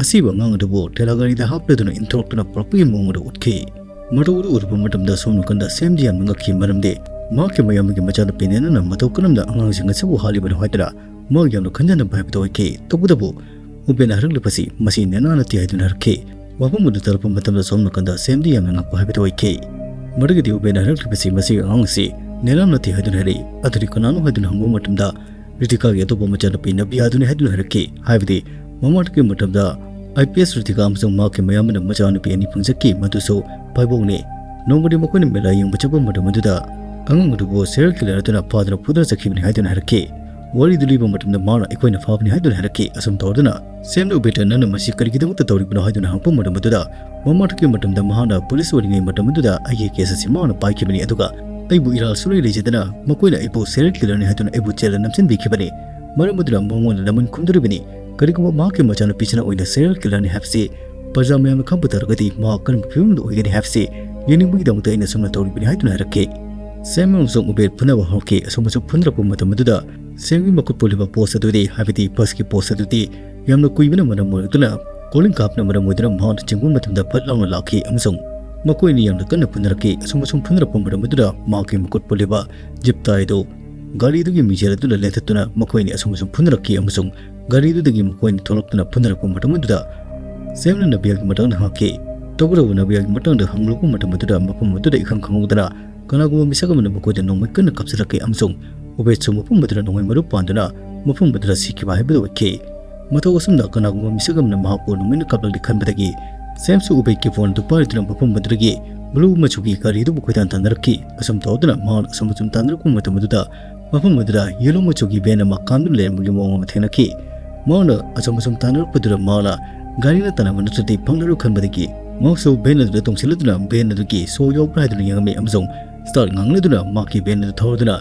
ꯑꯁꯤꯕ ꯑꯉꯥꯡ ꯑꯗꯨꯕꯨ ꯊꯦꯂꯥ ꯒꯥꯔꯤꯗ ꯍꯥꯞꯂꯗꯨꯅ ꯏꯟꯊꯣꯔꯛꯇꯨꯅ ꯄꯨꯔꯛꯄꯒꯤ ꯃꯑꯣꯡ ꯑꯗꯨ ꯎꯠꯈꯤ꯫ ꯃꯇꯧ ꯑꯗꯨ ꯎꯔꯨꯕ ꯃꯇꯝꯗ ꯁꯣꯝ ꯅꯥꯀꯟꯗ ꯁꯦꯝꯗꯤ ꯌꯥꯝꯅ ꯉꯛꯈꯤ, ꯃꯔꯝꯗꯤ ꯃꯍꯥꯛꯀꯤ ꯃꯌꯥꯝꯕꯒꯤ ꯃꯆꯥꯅꯨꯄꯤ ꯅꯦꯅꯥꯅ ꯃꯇꯧ ꯀꯔꯝꯅ ꯑꯉꯥꯡꯁꯤꯡ ꯑꯁꯤꯕꯨ ꯍꯥꯠꯂꯤꯕꯅꯣ ꯍꯥꯏꯗꯨꯅ ꯃꯍꯥꯛ ꯌꯥꯝꯅ ꯈꯟꯖꯅꯕ ꯍꯥꯏꯕꯗꯨ ꯑꯣꯏꯈꯤ꯫ ꯇꯧꯕꯇꯕꯨ ꯎꯕꯦꯟꯅ ꯍꯥꯏꯔꯛꯂꯤꯕꯁꯤ ꯃꯁꯤ ꯅꯦꯅꯥ ꯅꯠꯇꯦ ꯍꯥꯏꯗꯨꯅ ꯍꯥꯏꯔꯛꯈꯤ꯫ ꯋꯥꯐꯝ ꯑꯗꯨ ꯇꯥꯔꯛꯄ ꯃꯇꯝꯗ ꯁꯣꯝ ꯅꯥꯀꯟꯗ ꯁꯦꯝꯗꯤ ꯌꯥꯝꯅ ꯉꯛꯄ ꯍꯥꯏꯕꯗꯨ ꯑꯣꯏꯈꯤ꯫ ꯃꯗꯨꯒꯤꯗꯤ ꯎꯕꯦꯟꯅ ꯍꯥꯏꯔꯛꯂꯤꯕꯁꯤ ꯃꯁꯤꯒꯤ ꯑꯉꯥꯡ ꯑꯁꯤ ꯅꯦꯅꯥ ꯅꯠꯇꯦ ꯍꯥꯏꯗꯨꯅ ꯍꯥꯏꯔꯛꯏ꯫ ꯑꯗꯨꯗꯤ ꯀꯅꯥꯅꯣ ꯍꯥꯏꯗꯨꯅ ꯍꯪꯕ ꯃꯇꯝꯗ ꯔꯤꯇꯤꯀꯥꯒꯤ ꯑꯇꯣꯞꯄ ꯃꯆꯥꯅꯨꯄꯤ ꯅꯕꯤꯌꯥꯗꯨꯅꯤ ꯍꯥꯏꯗꯨꯅ ꯍꯥꯏꯔꯛꯈꯤ꯫ ꯍꯥꯏꯕꯗꯤ ꯃꯃꯥꯡꯒꯤ ꯃꯇꯝꯗ ꯑꯥꯏ ꯄꯤ ꯑꯦꯁ ꯔꯤꯇꯤꯀꯥ ꯑꯃꯁꯨꯡ ꯃꯍꯥꯛꯀꯤ ꯃꯌꯥꯝꯕꯅ ꯃꯆꯥꯅꯨꯄꯤ ꯑꯅꯤ ꯐꯪꯖꯈꯤ, ꯃꯗꯨꯁꯨ ꯐꯥꯏꯕꯣꯛꯅꯤ꯫ ꯅꯣꯡꯃꯗꯤ ꯃꯈꯣꯏꯅ ꯃꯦꯂꯥ ꯌꯦꯡꯕ ꯆꯠꯄ ꯃꯇꯝ ꯑꯗꯨꯗ ꯑꯉꯥꯡ ꯑꯗꯨꯕꯨ ꯁꯦꯔꯤꯌꯦꯜ ꯀꯤꯂꯔ ꯑꯗꯨꯅ ꯐꯥꯗꯨꯅ ꯐꯨꯗꯨꯅ ꯆꯠꯈꯤꯕꯅꯤ ꯍꯥꯏꯗꯨꯅ ꯍꯥꯏꯔꯛꯈꯤ꯫ ꯋꯥꯔꯤꯗꯨ ꯂꯤꯕ ꯃꯇꯝꯗ ꯃꯥꯅ ꯑꯩꯈꯣꯏꯅ ꯐꯥꯕꯅꯤ ꯍꯥꯏꯗꯨꯅ ꯍꯥꯏꯔꯛꯈꯤ꯫ ꯑꯁꯨꯝ ꯇꯧꯗꯨꯅ ꯁꯦꯝꯅ ꯎꯕꯦꯠꯇ ꯅꯪꯅ ꯃꯁꯤ ꯀꯔꯤꯒꯤꯗꯃꯛꯇ ꯇꯧꯔꯤꯕꯅꯣ ꯍꯥꯏꯗꯨꯅ ꯍꯪꯉꯛꯄ ꯃꯇꯝ ꯑꯗꯨꯗ ꯃꯃꯥꯡꯒꯤ ꯃꯇꯝꯗ ꯃꯍꯥꯛꯅ ꯄꯨꯂꯤꯁ ꯑꯣꯏꯔꯤꯉꯩ ꯃꯇꯝ ꯑꯗꯨꯗ ꯑꯩꯒꯤ ꯀꯦꯁ ꯑꯁꯤ ꯃꯍꯥꯛꯅ ꯄꯥꯏꯈꯤꯕꯅꯤ, ꯑꯗꯨꯒ ꯑꯩꯕꯨ ꯏꯔꯥꯜ ꯁꯨꯡꯂꯩ ꯂꯩꯖꯗꯅ ꯃꯈꯣꯏꯅ ꯑꯩꯕꯨ ꯁꯦꯔꯤꯌꯦꯜ ꯀꯤꯂꯔꯅꯤ ꯍꯥꯏꯗꯨꯅ ꯑꯩꯕꯨ ꯖꯦꯜꯗ ꯅꯝꯁꯤꯟꯕꯤꯈꯤꯕꯅꯤ꯫ ꯃꯔꯝ ꯑꯗꯨꯅ ꯃꯉꯣꯟꯗ ꯂꯃꯟ ꯈꯨꯝꯗꯨꯔꯤꯕꯅꯤ꯫ ꯀꯔꯤꯒꯨꯝꯕ ꯃꯍꯥꯛꯀꯤ ꯃꯆꯥꯅꯨꯄꯤꯁꯤꯅ ꯑꯣꯏꯅ ꯁꯦꯔꯤꯌꯦꯜ ꯀꯤꯂꯔꯅꯤ ꯍꯥꯏꯕꯁꯤ ꯄ꯭ꯔꯖꯥ ꯃꯌꯥꯝꯅ ꯈꯪꯕ ꯇꯥꯔꯒꯗꯤ ꯃꯍꯥꯛ ꯀꯔꯝꯕ ꯐꯤꯕꯝꯗ ꯑꯣꯏꯒꯅꯤ ꯍꯥꯏꯕꯁꯤ ꯌꯦꯡꯅꯤꯡꯕꯒꯤꯗꯃꯛꯇ ꯑꯩꯅ ꯁꯨꯝꯅ ꯇꯧꯔꯤꯕꯅꯤ ꯍꯥꯏꯗꯨꯅ ꯍꯥꯏꯔꯛꯈꯤ꯫ ꯁꯦꯝ ꯑꯃꯁꯨꯡ ꯎꯕꯦꯠ ꯐꯨꯅꯕ ꯍꯧꯔꯛꯈꯤ꯫ ꯑꯁꯨꯝ ꯑꯁꯨꯝ ꯐꯨꯅꯔꯛꯄ ꯃꯇꯝ ꯑꯗꯨꯗ ꯁꯦꯝꯒꯤ ꯃꯈꯨꯠ ꯄꯣꯜꯂꯤꯕ ꯄꯣꯁ ꯑꯗꯨꯗꯤ, ꯍꯥꯏꯕꯗꯤ ꯕꯁꯀꯤ ꯄꯣꯁ ꯑꯗꯨꯗꯤ ꯌꯥꯝꯅ ꯀꯨꯏꯕꯅ ꯃꯔꯝ ꯑꯣꯏꯔꯗꯨꯅ, ꯀꯣꯂꯤꯡ ꯀꯥꯞꯄꯅ ꯃꯔꯝ ꯑꯣꯏꯗꯨꯅ ꯃꯍꯥꯛꯅ ꯆꯤꯡꯕ ꯃꯇꯝꯗ ꯐꯠ ꯂꯥꯎꯅ ꯂꯥꯛꯈꯤ ꯑꯃꯁꯨꯡ ꯃꯈꯣꯏ ꯑꯅꯤ ꯌꯥꯝꯅ ꯀꯟꯅ ꯐꯨꯅꯔꯛꯈꯤ꯫ ꯑꯁꯨꯝ ꯑꯁꯨꯝ ꯐꯨꯅꯔꯛꯄ ꯃꯇꯝ ꯑꯗꯨꯗ ꯃꯍꯥꯛꯀꯤ ꯃꯈꯨꯠ ꯄꯣꯜꯂꯤꯕ ꯖꯤꯞ ꯇꯥꯏ ꯑꯗꯨ ꯒꯥꯔꯤꯗꯨꯒꯤ ꯃꯤꯡꯖꯦꯜ ꯑꯗꯨꯅ ꯂꯦꯟꯊꯠꯇꯨꯅ ꯃꯈꯣꯏ ꯑꯅꯤ ꯑꯁꯨꯝ ꯑꯁꯨꯝ ꯐꯨꯅꯔꯛꯈꯤ ꯑꯃꯁꯨꯡ ꯒꯥꯔꯤꯗꯨꯗꯒꯤ ꯃꯈꯣꯏ ꯑꯅꯤ ꯊꯣꯛꯂꯛꯇꯨꯅ ꯐꯨꯅꯔꯛꯄ ꯃꯇꯝ ꯑꯗꯨꯗ ꯁꯦꯝꯅ ꯅꯕꯤꯌꯥꯒꯤ ꯃꯇꯥꯡꯗ ꯍꯪꯉꯛꯈꯤ꯫ ꯇꯧꯕꯇꯕꯨ ꯅꯕꯤꯌꯥꯒꯤ ꯃꯇꯥꯡꯗ ꯍꯪꯂꯨꯕ ꯃꯇꯝ ꯑꯗꯨꯗ ꯃꯐꯝ ꯑꯗꯨꯗ ꯏꯈꯪ ꯈꯪꯍꯧꯗꯅ ꯀꯅꯥꯒꯨꯝꯕ ꯃꯤꯁꯛ ꯑꯃꯅ ꯃꯈꯣꯏꯗ ꯅꯣꯡꯃꯩ ꯀꯟꯅ ꯀꯥꯞꯁꯤꯜꯂꯛꯈꯤ ꯑꯃꯁꯨꯡ ꯎꯕꯦꯠꯁꯨ ꯃꯐꯝ ꯑꯗꯨꯗ ꯅꯣꯡꯃꯩ ꯃꯔꯨ ꯄꯥꯟꯗꯨꯅ ꯃꯐꯝ ꯑꯗꯨꯗ ꯁꯤꯈꯤꯕ ꯍꯥꯏꯕꯗꯨ ꯑꯣꯏꯈꯤ꯫ ꯃꯇꯧ ꯑꯁꯨꯝꯅ ꯀꯅꯥꯒꯨꯝꯕ ꯃꯤꯁꯛ ꯑꯃꯅ ꯃꯍꯥꯛꯄꯨ ꯅꯣꯡꯃꯩꯅ ꯀꯥꯞꯂꯛꯂꯤ ꯈꯟꯕꯗꯒꯤ ꯁꯦꯝꯁꯨ ꯎꯕꯦꯠꯀꯤ ꯐꯣꯟ ꯑꯗꯨ ꯄꯥꯏꯗꯨꯅ ꯃꯐꯝ ꯑꯗꯨꯗꯒꯤ ꯕ꯭ꯂꯨ ꯃꯆꯨꯒꯤ ꯒꯥꯔꯤ ꯑꯗꯨꯕꯨ ꯀꯣꯏꯇꯥꯟ ꯇꯥꯟꯅꯔꯛꯈꯤ꯫ ꯑꯁꯨꯝ ꯇꯧꯗꯨꯅ ꯃꯍꯥꯛꯅ ꯑꯁꯨꯝ ꯑꯁꯨꯝ ꯇꯥꯟꯅꯔꯛꯄ ꯃꯇꯝ ꯑꯗꯨꯗ ꯃꯐꯝ ꯑꯗꯨꯗ ꯌꯦꯜꯂꯣ ꯃꯆꯨꯒꯤ ꯚꯦꯟ ꯑꯃ ꯀꯥꯝꯗꯨꯅ ꯂꯩꯔꯝꯕꯒꯤ ꯃꯑꯣꯡ ꯑꯃ ꯊꯦꯡꯅꯈꯤ꯫ ꯃꯍꯥꯛꯅ ꯑꯁꯨꯝ ꯑꯁꯨꯝ ꯇꯥꯟꯅꯔꯛꯄꯗꯨꯗ ꯃꯍꯥꯛꯅ ꯒꯥꯔꯤꯅ ꯇꯥꯟꯅꯕ ꯅꯠꯇ꯭ꯔꯗꯤ ꯐꯪꯂꯔꯣꯏ ꯈꯟꯕꯗꯒꯤ ꯃꯍꯥꯛꯁꯨ ꯚꯦꯟ ꯑꯗꯨꯗ ꯇꯣꯡꯁꯤꯜꯂꯗꯨꯅ ꯚꯦꯟ ꯑꯗꯨꯒꯤ ꯁꯣ ꯌꯥꯎꯕ꯭ꯔꯥ ꯍꯥꯏꯗꯨꯅ ꯌꯦꯡꯉꯝꯃꯤ ꯑꯃꯁꯨꯡ ꯁ꯭ꯇꯥꯔꯠ ꯉꯥꯡꯅꯗꯨꯅ ꯃꯍꯥꯛꯀꯤ ꯚꯦꯟ ꯑꯗꯨ ꯊꯧꯔꯗꯨꯅ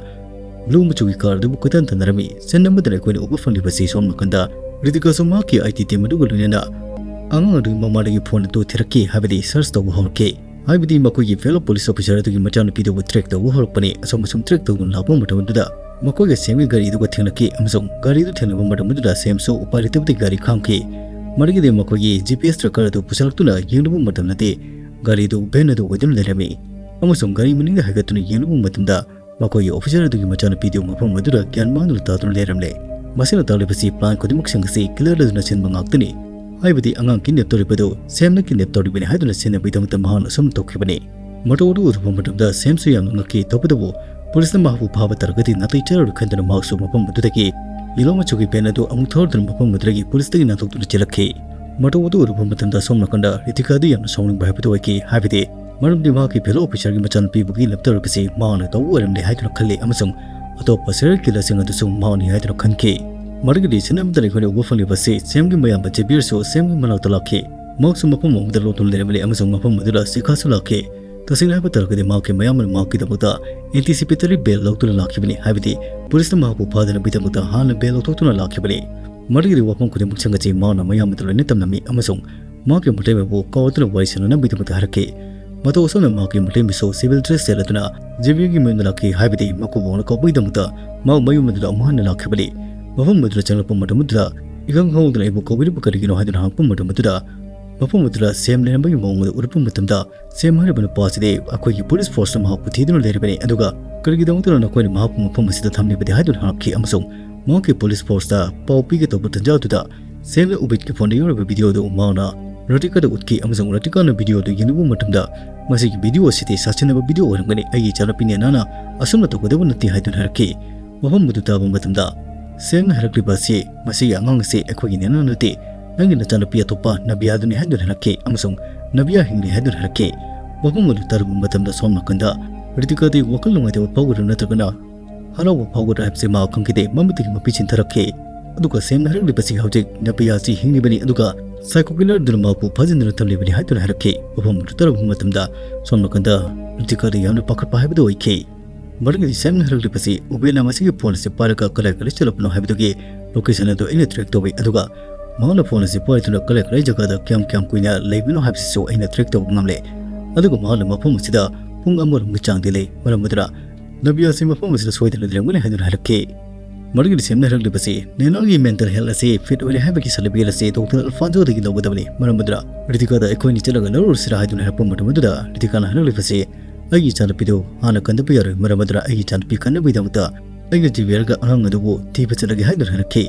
ꯕ꯭ꯂꯨ ꯃꯆꯨꯒꯤ ꯀꯥꯔ ꯑꯗꯨꯕꯨ ꯀꯣꯏꯇꯥꯟ ꯇꯥꯟꯅꯔꯝꯃꯤ꯫ ꯁꯤꯟ ꯑꯃꯗꯅ ꯑꯩꯈꯣꯏꯅ ꯎꯕ ꯐꯪꯂꯤꯕꯁꯤ ꯁꯣꯝ ꯅꯥꯀꯟꯗ ꯔꯤꯇꯤꯀꯥꯁꯨ ꯃꯍꯥꯛꯀꯤ ꯑꯥꯏ ꯇꯤ ꯇꯤꯝ ꯑꯗꯨꯒ ꯂꯣꯏꯅꯅ ꯑꯉꯥꯡ ꯑꯗꯨꯒꯤ ꯃꯃꯥꯗꯒꯤ ꯐꯣꯟ ꯑꯗꯨ ꯊꯤꯔꯛꯈꯤ, ꯍꯥꯏꯕꯗꯤ ꯁꯔꯆ ꯇꯧꯕ ꯍꯧꯔꯛꯈꯤ꯫ ꯍꯥꯏꯕꯗꯤ ꯃꯈꯣꯏꯒꯤ ꯐꯦꯂꯣ ꯄꯨꯂꯤꯁ ꯑꯣꯐꯤꯁꯔ ꯑꯗꯨꯒꯤ ꯃꯆꯥꯅꯨꯄꯤꯗꯨꯕꯨ ꯇ꯭ꯔꯦꯛ ꯇꯧꯕ ꯍꯧꯔꯛꯄꯅꯤ꯫ ꯑꯁꯨꯝ ꯑꯁꯨꯝ ꯇ꯭ꯔꯦꯛ ꯇꯧꯗꯨꯅ ꯂꯥꯛꯄ ꯃꯇꯝ ꯑꯗꯨꯗ ꯃꯈꯣꯏꯒ ꯁꯦꯝꯒꯤ ꯒꯥꯔꯤ ꯑꯗꯨꯒ ꯊꯦꯡꯅꯈꯤ ꯑꯃꯁꯨꯡ ꯒꯥꯔꯤ ꯑꯗꯨ ꯊꯦꯡꯅꯕ ꯃꯇꯝ ꯑꯗꯨꯗ ꯁꯦꯝꯁꯨ ꯎꯄꯥꯏ ꯂꯩꯇꯕꯗꯒꯤ ꯒꯥꯔꯤ ꯈꯥꯝꯈꯤ꯫ ꯃꯗꯨꯒꯤꯗꯤ ꯃꯈꯣꯏꯒꯤ ꯖꯤ ꯄꯤ ꯑꯦꯁ ꯇ꯭ꯔꯦꯀꯔ ꯑꯗꯨ ꯄꯨꯁꯤꯜꯂꯛꯇꯨꯅ ꯌꯦꯡꯂꯨꯕ ꯃꯇꯝꯗꯗꯤ ꯒꯥꯔꯤ ꯑꯗꯨ ꯚꯦꯟ ꯑꯗꯨ ꯑꯣꯏꯗꯨꯅ ꯂꯩꯔꯝꯃꯤ ꯑꯃꯁꯨꯡ ꯒꯥꯔꯤ ꯃꯅꯤꯡꯗ ꯍꯥꯏꯒꯠꯇꯨꯅ ꯌꯦꯡꯂꯨꯕ ꯃꯇꯝꯗ ꯃꯈꯣꯏꯒꯤ ꯑꯣꯐꯤꯁꯔ ꯑꯗꯨꯒꯤ ꯃꯆꯥꯅꯨꯄꯤꯗꯨ ꯃꯐꯝ ꯑꯗꯨꯗ ꯒ꯭ꯌꯥꯟ ꯃꯥꯡꯗꯨꯅ ꯇꯥꯗꯨꯅ ꯂꯩꯔꯝꯂꯦ꯫ ꯃꯁꯤꯅ ꯇꯥꯛꯂꯤꯕꯁꯤ ꯄ꯭ꯂꯥꯟ ꯈꯨꯗꯤꯡꯃꯛꯁꯤꯡ ꯑꯁꯤ ꯀꯤꯂꯔ ꯑꯗꯨꯅ ꯁꯤꯟꯕ ꯉꯥꯛꯇꯅꯤ꯫ ꯍꯥꯏꯕꯗꯤ ꯑꯉꯥꯡ ꯀꯤꯗꯅꯦꯞ ꯇꯧꯔꯤꯕꯗꯨ ꯁꯦꯝꯅ ꯀꯤꯗꯅꯦꯞ ꯇꯧꯔꯤꯕꯅꯤ ꯍꯥꯏꯗꯨꯅ ꯁꯤꯟꯅꯕꯒꯤꯗꯃꯛꯇ ꯃꯍꯥꯛꯅ ꯑꯁꯨꯝꯅ ꯇꯧꯈꯤꯕꯅꯤ꯫ ꯃꯇꯧ ꯑꯗꯨ ꯎꯔꯨꯕ ꯃꯇꯝꯗ ꯁꯦꯝꯁꯨ ꯌꯥꯝꯅ ꯉꯛꯈꯤ꯫ ꯇꯧꯕꯇꯕꯨ ꯄꯨꯂꯤꯁꯅ ꯃꯍꯥꯛꯄꯨ ꯐꯥꯕ ꯇꯥꯔꯒꯗꯤ ꯅꯥꯇꯩ ꯆꯥꯔꯔꯣꯏ ꯈꯟꯗꯨꯅ ꯃꯍꯥꯛꯁꯨ ꯃꯐꯝ ꯑꯗꯨꯗꯒꯤ ꯌꯦꯜꯂꯣ ꯃꯆꯨꯒꯤ ꯚꯦꯟ ꯑꯗꯨ ꯑꯃꯨꯛ ꯊꯧꯔꯗꯨꯅ ꯃꯐꯝ ꯑꯗꯨꯗꯒꯤ ꯄꯨꯂꯤꯁꯇꯒꯤ ꯅꯥꯟꯊꯣꯛꯇꯨꯅ ꯆꯦꯜꯂꯛꯈꯤ꯫ ꯃꯇꯧ ꯑꯗꯨ ꯎꯔꯨꯕ ꯃꯇꯝꯗ ꯁꯣꯝ ꯅꯥꯀꯟꯗ ꯔꯤꯇꯤꯀꯥꯗꯨ ꯌꯥꯝꯅ ꯁꯥꯎꯅꯤꯡꯕ ꯍꯥꯏꯕꯗꯨ ꯑꯣꯏꯈꯤ꯫ ꯍꯥꯏꯕꯗꯤ ꯃꯔꯝꯗꯤ ꯃꯍꯥꯛꯀꯤ ꯐꯦꯂꯣ ꯑꯣꯐꯤꯁꯔꯒꯤ ꯃꯆꯥꯅꯨꯄꯤꯕꯨ ꯀꯤꯗꯅꯦꯞ ꯇꯧꯔꯤꯕꯁꯤ ꯃꯍꯥꯛꯅ ꯇꯧꯕ ꯑꯣꯏꯔꯝꯂꯦ ꯍꯥꯏꯗꯨꯅ ꯈꯜꯂꯤ ꯑꯃꯁꯨꯡ ꯑꯇꯣꯞꯄ ꯁꯤꯔꯤꯌꯦꯜ ꯀꯤꯂꯔꯁꯤꯡ ꯑꯗꯨꯁꯨ ꯃꯍꯥꯛꯅꯤ ꯍꯥꯏꯗꯨꯅ ꯈꯟꯈꯤ꯫ ꯃꯗꯨꯒꯤꯗꯤ ꯁꯤꯟ ꯑꯃꯗ ꯑꯩꯈꯣꯏꯅ ꯎꯕ ꯐꯪꯂꯤꯕꯁꯤ ꯁꯦꯝꯒꯤ ꯃꯌꯥꯝꯕ ꯖꯦꯕꯤꯌꯔꯁꯨ ꯁꯦꯝꯒꯤ ꯃꯅꯥꯛꯇ ꯂꯥꯛꯈꯤ꯫ ꯃꯍꯥꯛꯁꯨ ꯃꯐꯝ ꯑꯃꯗ ꯂꯣꯠꯇꯨꯅ ꯂꯩꯔꯝꯂꯦ ꯑꯃꯁꯨꯡ ꯃꯐꯝ ꯑꯗꯨꯗ ꯁꯤꯈꯥꯁꯨ ꯂꯥꯛꯈꯤ꯫ ꯇꯁꯦꯡꯅ ꯍꯥꯏꯕ ꯇꯥꯔꯒꯗꯤ ꯃꯍꯥꯛꯀꯤ ꯃꯌꯥꯝꯕꯅ ꯃꯍꯥꯛꯀꯤꯗꯃꯛꯇ ꯑꯦꯟꯇꯤꯁꯤꯄꯦꯇꯔꯤ ꯕꯦꯜ ꯂꯧꯗꯨꯅ ꯂꯥꯛꯈꯤꯕꯅꯤ, ꯍꯥꯏꯕꯗꯤ ꯄꯨꯂꯤꯁꯅ ꯃꯍꯥꯛꯄꯨ ꯐꯥꯗꯅꯕꯒꯤꯗꯃꯛꯇ ꯍꯥꯟꯅ ꯕꯦꯜ ꯂꯧꯊꯣꯛꯇꯨꯅ ꯂꯥꯛꯈꯤꯕꯅꯤ꯫ ꯃꯗꯨꯒꯤꯗꯤ ꯋꯥꯐꯝ ꯈꯨꯗꯤꯡꯃꯛꯁꯤꯡ ꯑꯁꯤ ꯃꯍꯥꯛꯅ ꯃꯌꯥꯝꯕꯗ ꯂꯣꯏꯅ ꯇꯝꯂꯝꯃꯤ ꯑꯃꯁꯨꯡ ꯃꯍꯥꯛꯀꯤ ꯃꯇꯩꯃꯕꯨ ꯀꯧꯔꯗꯨꯅ ꯋꯥꯔꯤ ꯁꯥꯟꯅꯅꯕꯒꯤꯗꯃꯛꯇ ꯍꯥꯏꯔꯛꯈꯤ꯫ ꯃꯇꯧ ꯑꯁꯨꯝꯅ ꯃꯍꯥꯛꯀꯤ ꯃꯇꯩꯃꯁꯨ ꯁꯤꯚꯤꯜ ꯗ꯭ꯔꯦꯁ ꯁꯦꯠꯂꯗꯨꯅ ꯖꯦꯕꯤꯌꯔꯒꯤ ꯃꯌꯨꯝꯗ ꯂꯥꯛꯈꯤ, ꯍꯥꯏꯕꯗꯤ ꯃꯀꯨꯕꯣꯛꯅ ꯀꯧꯕꯒꯤꯗꯃꯛꯇ ꯃꯍꯥꯛ ꯃꯌꯨꯝ ꯑꯗꯨꯗ ꯑꯃꯨꯛ ꯍꯟꯅ ꯂꯥꯛꯈꯤꯕꯅꯤ꯫ ꯃꯐꯝ ꯑꯗꯨꯗ ꯆꯪꯂꯛꯄ ꯃꯇꯝ ꯑꯗꯨꯗ ꯏꯈꯪ ꯈꯪꯍꯧꯗꯅ ꯑꯩꯕꯨ ꯀꯧꯕꯤꯔꯤꯕ ꯀꯔꯤꯒꯤꯅꯣ ꯍꯥꯏꯗꯨꯅ ꯍꯪꯂꯛꯄ ꯃꯇꯝ ꯑꯗꯨꯗ ꯃꯐꯝ ꯑꯗꯨꯗ ꯁꯦꯝ ꯂꯩꯔꯝꯕꯒꯤ ꯃꯑꯣꯡ ꯑꯗꯨ ꯎꯔꯛꯄ ꯃꯇꯝꯗ ꯁꯦꯝ ꯍꯥꯏꯔꯤꯕ ꯅꯨꯄꯥ ꯑꯁꯤꯗꯤ ꯑꯩꯈꯣꯏꯒꯤ ꯄꯨꯂꯤꯁ ꯐꯣꯔꯁꯅ ꯃꯍꯥꯛꯄꯨ ꯊꯤꯗꯨꯅ ꯂꯩꯔꯤꯕꯅꯤ, ꯑꯗꯨꯒ ꯀꯔꯤꯒꯤꯗꯃꯛꯇꯅ ꯅꯈꯣꯏꯅ ꯃꯍꯥꯛꯄꯨ ꯃꯐꯝ ꯑꯁꯤꯗ ꯊꯝꯂꯤꯕꯗꯤ ꯍꯥꯏꯗꯨꯅ ꯍꯪꯂꯛꯈꯤ ꯑꯃꯁꯨꯡ ꯃꯍꯥꯛꯀꯤ ꯄꯨꯂꯤꯁ ꯐꯣꯔꯁꯇ ꯄꯥꯎ ꯄꯤꯒꯦ ꯇꯧꯕ ꯇꯟꯖꯥ ꯑꯗꯨꯗ ꯁꯦꯝꯅ ꯎꯕꯤꯠꯀꯤ ꯐꯣꯟꯗ ꯌꯥꯎꯔꯤꯕ ꯚꯤꯗꯤꯑꯣ ꯑꯗꯨ ꯃꯍꯥꯛꯅ ꯔꯣꯇꯤꯀꯥꯗ ꯎꯠꯈꯤ ꯑꯃꯁꯨꯡ ꯔꯣꯇꯤꯀꯥꯅ ꯚꯤꯗꯤꯑꯣ ꯑꯗꯨ ꯌꯦꯡꯂꯨꯕ ꯃꯇꯝꯗ ꯃꯁꯤꯒꯤ ꯚꯤꯗꯤꯑꯣ ꯑꯁꯤꯗꯤ ꯁꯥꯁꯤꯟꯅꯕ ꯚꯤꯗꯤꯑꯣ ꯑꯣꯏꯔꯝꯒꯅꯤ, ꯑꯩꯒꯤ ꯏꯆꯥꯅꯨꯄꯤ ꯅꯦꯅꯥꯅ ꯑꯁꯨꯝꯅ ꯇꯧꯒꯗꯕ ꯅꯠꯇꯦ ꯍꯥꯏꯗꯨꯅ ꯍꯥꯏꯔꯛꯈꯤ꯫ ꯋꯥꯐꯝ ꯑꯗꯨ ꯇꯥꯕ ꯃꯇꯝꯗ ꯁꯦꯝꯅ ꯍꯥꯏꯔꯛꯂꯤꯕ ꯑꯁꯤ ꯃꯁꯤꯒꯤ ꯑꯉꯥꯡ ꯑꯁꯤ ꯑꯩꯈꯣꯏꯒꯤ ꯅꯦꯅꯥ ꯅꯠꯇꯦ, ꯅꯪꯒꯤ ꯅꯆꯥꯅꯨꯄꯤ ꯑꯇꯣꯞꯄ ꯅꯕꯤꯌꯥꯗꯨꯅꯤ ꯍꯥꯏꯗꯨꯅ ꯍꯥꯏꯔꯛꯈꯤ ꯑꯃꯁꯨꯡ ꯅꯕꯤꯌꯥ ꯍꯤꯡꯂꯤ ꯍꯥꯏꯗꯨꯅ ꯍꯥꯏꯔꯛꯈꯤ꯫ ꯋꯥꯐꯝ ꯑꯗꯨ ꯇꯥꯔꯨꯕ ꯃꯇꯝꯗ ꯁꯣꯝ ꯅꯥꯀꯟꯗ ꯔꯤꯇꯤꯀꯥꯗꯤ ꯋꯥꯈꯜ ꯅꯨꯡꯉꯥꯏꯇꯕ ꯐꯥꯎꯒꯗ꯭ꯔꯥ ꯅꯠꯇ꯭ꯔꯒꯅ ꯍꯔꯥꯎꯕ ꯐꯥꯎꯒꯗ꯭ꯔꯥ ꯍꯥꯏꯕꯁꯤ ꯃꯍꯥꯛ ꯈꯪꯈꯤꯗꯦ꯫ ꯃꯃꯤꯠꯇꯒꯤ ꯃꯄꯤ ꯆꯤꯟꯊꯔꯛꯈꯤ꯫ ꯑꯗꯨꯒ ꯁꯦꯝꯅ ꯍꯥꯏꯔꯛꯂꯤꯕꯁꯤ ꯍꯧꯖꯤꯛ ꯅꯕꯤꯌꯥ ꯑꯁꯤ ꯍꯤꯡꯂꯤꯕꯅꯤ, ꯑꯗꯨꯒ Psycho killer ꯑꯗꯨꯅ ꯃꯍꯥꯛꯄꯨ ꯐꯥꯖꯤꯟꯗꯨꯅ ꯊꯝꯂꯤꯕꯅꯤ ꯍꯥꯏꯗꯨꯅ ꯍꯥꯏꯔꯛꯈꯤ꯫ ꯃꯐꯝ ꯑꯗꯨ ꯇꯥꯔꯨꯕ ꯃꯇꯝꯗ ꯁꯣꯝ ꯅꯥꯀꯟꯗ ꯔꯤꯇꯤꯀꯥꯗ ꯌꯥꯝꯅ ꯄꯥꯈꯠꯄ ꯍꯥꯏꯕꯗꯨ ꯑꯣꯏꯈꯤ꯫ ꯃꯔꯝꯗꯤ ꯁꯦꯝꯅ ꯍꯥꯏꯔꯛꯂꯤꯕꯁꯤ ꯎꯕꯦꯅ ꯃꯁꯤꯒꯤ ꯐꯣꯟ ꯑꯁꯤ ꯄꯥꯏꯔꯒ ꯀꯗꯥꯏ ꯀꯗꯥꯏ ꯆꯠꯂꯕꯅꯣ ꯍꯥꯏꯕꯗꯨꯒꯤ ꯂꯣꯀꯦꯁꯟ ꯑꯗꯨ ꯑꯩꯅ ꯇ꯭ꯔꯦꯛ ꯇꯧꯏ, ꯑꯗꯨꯒ ꯃꯍꯥꯛꯅ ꯐꯣꯟ ꯑꯁꯤ ꯄꯥꯏꯗꯨꯅ ꯀꯗꯥꯏ ꯀꯗꯥꯏ ꯖꯒꯥꯗ ꯀꯌꯥꯝ ꯀꯌꯥꯝ ꯀꯨꯏꯅ ꯂꯩꯕꯅꯣ ꯍꯥꯏꯕꯁꯤꯁꯨ ꯑꯩꯅ ꯇ꯭ꯔꯦꯛ ꯇꯧꯕ ꯉꯝꯂꯦ꯫ ꯑꯗꯨꯒ ꯃꯍꯥꯛꯅ ꯃꯐꯝ ꯑꯁꯤꯗ ꯄꯨꯡ ꯑꯃꯔꯣꯝꯒꯤ ꯆꯥꯡꯗꯤ ꯂꯩ, ꯃꯔꯝ ꯑꯗꯨꯅ ꯅꯕꯤ ꯑꯁꯤ ꯃꯐꯝ ꯑꯁꯤꯗ ꯁꯣꯏꯗꯅ ꯂꯩꯔꯝꯒꯅꯤ ꯍꯥꯏꯗꯨꯅ ꯍꯥꯏꯔꯛꯈꯤ꯫ ꯃꯗꯨꯒꯤ ꯁꯦꯝꯅ ꯍꯥꯏꯔꯛꯂꯤꯕꯁꯤ ꯅꯦꯅꯣꯒꯤ ꯃꯦꯟꯇꯦꯜ ꯍꯦꯜꯊ ꯑꯁꯤ ꯐꯤꯠ ꯑꯣꯏꯔꯦ ꯍꯥꯏꯕꯒꯤ ꯁꯥꯔꯇꯤꯐꯤꯀꯦꯠ ꯑꯁꯤ ꯗꯣꯛꯇꯔ ꯑꯜꯐꯥꯟꯖꯣꯗꯒꯤ ꯂꯧꯒꯗꯕꯅꯤ, ꯃꯔꯝ ꯑꯗꯨꯅ ꯔꯤꯇꯤꯀꯥꯗ ꯑꯩꯈꯣꯏꯅꯤ ꯆꯠꯂꯒ ꯂꯧꯔꯨꯔꯁꯤꯔꯥ ꯍꯥꯏꯗꯨꯅ ꯍꯥꯏꯔꯛꯄ ꯃꯇꯝ ꯑꯗꯨꯗ ꯔꯤꯇꯤꯀꯥꯅ ꯍꯥꯏꯔꯛꯂꯤꯕꯁꯤ, "ꯑꯩꯒꯤ ꯏꯆꯥꯅꯨꯄꯤꯗꯨ ꯍꯥꯟꯅ ꯀꯟꯗꯕ ꯌꯥꯔꯣꯏ, ꯃꯔꯝ ꯑꯗꯨꯅ ꯑꯩꯒꯤ ꯏꯆꯥꯅꯨꯄꯤ ꯀꯟꯅꯕꯒꯤꯗꯃꯛꯇ ꯑꯩꯒ ꯖꯤꯕꯤꯌꯔꯒ ꯑꯉꯥꯡ ꯑꯗꯨꯕꯨ ꯊꯤꯕ ꯆꯠꯂꯒꯦ" ꯍꯥꯏꯗꯨꯅ ꯍꯥꯏꯔꯛꯈꯤ꯫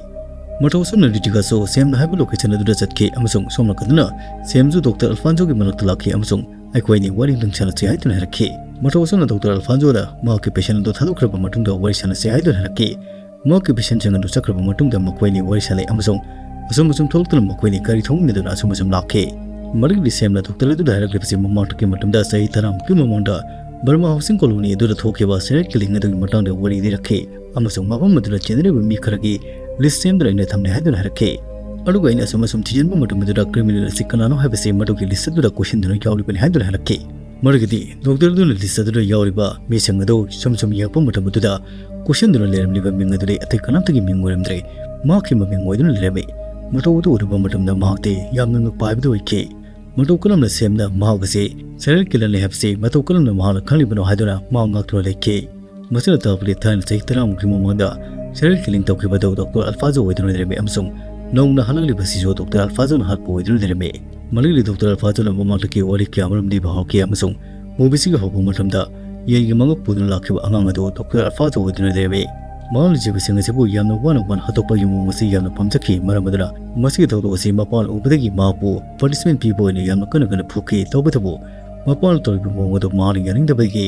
ꯃꯇꯧ ꯑꯁꯨꯝꯅ ꯔꯤꯇꯤꯀꯥꯁꯨ ꯁꯦꯝꯅ ꯍꯥꯏꯕ ꯂꯣꯀꯦꯁꯟ ꯑꯗꯨꯗ ꯆꯠꯈꯤ ꯑꯃꯁꯨꯡ ꯁꯣꯝ ꯅꯥꯀꯟꯗꯅ ꯁꯦꯝꯁꯨ ꯗꯣꯛꯇꯔ ꯑꯜꯐꯥꯟꯖꯣꯒꯤ ꯃꯅꯥꯛꯇ ꯂꯥꯛꯈꯤ ꯑꯃꯁꯨꯡ "ꯑꯩꯈꯣꯏ ꯑꯅꯤ ꯋꯥꯔꯤ ꯁꯥꯟꯅꯁꯤ" ꯍꯥꯏꯗꯨꯅ ꯍꯥꯏꯔꯛꯈꯤ꯫ ꯃꯇꯧ ꯑꯁꯨꯝꯅ ꯗꯣꯛꯇꯔ ꯑꯜꯐꯥꯟꯖꯣꯅ ꯃꯍꯥꯛꯀꯤ ꯄꯦꯁꯦꯟ ꯑꯗꯨ ꯊꯥꯗꯣꯛꯈ꯭ꯔꯕ ꯃꯇꯨꯡꯗ ꯋꯥꯔꯤ ꯁꯥꯟꯅꯁꯤ ꯍꯥꯏꯗꯨꯅ ꯍꯥꯏꯔꯛꯈꯤ꯫ ꯃꯍꯥꯛꯀꯤ ꯄꯦꯁꯦꯟꯁꯤꯡ ꯑꯗꯨ ꯆꯠꯈ꯭ꯔꯕ ꯃꯇꯨꯡꯗ ꯃꯈꯣꯏ ꯑꯅꯤ ꯋꯥꯔꯤ ꯁꯥꯟꯅꯩ ꯑꯃꯁꯨꯡ ꯑꯁꯨꯝ ꯑꯁꯨꯝ ꯊꯣꯛꯂꯛꯇꯨꯅ ꯃꯈꯣꯏ ꯑꯅꯤ ꯒꯥꯔꯤ ꯊꯧꯃꯤꯟꯅꯗꯨꯅ ꯑꯁꯨꯝ ꯑꯁꯨꯝ ꯂꯥꯛꯈꯤ꯫ ꯃꯗꯨꯒꯤ ꯁꯦꯝꯅ ꯗꯣꯛꯇꯔ ꯑꯗꯨꯗ ꯍꯥꯏꯔꯛꯂꯤꯕꯁꯤ ꯃꯃꯥꯡꯗꯒꯤ ꯃꯇꯝꯗ ꯆꯍꯤ ꯇꯔꯥꯃꯨꯛꯀꯤ ꯃꯃꯥꯡꯗ ꯕꯔꯃꯥ ꯍꯥꯎꯁꯤꯡ ꯀꯣꯂꯣꯅꯤ ꯑꯗꯨꯗ ꯊꯣꯛꯈꯤꯕ ꯁꯦꯔꯦꯜ ꯀꯤꯂꯤꯡ ꯑꯗꯨꯒꯤ ꯃꯇꯥꯡꯗ ꯋꯥꯔꯤ ꯂꯤꯔꯛꯈꯤ ꯑꯃꯁꯨꯡ ꯃꯐꯝ ꯑꯗꯨꯗ ꯆꯦꯟꯅꯔꯤꯕ ꯃꯤ ꯈꯔꯒꯤ ꯂꯤꯁ ꯁꯦꯝꯗꯨꯅ ꯑꯩꯅ ꯊꯝꯂꯦ ꯍꯥꯏꯗꯨꯅ ꯍꯥꯏꯔꯛꯈꯤ꯫ ꯑꯗꯨꯒ ꯑꯩꯅ ꯑꯁꯨꯝ ꯑꯁꯨꯝ ꯊꯤꯖꯤꯟꯕ ꯃꯇꯝ ꯑꯗꯨꯗ ꯀ꯭ꯔꯤꯃꯤꯅꯦꯜ ꯑꯁꯤ ꯀꯅꯥꯅꯣ ꯍꯥꯏꯕꯁꯤ ꯃꯗꯨꯒꯤ ꯂꯤꯁ ꯑꯗꯨꯗ ꯀꯣꯏꯁꯤꯟꯗꯨꯅ ꯌꯥꯎꯔꯤꯕꯅꯤ ꯍꯥꯏꯗꯨꯅ ꯍꯥꯏꯔꯛꯈꯤ꯫ ꯃꯔꯝꯗꯤ ꯗꯣꯛꯇꯔ ꯑꯗꯨꯅ ꯂꯤꯁ ꯑꯗꯨꯗ ꯌꯥꯎꯔꯤꯕ ꯃꯤꯁꯤꯡ ꯑꯗꯨ ꯁꯨꯝ ꯁꯨꯝ ꯌꯦꯡꯉꯛꯄ ꯃꯇꯝ ꯑꯗꯨꯗ ꯀꯣꯏꯁꯤꯟꯗꯨꯅ ꯂꯩꯔꯝꯂꯤꯕ ꯃꯤꯡ ꯑꯗꯨꯗꯤ ꯑꯇꯩ ꯀꯅꯥꯝꯇꯒꯤ ꯃꯤꯡ ꯑꯣꯏꯔꯝꯗ꯭ꯔꯦ, ꯃꯍꯥꯛꯀꯤ ꯃꯃꯤꯡ ꯑꯣꯏꯗꯨꯅ ꯂꯩꯔꯝꯃꯤ꯫ ꯃꯇꯧ ꯑꯗꯨ ꯎꯔꯨꯕ ꯃꯇꯝꯗ ꯃꯍꯥꯛꯇꯤ ꯌꯥꯝꯅ ꯉꯛꯄ ꯍꯥꯏꯕꯗꯨ ꯑꯣꯏꯈꯤ꯫ ꯃꯇꯧ ꯀꯔꯝꯅ ꯁꯦꯝꯅ ꯃꯍꯥꯛ ꯑꯁꯤ ꯁꯦꯔꯦꯜ ꯀꯤꯂꯔꯅꯤ ꯍꯥꯏꯕꯁꯤ ꯃꯇꯧ ꯀꯔꯝꯅ ꯃꯍꯥꯛꯅ ꯈꯪꯂꯤꯕꯅꯣ ꯍꯥꯏꯗꯨꯅ ꯃꯍꯥꯛ ꯉꯥꯛꯇꯨꯅ ꯂꯩꯈꯤ꯫ ꯃꯁꯤꯅ ꯇꯥꯛꯄꯗꯤ ꯊꯥꯏꯅ ꯆꯍꯤ ꯇꯔꯥꯃꯨꯛꯀꯤ ꯃꯃꯥꯡꯗ ꯁꯦꯔꯦꯜ ꯀꯤꯂꯤꯡ ꯇꯧꯈꯤꯕꯗꯨ ꯗꯣꯛꯇꯔ ꯑꯜꯐꯥꯖꯣ ꯑꯣꯏꯗꯨꯅ ꯂꯩꯔꯝꯃꯤ ꯑꯃꯁꯨꯡ ꯅꯧꯅ ꯍꯜꯂꯛꯂꯤꯕꯁꯤꯁꯨ ꯗꯣꯛꯇꯔ ꯑꯜꯐꯥꯖꯣꯅ ꯍꯥꯠꯄ ꯑꯣꯏꯗꯨꯅ ꯂꯩꯔꯝꯃꯤ꯫ ꯃꯗꯨꯒꯤ ꯗꯣꯛꯇꯔ ꯑꯜꯐꯥꯖꯣꯅ ꯃꯃꯥꯡꯗꯒꯤ ꯋꯥꯔꯤ ꯀꯌꯥ ꯑꯃꯔꯣꯝ ꯂꯤꯕ ꯍꯧꯔꯛꯈꯤ ꯑꯃꯁꯨꯡ ꯃꯨꯚꯤꯁꯤꯒꯤ ꯍꯧꯔꯛꯄ ꯃꯇꯝꯗ ꯌꯦꯟꯒꯤ ꯃꯉꯛ ꯄꯨꯗꯨꯅ ꯂꯥꯛꯈꯤꯕ ꯑꯉꯥꯡ ꯑꯗꯨ ꯗꯣꯛꯇꯔ ꯑꯜꯐꯥꯖꯣ ꯑꯣꯏꯗꯨꯅ ꯂꯩꯔꯝꯃꯤ꯫ ꯃꯍꯥꯛꯅ ꯖꯤꯕꯁꯤꯡ ꯑꯁꯤꯕꯨ ꯌꯥꯝꯅ ꯋꯥꯅ ꯋꯥꯅ ꯍꯥꯠꯇꯣꯛꯄꯒꯤ ꯃꯑꯣꯡ ꯑꯁꯤ ꯌꯥꯝꯅ ꯄꯥꯝꯖꯈꯤ, ꯃꯔꯝ ꯑꯗꯨꯅ ꯃꯁꯤꯒꯤ ꯊꯧꯗꯣꯛ ꯑꯁꯤ ꯃꯄꯥꯅ ꯎꯕꯗꯒꯤ ꯃꯍꯥꯛꯄꯨ ꯄꯅꯤꯁꯃꯦꯟ ꯄꯤꯕ ꯑꯣꯏꯅ ꯌꯥꯝꯅ ꯀꯟꯅ ꯀꯟꯅ ꯐꯨꯈꯤ꯫ ꯇꯧꯕꯇꯕꯨ ꯃꯄꯥꯅ ꯇꯧꯔꯤꯕ ꯃꯑꯣꯡ ꯑꯗꯨ ꯃꯍꯥꯛꯅ ꯌꯥꯅꯤꯡꯗꯕꯗꯒꯤ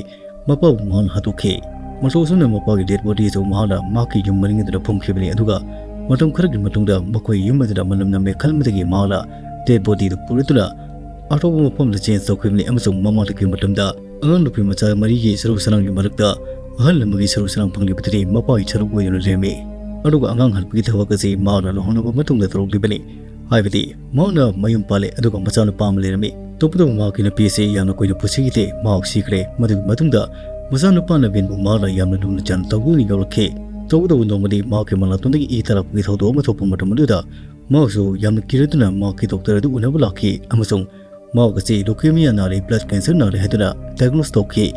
ꯃꯄꯥꯕꯨ ꯃꯍꯥꯛꯅ ꯍꯥꯠꯇꯣꯛꯈꯤ꯫ ꯃꯇꯧ ꯑꯁꯨꯝꯅ ꯃꯄꯥꯒꯤ ꯗꯦꯗ ꯕꯣꯗꯤ ꯑꯗꯨ ꯃꯍꯥꯛꯅ ꯃꯍꯥꯛꯀꯤ ꯌꯨꯝ ꯃꯅꯤꯡ ꯑꯗꯨꯗ ꯐꯨꯝꯈꯤꯕꯅꯤ, ꯑꯗꯨꯒ ꯃꯇꯝ ꯈꯔꯒꯤ ꯃꯇꯨꯡꯗ ꯃꯈꯣꯏ ꯌꯨꯝ ꯑꯗꯨꯗ ꯃꯅꯝ ꯅꯝꯃꯦ ꯈꯟꯕꯗꯒꯤ ꯃꯍꯥꯛꯅ ꯗꯦꯗ ꯕꯣꯗꯤ ꯑꯗꯨ ꯄꯨꯔꯗꯨꯅ ꯑꯇꯣꯞꯄ ꯃꯐꯝꯗ ꯆꯦꯟꯖ ꯇꯧꯈꯤꯕꯅꯤ ꯑꯃꯁꯨꯡ ꯃꯃꯥꯡꯗꯒꯤ ꯃꯇꯝꯗ ꯑꯉꯥꯡ ꯅꯨꯄꯤ ꯃꯆꯥ ꯃꯔꯤꯒꯤ ꯁꯔꯨ ꯁꯔꯥꯡꯒꯤ ꯃꯔꯛꯇ ꯑꯍꯜ ꯑꯃꯒꯤ ꯁꯔꯨ ꯁꯔꯥꯡ ꯐꯪꯂꯤꯕꯗꯨꯗꯤ ꯃꯄꯥꯒꯤ ꯁꯔꯨꯛ ꯑꯣꯏꯗꯨꯅ ꯂꯩꯔꯝꯃꯤ꯫ ꯑꯗꯨꯒ ꯑꯉꯥꯡ ꯍꯜꯄꯒꯤ ꯊꯕꯛ ꯑꯁꯤ ꯃꯍꯥꯛꯅ ꯂꯨꯍꯣꯡꯂꯕ ꯃꯇꯨꯡꯗ ꯇꯧꯔꯛꯂꯤꯕꯅꯤ꯫ ꯍꯥꯏꯕꯗꯤ ꯃꯍꯥꯛꯅ ꯃꯌꯨꯝ ꯄꯥꯜꯂꯦ, ꯑꯗꯨꯒ ꯃꯆꯥꯅꯨꯄꯥ ꯑꯃ ꯂꯩꯔꯝꯃꯤ꯫ ꯇꯧꯕꯇꯕꯨ ꯃꯍꯥꯛꯀꯤ ꯅꯨꯄꯤ ꯑꯁꯤ ꯌꯥꯝꯅ ꯀꯨꯏꯅ ꯄꯨꯟꯁꯤꯈꯤꯗꯦ, ꯃꯍꯥꯛ ꯁꯤꯈ꯭ꯔꯦ꯫ ꯃꯗꯨꯒꯤ ꯃꯇꯨꯡꯗ ꯃꯆꯥꯅꯨꯄꯥ ꯅꯕꯤꯟꯕꯨ ꯃꯍꯥꯛꯅ ꯌꯥꯝꯅ ꯂꯨꯅ ꯆꯥꯟꯅ ꯇꯧꯗꯨꯅ ꯌꯣꯛꯂꯛꯈꯤ꯫ ꯇꯧꯕꯇꯕꯨ ꯅꯣꯡꯃꯗꯤ ꯃꯍꯥꯛꯀꯤ ꯃꯅꯥꯇꯣꯟꯗꯒꯤ ꯏ ꯇꯥꯔꯛꯄꯒꯤ ꯊꯧꯗꯣꯛ ꯑꯃ ꯊꯣꯛꯄ ꯃꯇꯝ ꯑꯗꯨꯗ ꯃꯍꯥꯛꯁꯨ ꯌꯥꯝꯅ ꯀꯤꯔꯗꯨꯅ ꯃꯍꯥꯛꯀꯤ ꯗꯣꯛꯇꯔ ꯑꯗꯨ ꯎꯅꯕ ꯂꯥꯛꯈꯤ, ꯑꯃꯁꯨꯡ ꯃꯍꯥꯛ ꯑꯁꯤ leukemia ꯅꯥꯔꯦ, blood cancer ꯅꯥꯔꯦ ꯍꯥꯏꯗꯨꯅ diagnose ꯇꯧꯈꯤ꯫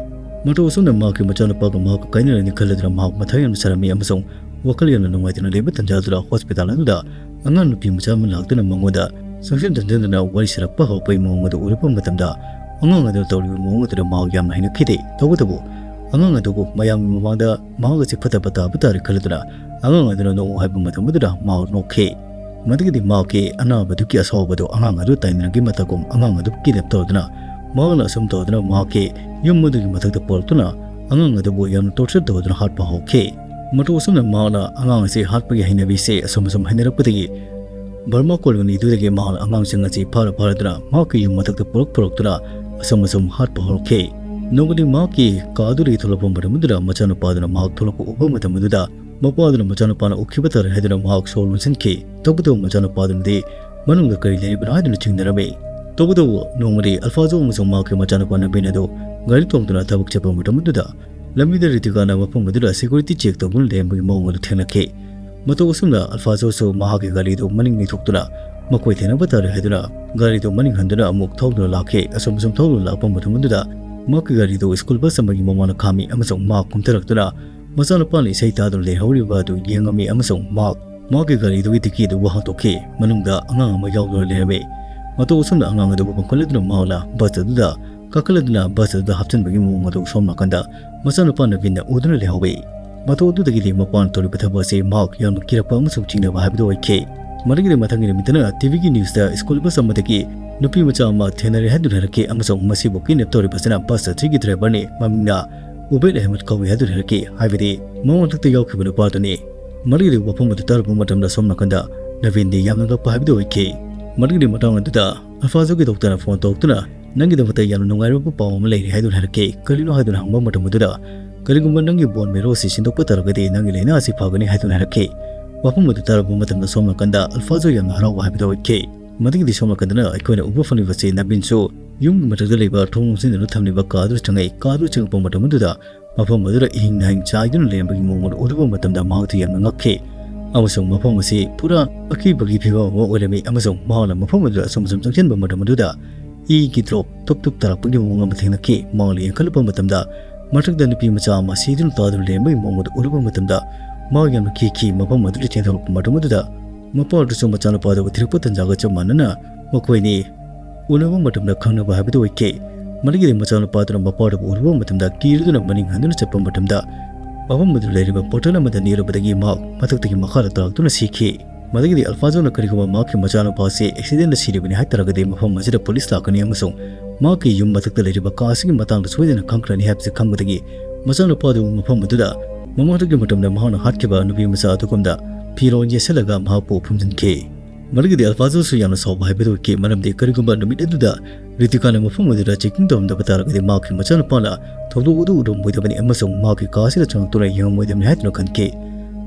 ꯃꯇꯧ ꯑꯁꯨꯝꯅ ꯃꯍꯥꯛꯀꯤ ꯃꯆꯥꯅꯨꯄꯥꯒ ꯃꯍꯥꯛꯀ ꯀꯥꯏꯅꯔꯅꯤ ꯈꯜꯂꯗꯨꯅ ꯃꯍꯥꯛ ꯃꯊꯥ ꯌꯥꯝꯅ ꯁꯥꯔꯝꯃꯤ, ꯑꯃꯁꯨꯡ ꯋꯥꯈꯜ ꯌꯥꯝꯅ ꯅꯨꯡꯉꯥꯏꯇꯅ ꯂꯩꯕ ꯇꯥꯟꯖꯥꯗꯨꯗ hospital ꯑꯗꯨꯗ ꯑꯉꯥꯡ ꯅꯨꯄꯤ ꯃꯆꯥ ꯑꯃ ꯂꯥꯛꯇꯨꯅ ꯃꯉꯣꯟꯗ ꯆꯪꯁꯤꯟ ꯆꯪꯁꯤꯟꯗꯨꯅ ꯋꯥꯔꯤ ꯁꯥꯔꯛꯄ ꯍꯧꯔꯛꯄꯒꯤ ꯃꯑꯣꯡ ꯑꯗꯨ ꯎꯔꯛꯄ ꯃꯇꯝꯗ, ꯑꯉꯥꯡ ꯑꯗꯨꯅ ꯇꯧꯔꯤꯕ ꯃꯑꯣꯡ ꯑꯗꯨꯗ ꯃꯍꯥꯛ ꯌꯥꯝꯅ ꯍꯩꯅꯈꯤꯗꯦ꯫ ꯇꯧꯕꯇꯕꯨ ꯑꯉꯥꯡ ꯑꯗꯨꯕꯨ ꯃꯌꯥꯝꯒꯤ ꯃꯃꯥꯡꯗ ꯃꯍꯥꯛ ꯑꯁꯤ ꯐꯠꯇꯕ ꯇꯥꯕ ꯇꯥꯔꯦ ꯈꯜꯂꯗꯨꯅ ꯑꯉꯥꯡ ꯑꯗꯨꯅ ꯅꯣꯛꯎ ꯍꯥꯏꯕ ꯃꯇꯝ ꯑꯗꯨꯗ ꯃꯍꯥꯛ ꯅꯣꯛꯈꯤ꯫ ꯃꯗꯨꯒꯤꯗꯤ ꯃꯍꯥꯛꯀꯤ ꯑꯅꯥꯕꯗꯨꯒꯤ ꯑꯁꯥꯎꯕꯗꯨ ꯑꯉꯥꯡ ꯑꯗꯨ ꯇꯥꯏꯅꯔꯛꯈꯤ ꯃꯇꯝꯒꯨꯝ ꯑꯉꯥꯡ ꯑꯗꯨ kidnap ꯇꯧꯗꯨꯅ ꯃꯍꯥꯛꯅ ꯑꯁꯨꯝ ꯇꯧꯗꯨꯅ ꯃꯍꯥꯛꯀꯤ ꯌꯨꯝ ꯑꯗꯨꯒꯤ ꯃꯊꯛꯇ ꯄꯨꯔꯛꯇꯨꯅ ꯑꯉꯥꯡ ꯑꯗꯨꯕꯨ ꯌꯥꯝꯅ torture ꯇꯧꯗꯨꯅ ꯍꯥꯠꯄ ꯍꯧꯈꯤ꯫ ꯃꯇꯧ ꯑꯁꯨꯝꯅ ꯃꯍꯥꯛꯅ ꯑꯉꯥꯡ ꯑꯁꯤ ꯍꯥꯠꯄꯒꯤ ꯍꯩꯅꯕꯤꯁꯦ ꯑꯁꯨꯝ ꯑꯁꯨꯝ ꯍꯩꯅꯔꯛꯄꯗꯒꯤ Burma colony ꯗꯨꯗꯒꯤ ꯃꯍꯥꯛꯅ ꯑꯉꯥꯡꯁꯤꯡ ꯑꯁꯤ ꯐꯥꯔ ꯐꯥꯔꯗꯨꯅ ꯃꯍꯥꯛꯀꯤ ꯌꯨꯝ ꯃꯊꯛꯇ ꯄꯨꯔꯛ ꯄꯨꯔꯛꯇꯨꯅ ꯑꯁꯨꯝ ꯑꯁꯨꯝ ꯍꯥꯠꯄ ꯍꯧꯔꯛꯈꯤ꯫ ꯅꯣꯡꯃꯗꯤ ꯃꯍꯥꯛꯀꯤ ꯀꯥ ꯑꯗꯨꯗꯒꯤ ꯊꯣꯛꯂꯛꯄ ꯃꯇꯝ ꯑꯗꯨꯗ ꯃꯆꯥꯅꯨꯄꯥꯗꯨꯅ ꯃꯍꯥꯛ ꯊꯣꯛꯂꯛꯄ ꯎꯕ ꯃꯇꯝ ꯑꯗꯨꯗ ꯃꯄꯥꯗꯨꯅ ꯃꯆꯥꯅꯨꯄꯥꯅ ꯎꯈꯤꯕ ꯇꯥꯔꯦ ꯍꯥꯏꯗꯨꯅ ꯃꯍꯥꯛ ꯁꯣꯔ ꯂꯣꯟꯁꯤꯟꯈꯤ꯫ ꯇꯧꯕꯇꯕꯨ ꯃꯆꯥꯅꯨꯄꯥꯗꯨꯅꯗꯤ ꯃꯅꯨꯡꯗ ꯀꯔꯤ ꯂꯩꯔꯤꯕꯅꯣ ꯍꯥꯏꯗꯨꯅ ꯆꯤꯡꯅꯔꯝꯃꯤ꯫ ꯇꯧꯕꯇꯕꯨ ꯅꯣꯡꯃꯗꯤ ꯑꯜꯐꯥꯖꯣ ꯑꯃꯁꯨꯡ ꯃꯍꯥꯛꯀꯤ ꯃꯆꯥꯅꯨꯄꯥ ꯅꯕꯤꯟ ꯑꯗꯨ ꯒꯥꯔꯤ ꯇꯣꯡꯗꯨꯅ ꯊꯕꯛ ꯆꯠꯄ ꯃꯇꯝ ꯑꯗꯨꯗ ꯂꯝꯕꯤꯗ ꯔꯤꯇꯤꯀꯥꯅ ꯃꯐꯝ ꯑꯗꯨꯗ security check ꯇꯧꯗꯨꯅ ꯂꯩꯔꯝꯕꯒꯤ ꯃꯑꯣꯡ ꯑꯗꯨ ꯊꯦꯡꯅꯈꯤ꯫ ꯃꯇꯧ ꯑꯁꯨꯝꯅ ꯑꯜꯐꯥꯖꯣꯁꯨ ꯃꯍꯥꯛꯀꯤ ꯒꯥꯔꯤꯗꯨ ꯃꯅꯤꯡ ꯂꯩꯊꯣꯛꯇꯨꯅ ꯃꯈꯣꯏ ꯊꯦꯡꯅꯕ ꯇꯥꯔꯦ ꯍꯥꯏꯗꯨꯅ ꯒꯥꯔꯤꯗꯨ ꯃꯅꯤꯡ ꯍꯟꯗꯨꯅ ꯑꯃꯨꯛ ꯊꯧꯗꯨꯅ ꯂꯥꯛꯈꯤ꯫ ꯑꯁꯨꯝ ꯑꯁꯨꯝ ꯊꯧꯗꯨꯅ ꯂꯥꯛꯄ ꯃꯇꯝ ꯑꯗꯨꯗ ꯃꯍꯥꯛꯀꯤ ꯒꯥꯔꯤꯗꯨ school bus ꯑꯃꯒꯤ ꯃꯃꯥꯡꯗ ꯈꯥꯝꯃꯤ ꯑꯃꯁꯨꯡ ꯃꯍꯥꯛ ꯀꯨꯝꯊꯔꯛꯇꯨꯅ ꯃꯆꯥꯅꯨꯄꯥꯅ ꯏꯁꯩ ꯇꯥꯗꯨꯅ ꯂꯩꯍꯧꯔꯤꯕ ꯑꯗꯨ ꯌꯦꯡꯉꯝꯃꯤ ꯑꯃꯁꯨꯡ ꯃꯍꯥꯛ ꯃꯍꯥꯛꯀꯤ ꯒꯥꯔꯤꯗꯨꯒꯤ dicky ꯑꯗꯨꯕꯨ ꯍꯥꯡꯗꯣꯛꯈꯤ꯫ ꯃꯅꯨꯡꯗ ꯑꯉꯥꯡ ꯑꯃ ꯌꯥꯎꯗꯨꯅ ꯂꯩꯔꯝꯃꯤ꯫ ꯃꯇꯧ ꯑꯁꯨꯝꯅ ꯑꯉꯥꯡ ꯑꯗꯨꯕꯨ ꯄꯥꯡꯈꯠꯂꯗꯨꯅ ꯃꯍꯥꯛꯅ bus ꯑꯗꯨꯗ ꯀꯥꯈꯠꯂꯗꯨꯅ bus ꯑꯗꯨꯗ ꯍꯥꯞꯆꯤꯟꯕꯒꯤ ꯃꯑꯣꯡ ꯑꯗꯨ ꯁꯣꯝ ꯅꯥꯀꯟꯗ ꯃꯆꯥꯅꯨꯄꯥ ꯅꯕꯤꯟꯅ ꯎꯗꯨꯅ ꯂꯩꯍꯧꯏ꯫ ꯃꯇꯧ ꯑꯗꯨꯗꯒꯤꯗꯤ ꯃꯄꯥꯅ ꯇꯧꯔꯤꯕ ꯊꯕꯛ ꯑꯁꯤ ꯃꯍꯥꯛ ꯌꯥꯝꯅ ꯀꯤꯔꯛꯄ ꯑꯃꯁꯨꯡ ꯆꯤꯡꯅꯕ ꯍꯥꯏꯕꯗꯨ ꯑꯣꯏꯈꯤ꯫ ꯃꯗꯨꯒꯤꯗꯤ ꯃꯊꯪꯒꯤ ꯅꯨꯃꯤꯠꯇꯅ TVꯒꯤ newsꯇ school bus ꯑꯃꯗꯒꯤ ꯅꯨꯄꯤ ꯃꯆꯥ ꯑꯃ ꯊꯦꯡꯅꯔꯦ ꯍꯥꯏꯗꯨꯅ ꯍꯥꯏꯔꯛꯈꯤ ꯑꯃꯁꯨꯡ ꯃꯁꯤꯕꯨ kidnap ꯇꯧꯔꯤꯕꯁꯤꯅ bus ꯑꯁꯤꯒꯤ driverꯅꯤ, ꯃꯃꯤꯡꯅ ꯎꯕꯦꯗ ꯑꯍꯃꯗ ꯀꯧꯏ ꯍꯥꯏꯗꯨꯅ ꯍꯥꯏꯔꯛꯈꯤ꯫ ꯍꯥꯏꯕꯗꯤ ꯃꯉꯣꯟ ꯃꯊꯛꯇ ꯌꯥꯎꯈꯤꯕ ꯅꯨꯄꯥꯗꯨꯅꯤ꯫ ꯃꯗꯨꯒꯤꯗꯤ ꯋꯥꯐꯝ ꯑꯗꯨ ꯇꯥꯔꯨꯕ ꯃꯇꯝꯗ ꯁꯣꯝ ꯅꯥꯀꯟꯗ ꯅꯕꯤꯟꯗꯤ ꯌꯥꯝꯅ ꯉꯛꯄ ꯍꯥꯏꯕꯗꯨ ꯑꯣꯏꯈꯤ꯫ ꯃꯗꯨꯒꯤꯗꯤ ꯃꯇꯥꯡ ꯑꯗꯨꯗ ꯑꯜꯐꯥꯖꯣꯒꯤ ꯗꯣꯛꯇꯔꯅ phone ꯇꯧꯔꯛꯇꯨꯅ ꯅꯪꯒꯤꯗꯃꯛꯇ ꯌꯥꯝꯅ ꯅꯨꯡꯉꯥꯏꯔꯕ ꯄꯥꯎ ꯑꯃ ꯂꯩꯔꯦ ꯍꯥꯏꯗꯨꯅ ꯍꯥꯏꯔꯛꯈꯤ꯫ ꯀꯔꯤꯅꯣ ꯍꯥꯏꯗꯨꯅ ꯍꯪꯕ ꯃꯇꯝ ꯑꯗꯨꯗ ꯀꯔꯤꯒꯨꯝꯕ ꯅꯪꯒꯤ bone marrow ꯑꯁꯤ ꯁꯤꯟꯗꯣꯛꯄ ꯇꯥꯔꯒꯗꯤ ꯅꯪꯒꯤ ꯂꯥꯏꯅꯥ ꯑꯁꯤ ꯐꯒꯅꯤ ꯍꯥꯏꯗꯨꯅ ꯍꯥꯏꯔꯛꯈꯤ꯫ ꯋꯥꯐꯝ ꯑꯗꯨ ꯇꯥꯔꯕ ꯃꯇꯝꯗ ꯁꯣꯝ ꯅꯥꯀꯟꯗ ꯑꯜꯐꯥꯖꯣ ꯌꯥꯝꯅ ꯍꯔꯥꯎꯕ ꯍꯥꯏꯕꯗꯨ ꯑꯣꯏꯈꯤ꯫ ꯃꯗꯨꯒꯤꯗꯤ ꯁꯣꯝ ꯅꯥꯀꯟꯗꯅ ꯑꯩꯈꯣꯏꯅ ꯎꯕ ꯐꯪꯂꯤꯕꯁꯤ ꯅꯕꯤꯟꯁꯨ ꯌꯨꯝꯒꯤ ꯃꯊꯛꯇ ꯂꯩꯕ ꯊꯣꯡ ꯂꯣꯟꯁꯤꯟꯗꯨꯅ ꯊꯝꯂꯤꯕ ꯀꯥꯗꯨ ꯆꯪꯉꯛꯏ꯫ ꯀꯥꯗꯨ ꯆꯪꯉꯛꯄ ꯃꯇꯝ ꯑꯗꯨꯗ ꯃꯐꯝ ꯑꯗꯨꯗ ꯏꯍꯤꯡ ꯅꯥꯍꯤꯡ ꯆꯥꯏꯗꯨꯅ ꯂꯩꯔꯝꯕꯒꯤ ꯃꯑꯣꯡ ꯑꯗꯨ ꯎꯔꯨꯕ ꯃꯇꯝꯗ ꯃꯍꯥꯛꯇꯤ ꯌꯥꯝꯅ ꯉꯛꯈꯤ꯫ ꯑꯃꯁꯨꯡ ꯃꯐꯝ ꯑꯁꯤ ꯄꯨꯔꯥ ꯑꯀꯤꯕꯒꯤ ꯐꯤꯕꯝ ꯑꯃ ꯑꯣꯏꯔꯝꯃꯤ꯫ ꯑꯃꯁꯨꯡ ꯃꯍꯥꯛꯅ ꯃꯐꯝ ꯑꯗꯨꯗ ꯑꯁꯨꯝ ꯑꯁꯨꯝ ꯆꯪꯁꯤꯟꯕ ꯃꯇꯝ ꯑꯗꯨꯗ ꯏꯒꯤ ꯗ꯭ꯔꯣꯞ ꯇꯨꯞ ꯇꯨꯞ ꯇꯥꯔꯛꯄꯒꯤ ꯃꯑꯣꯡ ꯑꯃ ꯊꯦꯡꯅꯈꯤ꯫ ꯃꯍꯥꯛꯅ ꯌꯦꯡꯈꯠꯂꯨꯕ ꯃꯇꯝꯗ ꯃꯊꯛꯇ ꯅꯨꯄꯤ ꯃꯆꯥ ꯑꯃ ꯁꯤꯗꯨꯅ ꯇꯥꯗꯨꯅ ꯂꯩꯔꯝꯕꯒꯤ ꯃꯑꯣꯡ ꯑꯗꯨ ꯎꯔꯨꯕ ꯃꯇꯝꯗ ꯃꯍꯥꯛ ꯌꯥꯝꯅ ꯀꯤꯈꯤ꯫ ꯃꯐꯝ ꯑꯗꯨꯗ ꯆꯦꯟꯊꯣꯛꯂꯛꯄ ꯃꯇꯝ ꯑꯗꯨꯗ ꯃꯄꯥ ꯑꯗꯨꯁꯨ ꯃꯆꯥꯅꯨꯄꯥꯗꯨꯕꯨ ꯊꯤꯔꯛꯄ ꯇꯟꯖꯥꯒ ꯆꯞ ꯃꯥꯟꯅꯅ ꯃꯈꯣꯏꯅꯤ ꯎꯅꯕ ꯃꯇꯝꯗ ꯈꯪꯅꯕ ꯍꯥꯏꯕꯗꯨ ꯑꯣꯏꯈꯤ꯫ ꯃꯗꯨꯒꯤꯗꯤ ꯃꯆꯥꯅꯨꯄꯥꯗꯨꯅ ꯃꯄꯥꯗꯨꯕꯨ ꯎꯔꯨꯕ ꯃꯇꯝꯗ ꯀꯤꯔꯗꯨꯅ ꯃꯅꯤꯡ ꯍꯟꯗꯨꯅ ꯆꯠꯄ ꯃꯇꯝꯗ ꯃꯐꯝ ꯑꯗꯨꯗ ꯂꯩꯔꯤꯕ ꯕꯣꯇꯜ ꯑꯃꯗ ꯅꯤꯛꯂꯨꯕꯗꯒꯤ ꯃꯍꯥꯛ ꯃꯊꯛꯇꯒꯤ ꯃꯈꯥꯗ ꯇꯥꯔꯛꯇꯨꯅ ꯁꯤꯈꯤ꯫ ꯃꯗꯨꯒꯤꯗꯤ ꯑꯜꯐꯥꯖꯣꯅ ꯀꯔꯤꯒꯨꯝꯕ ꯃꯍꯥꯛꯀꯤ ꯃꯆꯥꯅꯨꯄꯥ ꯑꯁꯤ ꯑꯦꯛꯁꯤꯗꯦꯟꯗ ꯁꯤꯔꯤꯕꯅꯤ ꯍꯥꯏꯇꯥꯔꯒꯗꯤ ꯃꯐꯝ ꯑꯁꯤꯗ ꯄꯨꯂꯤꯁ ꯂꯥꯛꯀꯅꯤ ꯑꯃꯁꯨꯡ ꯃꯍꯥꯛꯀꯤ ꯌꯨꯝ ꯃꯊꯛꯇ ꯂꯩꯔꯤꯕ ꯀꯥ ꯑꯁꯤꯒꯤ ꯃꯇꯥꯡꯗ ꯁꯣꯏꯗꯅ ꯈꯪꯈ꯭ꯔꯅꯤ ꯍꯥꯏꯕꯁꯤ ꯈꯪꯕꯗꯒꯤ ꯃꯆꯥꯅꯨꯄꯥꯗꯨ ꯃꯐꯝ ꯑꯗꯨꯗ ꯃꯃꯥꯡꯗꯒꯤ ꯃꯇꯝꯗ ꯃꯍꯥꯛꯅ ꯍꯥꯠꯈꯤꯕ ꯅꯨꯄꯤ ꯃꯆꯥ ꯑꯗꯨꯒꯨꯝꯗ ꯐꯤꯔꯣꯜ ꯌꯦꯠꯁꯤꯜꯂꯒ ꯃꯍꯥꯛꯄꯨ ꯐꯨꯝꯖꯤꯟꯈꯤ꯫ ꯃꯗꯨꯒꯤꯗꯤ ꯑꯜꯐꯥꯖꯣꯁꯨ ꯌꯥꯝꯅ ꯁꯥꯎꯕ ꯍꯥꯏꯕꯗꯨ ꯑꯣꯏꯈꯤ, ꯃꯔꯝꯗꯤ ꯀꯔꯤꯒꯨꯝꯕ ꯅꯨꯃꯤꯠ ꯑꯗꯨꯗ ꯔꯤꯇꯤꯀꯥꯅ ꯃꯐꯝ ꯑꯗꯨꯗ ꯆꯦꯛꯀꯤꯡ ꯇꯧꯔꯝꯗꯕ ꯇꯥꯔꯒꯗꯤ ꯃꯍꯥꯛꯀꯤ ꯃꯆꯥꯅꯨꯄꯥꯅ ꯊꯧꯗꯣꯛ ꯑꯗꯨ ꯎꯔꯝꯃꯣꯏꯗꯕꯅꯤ ꯑꯃꯁꯨꯡ ꯃꯍꯥꯛꯀꯤ ꯀꯥ ꯑꯁꯤꯗ ꯆꯪꯂꯛꯇꯨꯅ ꯌꯦꯡꯉꯝꯃꯣꯏꯗꯕꯅꯤ ꯍꯥꯏꯗꯨꯅ ꯈꯟꯈꯤ꯫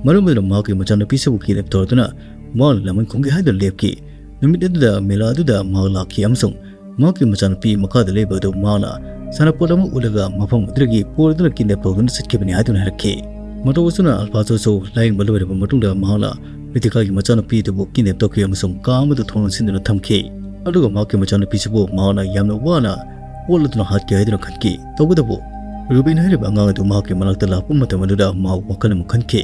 ꯃꯔꯝ ꯑꯗꯨꯅ ꯃꯍꯥꯛꯀꯤ ꯃꯆꯥꯅꯨꯄꯤꯁꯤꯕꯨ ꯀꯤꯗꯅꯦꯞ ꯇꯧꯔꯗꯨꯅ ꯃꯍꯥꯛꯅ ꯂꯃꯟ ꯈꯨꯝꯒꯦ ꯍꯥꯏꯗꯨꯅ ꯂꯦꯞꯈꯤ꯫ ꯅꯨꯃꯤꯠ ꯑꯗꯨꯗ ꯃꯦꯂꯥ ꯑꯗꯨꯗ ꯃꯍꯥꯛ ꯂꯥꯛꯈꯤ ꯑꯃꯁꯨꯡ ꯃꯍꯥꯛꯀꯤ ꯃꯆꯥꯅꯨꯄꯤ ꯃꯈꯥꯗ ꯂꯩꯕ ꯑꯗꯨ ꯃꯍꯥꯛꯅ ꯁꯥꯟꯅꯄꯣꯠ ꯑꯃ ꯎꯠꯂꯒ ꯃꯐꯝ ꯑꯗꯨꯗꯒꯤ ꯄꯣꯔꯗꯨꯅ ꯀꯤꯗꯅꯦꯞ ꯇꯧꯗꯨꯅ ꯆꯠꯈꯤꯕꯅꯤ ꯍꯥꯏꯗꯨꯅ ꯍꯥꯏꯔꯛꯈꯤ꯫ ꯃꯇꯧ ꯑꯁꯨꯝꯅ ꯑꯜꯐꯥꯖꯣꯁꯨ ꯂꯥꯌꯦꯡꯕ ꯂꯣꯏꯔꯕ ꯃꯇꯨꯡꯗ ꯃꯍꯥꯛꯅ ꯔꯤꯇꯤꯀꯥꯒꯤ ꯃꯆꯥꯅꯨꯄꯤ ꯑꯗꯨꯕꯨ ꯀꯤꯗꯅꯦꯞ ꯇꯧꯈꯤ ꯑꯃꯁꯨꯡ ꯀꯥ ꯑꯃꯗ ꯊꯣꯡ ꯂꯣꯟꯁꯤꯟꯗꯨꯅ ꯊꯝꯈꯤ꯫ ꯑꯗꯨꯒ ꯃꯍꯥꯛꯀꯤ ꯃꯆꯥꯅꯨꯄꯤꯁꯤꯕꯨ ꯃꯍꯥꯛꯅ ꯌꯥꯝꯅ ꯋꯥꯅ ꯑꯣꯠꯂꯗꯨꯅ ꯍꯥꯠꯀꯦ ꯍꯥꯏꯗꯨꯅ ꯈꯟꯈꯤ꯫ ꯇꯧꯕꯇꯕꯨ ꯔꯨꯕꯦꯟ ꯍꯥꯏꯔꯤꯕ ꯑꯉꯥꯡ ꯑꯗꯨ ꯃꯍꯥꯛꯀꯤ ꯃꯅꯥꯛꯇ ꯂꯥꯛꯄ ꯃꯇꯝ ꯑꯗꯨꯗ ꯃꯍꯥꯛ ꯋꯥꯈꯜ ꯑꯃ ꯈꯟꯈꯤ꯫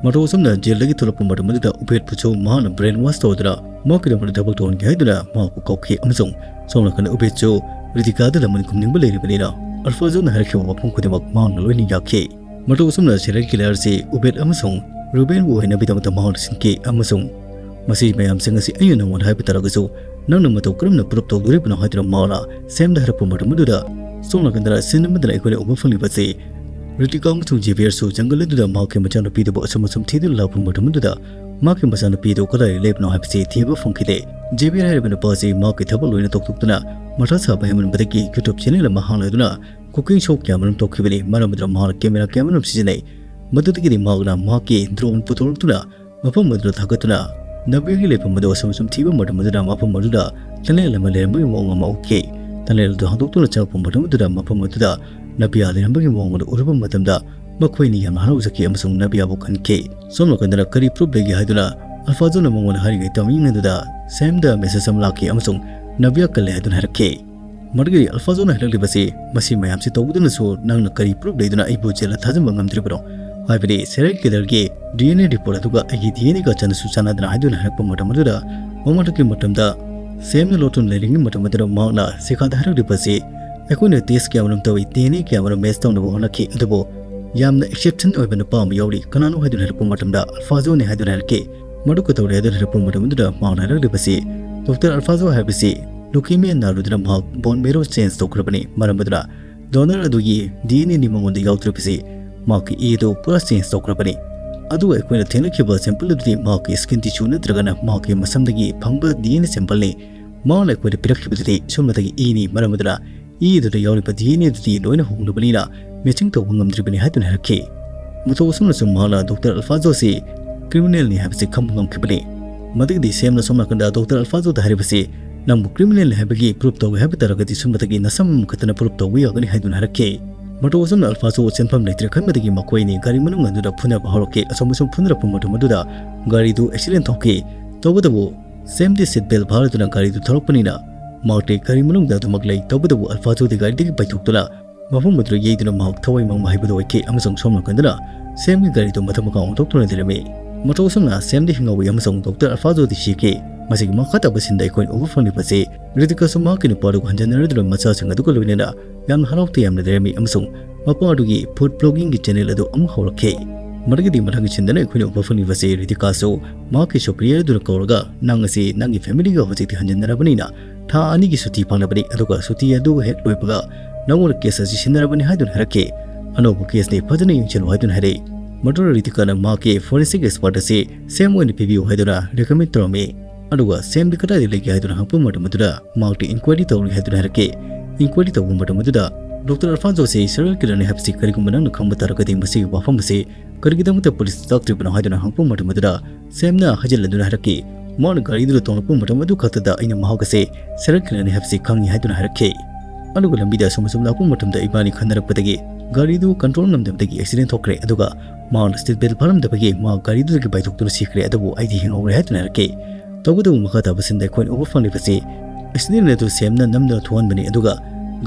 ꯃꯇꯧ ꯑꯁꯨꯝꯅ ꯖꯦꯜꯗꯒꯤ ꯊꯣꯛꯂꯛꯄ ꯃꯇꯝ ꯑꯗꯨꯗ ꯎꯕꯦꯠꯄꯨꯁꯨ ꯃꯍꯥꯛꯅ ꯕ꯭ꯔꯦꯟ ꯋꯥꯁ ꯇꯧꯗꯨꯅ ꯃꯍꯥꯛꯀꯤꯗꯃꯛꯇ ꯊꯕꯛ ꯇꯧꯍꯟꯒꯦ ꯍꯥꯏꯗꯨꯅ ꯃꯍꯥꯛꯄꯨ ꯀꯧꯈꯤ ꯑꯃꯁꯨꯡ ꯁꯣꯝ ꯅꯥꯀꯟꯗ ꯎꯕꯦꯠꯁꯨ ꯔꯤꯇꯤꯀꯥꯗ ꯂꯃꯟ ꯈꯨꯝꯅꯤꯡꯕ ꯂꯩꯔꯤꯕꯅꯤꯅ ꯑꯜꯐꯥꯖꯣꯅ ꯍꯥꯏꯔꯛꯈꯤꯕ ꯋꯥꯐꯝ ꯈꯨꯗꯤꯡꯃꯛ ꯃꯍꯥꯛꯅ ꯂꯣꯏꯅ ꯌꯥꯈꯤ꯫ ꯃꯇꯧ ꯑꯁꯨꯝꯅ ꯁꯦꯔꯤꯌꯦꯜ ꯀꯤꯂꯔ ꯑꯁꯤ ꯎꯕꯦꯠ ꯑꯃꯁꯨꯡ ꯔꯨꯕꯦꯟꯕꯨ ꯑꯣꯏꯍꯟꯅꯕꯒꯤꯗꯃꯛꯇ ꯃꯍꯥꯛꯅ ꯁꯤꯟꯈꯤ ꯑꯃꯁꯨꯡ ꯃꯁꯤ ꯃꯌꯥꯝꯁꯤꯡ ꯑꯁꯤ ꯑꯩꯅ ꯅꯉꯣꯟꯗ ꯍꯥꯏꯕ ꯇꯥꯔꯒꯁꯨ ꯅꯪꯅ ꯃꯇꯧ ꯀꯔꯝꯅ ꯄꯨꯂꯞ ꯇꯧꯗꯣꯔꯤꯕꯅꯣ ꯍꯥꯏꯗꯨꯅ ꯃꯍꯥꯛꯅ ꯁꯦꯝꯗ ꯍꯥꯏꯔꯛꯄ ꯃꯇꯝ ꯑꯗꯨꯗ ꯁꯣꯝ ꯅꯥꯀꯟꯗ ꯁꯤꯟ ꯑꯃꯗꯅ ꯑꯩꯈꯣꯏꯅ ꯎꯕ ꯐꯪꯂꯤꯕ ꯑꯁꯤ ꯔꯤꯇꯤꯀꯥ ꯑꯃꯁꯨꯡ ꯖꯦꯕꯤꯌꯔꯁꯨ ꯖꯪꯒꯜ ꯑꯗꯨꯗ ꯃꯍꯥꯛꯀꯤ ꯃꯆꯥꯅꯨꯄꯤꯗꯨꯕꯨ ꯑꯁꯨꯝ ꯑꯁꯨꯝ ꯊꯤꯗꯨꯅ ꯂꯥꯛꯄ ꯃꯇꯝ ꯑꯗꯨꯗ ꯃꯍꯥꯛꯀꯤ ꯃꯆꯥꯅꯨꯄꯤꯗꯨ ꯀꯗꯥꯏꯗ ꯂꯩꯕꯅꯣ ꯍꯥꯏꯕꯁꯤ ꯊꯤꯕ ꯐꯪꯈꯤꯗꯦ꯫ ꯖꯦꯕꯤꯌꯔ ꯍꯥꯏꯔꯤꯕ ꯅꯨꯄꯥ ꯑꯁꯤ ꯃꯍꯥꯛꯀꯤ ꯊꯕꯛ ꯂꯣꯏꯅ ꯇꯧꯊꯣꯛꯇꯨꯅ ꯃꯊꯥ ꯁꯥꯕ ꯍꯦꯟꯃꯟꯕꯗꯒꯤ YouTube ꯆꯦꯅꯦꯜ ꯑꯃ ꯍꯥꯡꯂꯗꯨꯅ ꯀꯨꯀꯤꯡ ꯁꯣ ꯀꯌꯥꯃꯔꯨꯝ ꯇꯧꯈꯤꯕꯅꯤ꯫ ꯃꯔꯝ ꯑꯗꯨꯅ ꯃꯍꯥꯛꯅ ꯀꯦꯃꯦꯔꯥ ꯀꯌꯥꯃꯔꯨꯝ ꯁꯤꯖꯤꯟꯅꯩ꯫ ꯃꯗꯨꯗꯒꯤꯗꯤ ꯃꯍꯥꯛꯅ ꯃꯍꯥꯛꯀꯤ ꯗ꯭ꯔꯣꯟ ꯄꯨꯊꯣꯔꯛꯇꯨꯅ ꯃꯐꯝ ꯑꯗꯨꯗ ꯊꯥꯒꯠꯇꯨꯅ ꯅꯕꯤꯌꯥꯒꯤ ꯂꯩꯐꯝ ꯑꯗꯨ ꯑꯁꯨꯝ ꯑꯁꯨꯝ ꯊꯤꯕ ꯃꯇꯝ ꯑꯗꯨꯗ ꯃꯐꯝ ꯑꯗꯨꯗ tunnel ꯑꯃ ꯂꯩꯔꯝꯕꯒꯤ ꯃꯑꯣꯡ ꯑꯃ ꯎꯈꯤ꯫ Tunnel ꯑꯗꯨ ꯍꯥꯡꯗꯣꯛꯇꯨꯅ ꯆꯪꯉꯛꯄ ꯃꯇꯝ ꯑꯗꯨꯗ ꯃꯐꯝ ꯑꯗꯨꯗ ꯅꯕꯤꯌꯥ ꯂꯩꯔꯝꯕꯒꯤ ꯃꯑꯣꯡ ꯑꯗꯨ ꯎꯔꯨꯕ ꯃꯇꯝꯗ ꯃꯈꯣꯏ ꯑꯅꯤ ꯌꯥꯝꯅ ꯍꯔꯥꯎꯖꯈꯤ ꯑꯃꯁꯨꯡ ꯅꯕꯤꯌꯥꯕꯨ ꯈꯟꯈꯤ꯫ ꯁꯣꯝ ꯅꯥꯀꯟꯗꯅ ꯀꯔꯤ proof ꯂꯩꯒꯦ ꯍꯥꯏꯗꯨꯅ ꯑꯜꯐꯥꯖꯣꯅ ꯃꯉꯣꯟꯗ ꯍꯥꯏꯔꯤꯉꯩ timing ꯑꯗꯨꯗ ꯁꯦꯝꯗ message ꯑꯃ ꯂꯥꯛꯈꯤ ꯑꯃꯁꯨꯡ ꯅꯕꯤꯌꯥ ꯀꯜꯂꯦ ꯍꯥꯏꯗꯨꯅ ꯍꯥꯏꯔꯛꯈꯤ꯫ ꯃꯗꯨꯒꯤ ꯑꯜꯐꯥꯖꯣꯅ ꯍꯥꯏꯔꯛꯂꯤꯕꯁꯤ, "ꯃꯁꯤ ꯃꯌꯥꯝꯁꯤ ꯇꯧꯗꯨꯅꯁꯨ ꯅꯪꯅ ꯀꯔꯤ proof ꯂꯩꯗꯨꯅ ꯑꯩꯕꯨ ꯖꯦꯜꯗ ꯊꯥꯖꯤꯟꯕ ꯉꯝꯗ꯭ꯔꯤꯕꯅꯣ? ꯍꯥꯏꯕꯗꯤ serial killerꯒꯤ DNA report ꯑꯗꯨꯒ ꯑꯩꯒꯤ DNAꯒ ꯆꯥꯟꯅꯁꯨ ꯆꯥꯟꯅꯗꯅ" ꯍꯥꯏꯗꯨꯅ ꯍꯥꯏꯔꯛꯄ ꯃꯇꯝ ꯑꯗꯨꯗ ꯃꯃꯥꯡꯗꯒꯤ ꯃꯇꯝꯗ ꯁꯦꯝꯅ ꯂꯣꯠꯇꯨꯅ ꯂꯩꯔꯤꯉꯩ ꯃꯇꯝ ꯑꯗꯨꯗ ꯃꯍꯥꯛꯅ ꯁꯤꯈꯥꯗ ꯍꯥꯏꯔꯛꯂꯤꯕꯁꯤ, "ꯑꯩꯈꯣꯏꯅ test ꯀꯌꯥꯃꯔꯨꯝ ꯇꯧꯏ, DNA ꯀꯌꯥꯃꯔꯨꯝ match ꯇꯧꯅꯕ ꯍꯣꯠꯅꯈꯤ, ꯑꯗꯨꯕꯨ ꯌꯥꯝꯅ exception ꯑꯣꯏꯕ ꯅꯨꯄꯥ ꯑꯃ ꯌꯥꯎꯔꯤ, ꯀꯅꯥꯅꯣ?" ꯍꯥꯏꯗꯨꯅ ꯍꯥꯏꯔꯛꯄ ꯃꯇꯝꯗ ꯑꯜꯐꯥꯖꯣꯅꯤ ꯍꯥꯏꯗꯨꯅ ꯍꯥꯏꯔꯛꯈꯤ꯫ "ꯃꯗꯨ ꯀꯩꯗꯧꯔꯦ?" ꯍꯥꯏꯗꯨꯅ ꯍꯥꯏꯔꯛꯄ ꯃꯇꯝ ꯑꯗꯨꯗ ꯃꯍꯥꯛꯅ ꯍꯥꯏꯔꯛꯂꯤꯕꯁꯤ, "Doctor Alfonso ꯍꯥꯏꯕꯁꯤ leukemia ꯅꯥꯔꯨꯗꯨꯅ ꯃꯍꯥꯛ bone marrow change ꯇꯧꯈ꯭ꯔꯕꯅꯤ, ꯃꯔꯝ ꯑꯗꯨꯅ donor ꯑꯗꯨꯒꯤ DNAꯅꯤ ꯃꯉꯣꯟꯗ ꯌꯥꯎꯗ꯭ꯔꯤꯕꯁꯤ, ꯃꯍꯥꯛꯀꯤ ꯏ ꯑꯗꯨ ꯄꯨꯔꯥ change ꯇꯧꯈ꯭ꯔꯕꯅꯤ꯫ ꯑꯗꯨꯒ ꯑꯩꯈꯣꯏꯅ ꯊꯦꯡꯅꯈꯤꯕ sample ꯑꯗꯨꯗꯤ ꯃꯍꯥꯛꯀꯤ skin tissue ꯅꯠꯇ꯭ꯔꯒꯅ ꯃꯍꯥꯛꯀꯤ ꯃꯁꯝꯗꯒꯤ ꯐꯪꯕ DNA sampleꯅꯤ꯫ ꯃꯍꯥꯛꯅ ꯑꯩꯈꯣꯏꯗ ꯄꯤꯔꯛꯈꯤꯕꯗꯨꯗꯤ ꯁꯨꯝꯅꯇꯒꯤ ꯏꯅꯤ, ꯃꯔꯝ ꯑꯗꯨꯅ ꯏ ꯑꯗꯨꯗ ꯌꯥꯎꯔꯤꯕ DNA ꯑꯗꯨꯗꯤ ꯂꯣꯏꯅ ꯍꯣꯡꯂꯕꯅꯤꯅ matching ꯇꯧꯕ ꯉꯝꯗ꯭ꯔꯤꯕꯅꯤ" ꯍꯥꯏꯗꯨꯅ ꯍꯥꯏꯔꯛꯈꯤ꯫ ꯃꯇꯧ ꯑꯁꯨꯝꯅꯁꯨ ꯃꯍꯥꯛꯅ Doctor Alfonsoꯁꯤ criminalꯅꯤ ꯍꯥꯏꯕꯁꯤ ꯈꯪꯕ ꯉꯝꯈꯤꯕꯅꯤ꯫ ꯃꯗꯨꯒꯤꯗꯤ ꯁꯦꯝꯅ ꯁꯣꯝ ꯅꯥꯀꯟꯗ Doctor Alfonsoꯗ ꯍꯥꯏꯔꯤꯕꯁꯤ, "ꯅꯪꯕꯨ criminal ꯍꯥꯏꯕꯒꯤ proof ꯇꯧꯒꯦ ꯍꯥꯏꯕ ꯇꯥꯔꯒꯗꯤ ꯁꯨꯝꯕꯗꯒꯤ ꯅꯁꯝ ꯑꯃꯈꯛꯇꯅ proof ꯇꯧꯕ ꯌꯥꯒꯅꯤ" ꯍꯥꯏꯗꯨꯅ ꯍꯥꯏꯔꯛꯈꯤ꯫ ꯃꯇꯧ ꯑꯁꯨꯝꯅ ꯑꯜꯐꯥꯖꯣ ꯁꯦꯟꯐꯝ ꯂꯩꯇ꯭ꯔꯦ ꯈꯟꯕꯗꯒꯤ ꯃꯈꯣꯏ ꯑꯅꯤ ꯒꯥꯔꯤ ꯃꯅꯨꯡ ꯑꯗꯨꯗ ꯐꯨꯅꯕ ꯍꯧꯔꯛꯈꯤ꯫ ꯑꯁꯨꯝ ꯑꯁꯨꯝ ꯐꯨꯅꯔꯛꯄ ꯃꯇꯝ ꯑꯗꯨꯗ ꯒꯥꯔꯤꯗꯨ accident ꯊꯣꯛꯈꯤ꯫ ꯇꯧꯕꯇꯕꯨ ꯁꯦꯝꯗꯤ seat belt ꯐꯥꯔꯗꯨꯅ ꯒꯥꯔꯤꯗꯨ ꯊꯧꯔꯛꯄꯅꯤꯅ ꯃꯍꯥꯛꯇꯤ ꯒꯥꯔꯤ ꯃꯅꯨꯡꯗ ꯑꯗꯨꯃꯛ ꯂꯩ꯫ ꯇꯧꯕꯇꯕꯨ ꯑꯜꯐꯥꯖꯣꯗꯤ ꯒꯥꯔꯤꯗꯒꯤ ꯄꯥꯏꯊꯣꯛꯇꯨꯅ ꯃꯐꯝ ꯑꯗꯨꯗ ꯌꯩꯗꯨꯅ ꯃꯍꯥꯛ ꯊꯋꯥꯏ ꯃꯥꯡꯕ ꯍꯥꯏꯕꯗꯨ ꯑꯣꯏꯈꯤ ꯑꯃꯁꯨꯡ ꯁꯣꯝ ꯅꯥꯀꯟꯗꯅ ꯁꯦꯝꯒꯤ ꯒꯥꯔꯤꯗꯨ ꯃꯊꯛ ꯃꯈꯥ ꯑꯣꯟꯊꯣꯛꯇꯨꯅ ꯂꯩꯔꯝꯃꯤ꯫ ꯃꯇꯧ ꯑꯁꯨꯝꯅ ꯁꯦꯝꯗꯤ ꯍꯤꯡꯍꯧꯏ ꯑꯃꯁꯨꯡ Doctor Alfonsoꯗꯤ ꯁꯤꯈꯤ꯫ ꯃꯁꯤꯒꯤ ꯃꯈꯥ ꯇꯥꯕ sceneꯗ ꯑꯩꯈꯣꯏꯅ ꯎꯕ ꯐꯪꯂꯤꯕꯁꯤ ꯔꯤꯇꯤꯀꯥꯁꯨ ꯃꯍꯥꯛꯀꯤ ꯅꯨꯄꯥꯗꯨꯒ ꯍꯟꯖꯤꯟꯅꯔꯗꯨꯅ ꯃꯆꯥꯁꯤꯡ ꯑꯗꯨꯒ ꯂꯣꯏꯅꯅ ꯌꯥꯝꯅ ꯍꯔꯥꯎ ꯇꯌꯥꯝꯅ ꯂꯩꯔꯝꯃꯤ ꯑꯃꯁꯨꯡ ꯃꯄꯥ ꯑꯗꯨꯒꯤ food vlogingꯒꯤ channel ꯑꯗꯨ ꯑꯃꯨꯛ ꯍꯧꯔꯛꯈꯤ꯫ ꯃꯗꯨꯒꯤꯗꯤ ꯃꯊꯪꯒꯤ sceneꯗꯅ ꯑꯩꯈꯣꯏꯅ ꯎꯕ ꯐꯪꯂꯤꯕꯁꯤ ꯔꯤꯇꯤꯀꯥꯁꯨ ꯃꯍꯥꯛꯀꯤ superior ꯑꯗꯨꯅ ꯀꯧꯔꯒ, "ꯅꯪ ꯑꯁꯤ ꯅꯪꯒꯤ familyꯒ ꯍꯧꯖꯤꯛꯇꯤ ꯍꯟꯖꯤꯟꯅꯔꯕꯅꯤꯅ ꯊꯥ ꯑꯅꯤꯒꯤ ꯁꯨꯇꯤ ꯐꯪꯂꯕꯅꯤ, ꯑꯗꯨꯒ ꯁꯨꯇꯤ ꯑꯗꯨ ꯍꯦꯛ ꯂꯣꯏꯕꯒ ꯅꯉꯣꯟꯗ case ꯑꯁꯤ ꯁꯤꯟꯅꯔꯕꯅꯤ" ꯍꯥꯏꯗꯨꯅ ꯍꯥꯏꯔꯛꯈꯤ꯫ "ꯑꯅꯧꯕ caseꯅꯤ, ꯐꯖꯅ ꯌꯦꯡꯁꯤꯜꯂꯨ" ꯍꯥꯏꯗꯨꯅ ꯍꯥꯏꯔꯛꯏ꯫ ꯃꯗꯨꯗ ꯔꯤꯇꯤꯀꯥꯅ ꯃꯍꯥꯛꯀꯤ forensic expert ꯑꯁꯤ ꯁꯦꯝ ꯑꯣꯏꯅ ꯄꯤꯕꯤꯌꯨ ꯍꯥꯏꯗꯨꯅ recommend ꯇꯧꯔꯝꯃꯤ꯫ ꯑꯗꯨꯒ ꯁꯦꯝꯗꯤ ꯀꯗꯥꯏꯗ ꯂꯩꯒꯦ ꯍꯥꯏꯗꯨꯅ ꯍꯪꯕ ꯃꯇꯝ ꯑꯗꯨꯗ ꯃꯍꯥꯛꯇꯤ inquiry ꯇꯧꯔꯤ ꯍꯥꯏꯗꯨꯅ ꯍꯥꯏꯔꯛꯈꯤ꯫ Inquiry ꯇꯧꯕ ꯃꯇꯝ ꯑꯗꯨꯗ ꯗꯣꯛꯇꯔ ꯑꯜꯐꯥꯟꯖꯣꯁꯤ ꯁꯦꯔꯤꯌꯦꯜ ꯀꯤꯂꯔꯅꯤ ꯍꯥꯏꯕꯁꯤ ꯀꯔꯤꯒꯨꯝꯕ ꯅꯪꯅ ꯈꯪꯕ ꯇꯥꯔꯒꯗꯤ ꯃꯁꯤꯒꯤ ꯋꯥꯐꯝ ꯑꯁꯤ ꯀꯔꯤꯒꯤꯗꯃꯛꯇ ꯄꯨꯂꯤꯁꯇ ꯇꯥꯛꯇ꯭ꯔꯤꯕꯅꯣ ꯍꯥꯏꯗꯨꯅ ꯍꯪꯂꯛꯄ ꯃꯇꯝ ꯑꯗꯨꯗ ꯁꯦꯝꯅ ꯍꯥꯏꯖꯤꯜꯂꯗꯨꯅ ꯍꯥꯏꯔꯛꯈꯤ꯫ ꯃꯍꯥꯛꯅ ꯒꯥꯔꯤꯗꯨꯗ ꯇꯣꯡꯂꯛꯄ ꯃꯇꯝ ꯑꯗꯨ ꯈꯛꯇꯗ ꯑꯩꯅ ꯃꯍꯥꯛ ꯑꯁꯤ ꯁꯦꯔꯤꯌꯦꯜ ꯀꯤꯂꯔꯅꯤ ꯍꯥꯏꯕꯁꯤ ꯈꯪꯏ ꯍꯥꯏꯗꯨꯅ ꯍꯥꯏꯔꯛꯈꯤ꯫ ꯑꯗꯨꯒ ꯂꯝꯕꯤꯗ ꯑꯁꯨꯝ ꯑꯁꯨꯝ ꯂꯥꯛꯄ ꯃꯇꯝꯗ ꯏꯕꯥꯅꯤ ꯈꯟꯅꯔꯛꯄꯗꯒꯤ ꯒꯥꯔꯤꯗꯨ ꯀꯟꯇ꯭ꯔꯣꯜ ꯉꯝꯗꯕꯗꯒꯤ ꯑꯦꯛꯁꯤꯗꯦꯟ ꯊꯣꯛꯈ꯭ꯔꯦ꯫ ꯑꯗꯨꯒ ꯃꯍꯥꯛꯅ ꯁꯤꯠ ꯕꯦꯜ ꯐꯥꯔꯝꯗꯕꯒꯤ ꯃꯍꯥꯛ ꯒꯥꯔꯤꯗꯨꯗꯒꯤ ꯄꯥꯏꯊꯣꯛꯇꯨꯅ ꯁꯤꯈ꯭ꯔꯦ, ꯑꯗꯨꯕꯨ ꯑꯩꯗꯤ ꯍꯤꯡꯍꯧꯔꯦ ꯍꯥꯏꯗꯨꯅ ꯍꯥꯏꯔꯛꯈꯤ꯫ ꯇꯧꯕꯇꯕꯨ ꯃꯈꯥ ꯇꯥꯕ ꯁꯤꯟꯗ ꯑꯩꯈꯣꯏꯅ ꯎꯕ ꯐꯪꯂꯤꯕꯁꯤ ꯑꯦꯛꯁꯤꯗꯦꯟ ꯑꯗꯨ ꯁꯦꯝꯅ ꯅꯝꯗꯨꯅ ꯊꯣꯛꯍꯟꯕꯅꯤ꯫ ꯑꯗꯨꯒ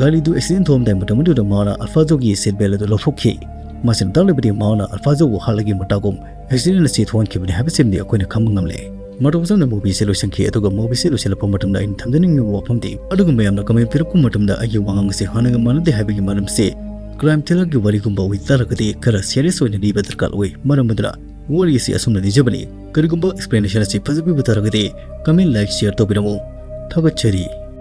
ꯒꯥꯔꯤꯗꯨ ꯑꯦꯛꯁꯤꯗꯦꯟ ꯊꯣꯛꯑꯝꯗꯥꯏ ꯃꯇꯝ ꯑꯗꯨꯗ ꯃꯍꯥꯛꯅ ꯑꯜꯐꯥꯖꯣꯒꯤ ꯁꯤꯠ ꯕꯦꯜ ꯑꯗꯨ ꯂꯧꯊꯣꯛꯈꯤ꯫ ꯃꯁꯤꯅ ꯇꯥꯛꯂꯤꯕꯗꯤ ꯃꯍꯥꯛꯅ ꯑꯜꯐꯥꯖꯣꯕꯨ ꯍꯥꯠꯂꯒꯤ ꯃꯇꯥꯒꯨꯝ ꯑꯦꯛꯁꯤꯗꯦꯟ ꯑꯁꯤ ꯊꯣꯛꯍꯟꯈꯤꯕꯅꯤ ꯍꯥꯏꯕꯁꯤꯃꯗꯤ ꯑꯩꯈꯣꯏꯅ ꯈꯪꯕ ꯉꯝꯂꯦ꯫ ꯃꯇꯧ ꯑꯁꯨꯝꯅ ꯃꯨꯚꯤꯁꯦ ꯂꯣꯏꯁꯤꯟꯈꯤ꯫ ꯑꯗꯨꯒ ꯃꯨꯚꯤꯁꯦ ꯂꯣꯏꯁꯤꯜꯂꯛꯄ ꯃꯇꯝꯗ ꯑꯩꯅ ꯊꯝꯖꯅꯤꯡꯉꯤꯕ ꯋꯥꯐꯝꯗꯤ, ꯑꯗꯨꯒꯨꯝꯕ ꯌꯥꯝꯅ ꯀꯃꯦꯟ ꯄꯤꯔꯛꯄ ꯃꯇꯝꯗ ꯑꯩꯒꯤ ꯋꯥꯉꯥꯡ ꯑꯁꯤ ꯍꯥꯟꯅꯒ ꯃꯥꯟꯅꯗꯦ ꯍꯥꯏꯕꯒꯤ ꯃꯔꯝꯁꯦ, ꯀ꯭ꯔꯥꯏꯝ ꯊ꯭ꯔꯤꯂꯔꯒꯤ ꯋꯥꯔꯤꯒꯨꯝꯕ ꯑꯣꯏꯇꯥꯔꯒꯗꯤ ꯈꯔ ꯁꯤꯔꯤꯌꯁ ꯑꯣꯏꯅ ꯂꯤꯕ ꯗꯔꯀꯥꯔ ꯑꯣꯏ꯫ ꯃꯔꯝ ꯑꯗꯨꯅ ꯋꯥꯔꯤ ꯑꯁꯤ ꯑꯁꯨꯝꯅ ꯂꯤꯖꯕꯅꯤ꯫ ꯀꯔꯤꯒꯨꯝꯕ ꯑꯦꯛꯁꯄ꯭ꯂꯦꯅꯦꯁꯟ ꯑꯁꯤ ꯐꯖꯕꯤꯕ ꯇꯥꯔꯒꯗꯤ ꯀꯃꯦꯟ, ꯂꯥꯏꯛ, ꯁꯤꯌꯔ ꯇꯧꯕꯤꯔꯝꯃꯨ꯫ ꯊꯥꯒꯠꯆꯔꯤ꯫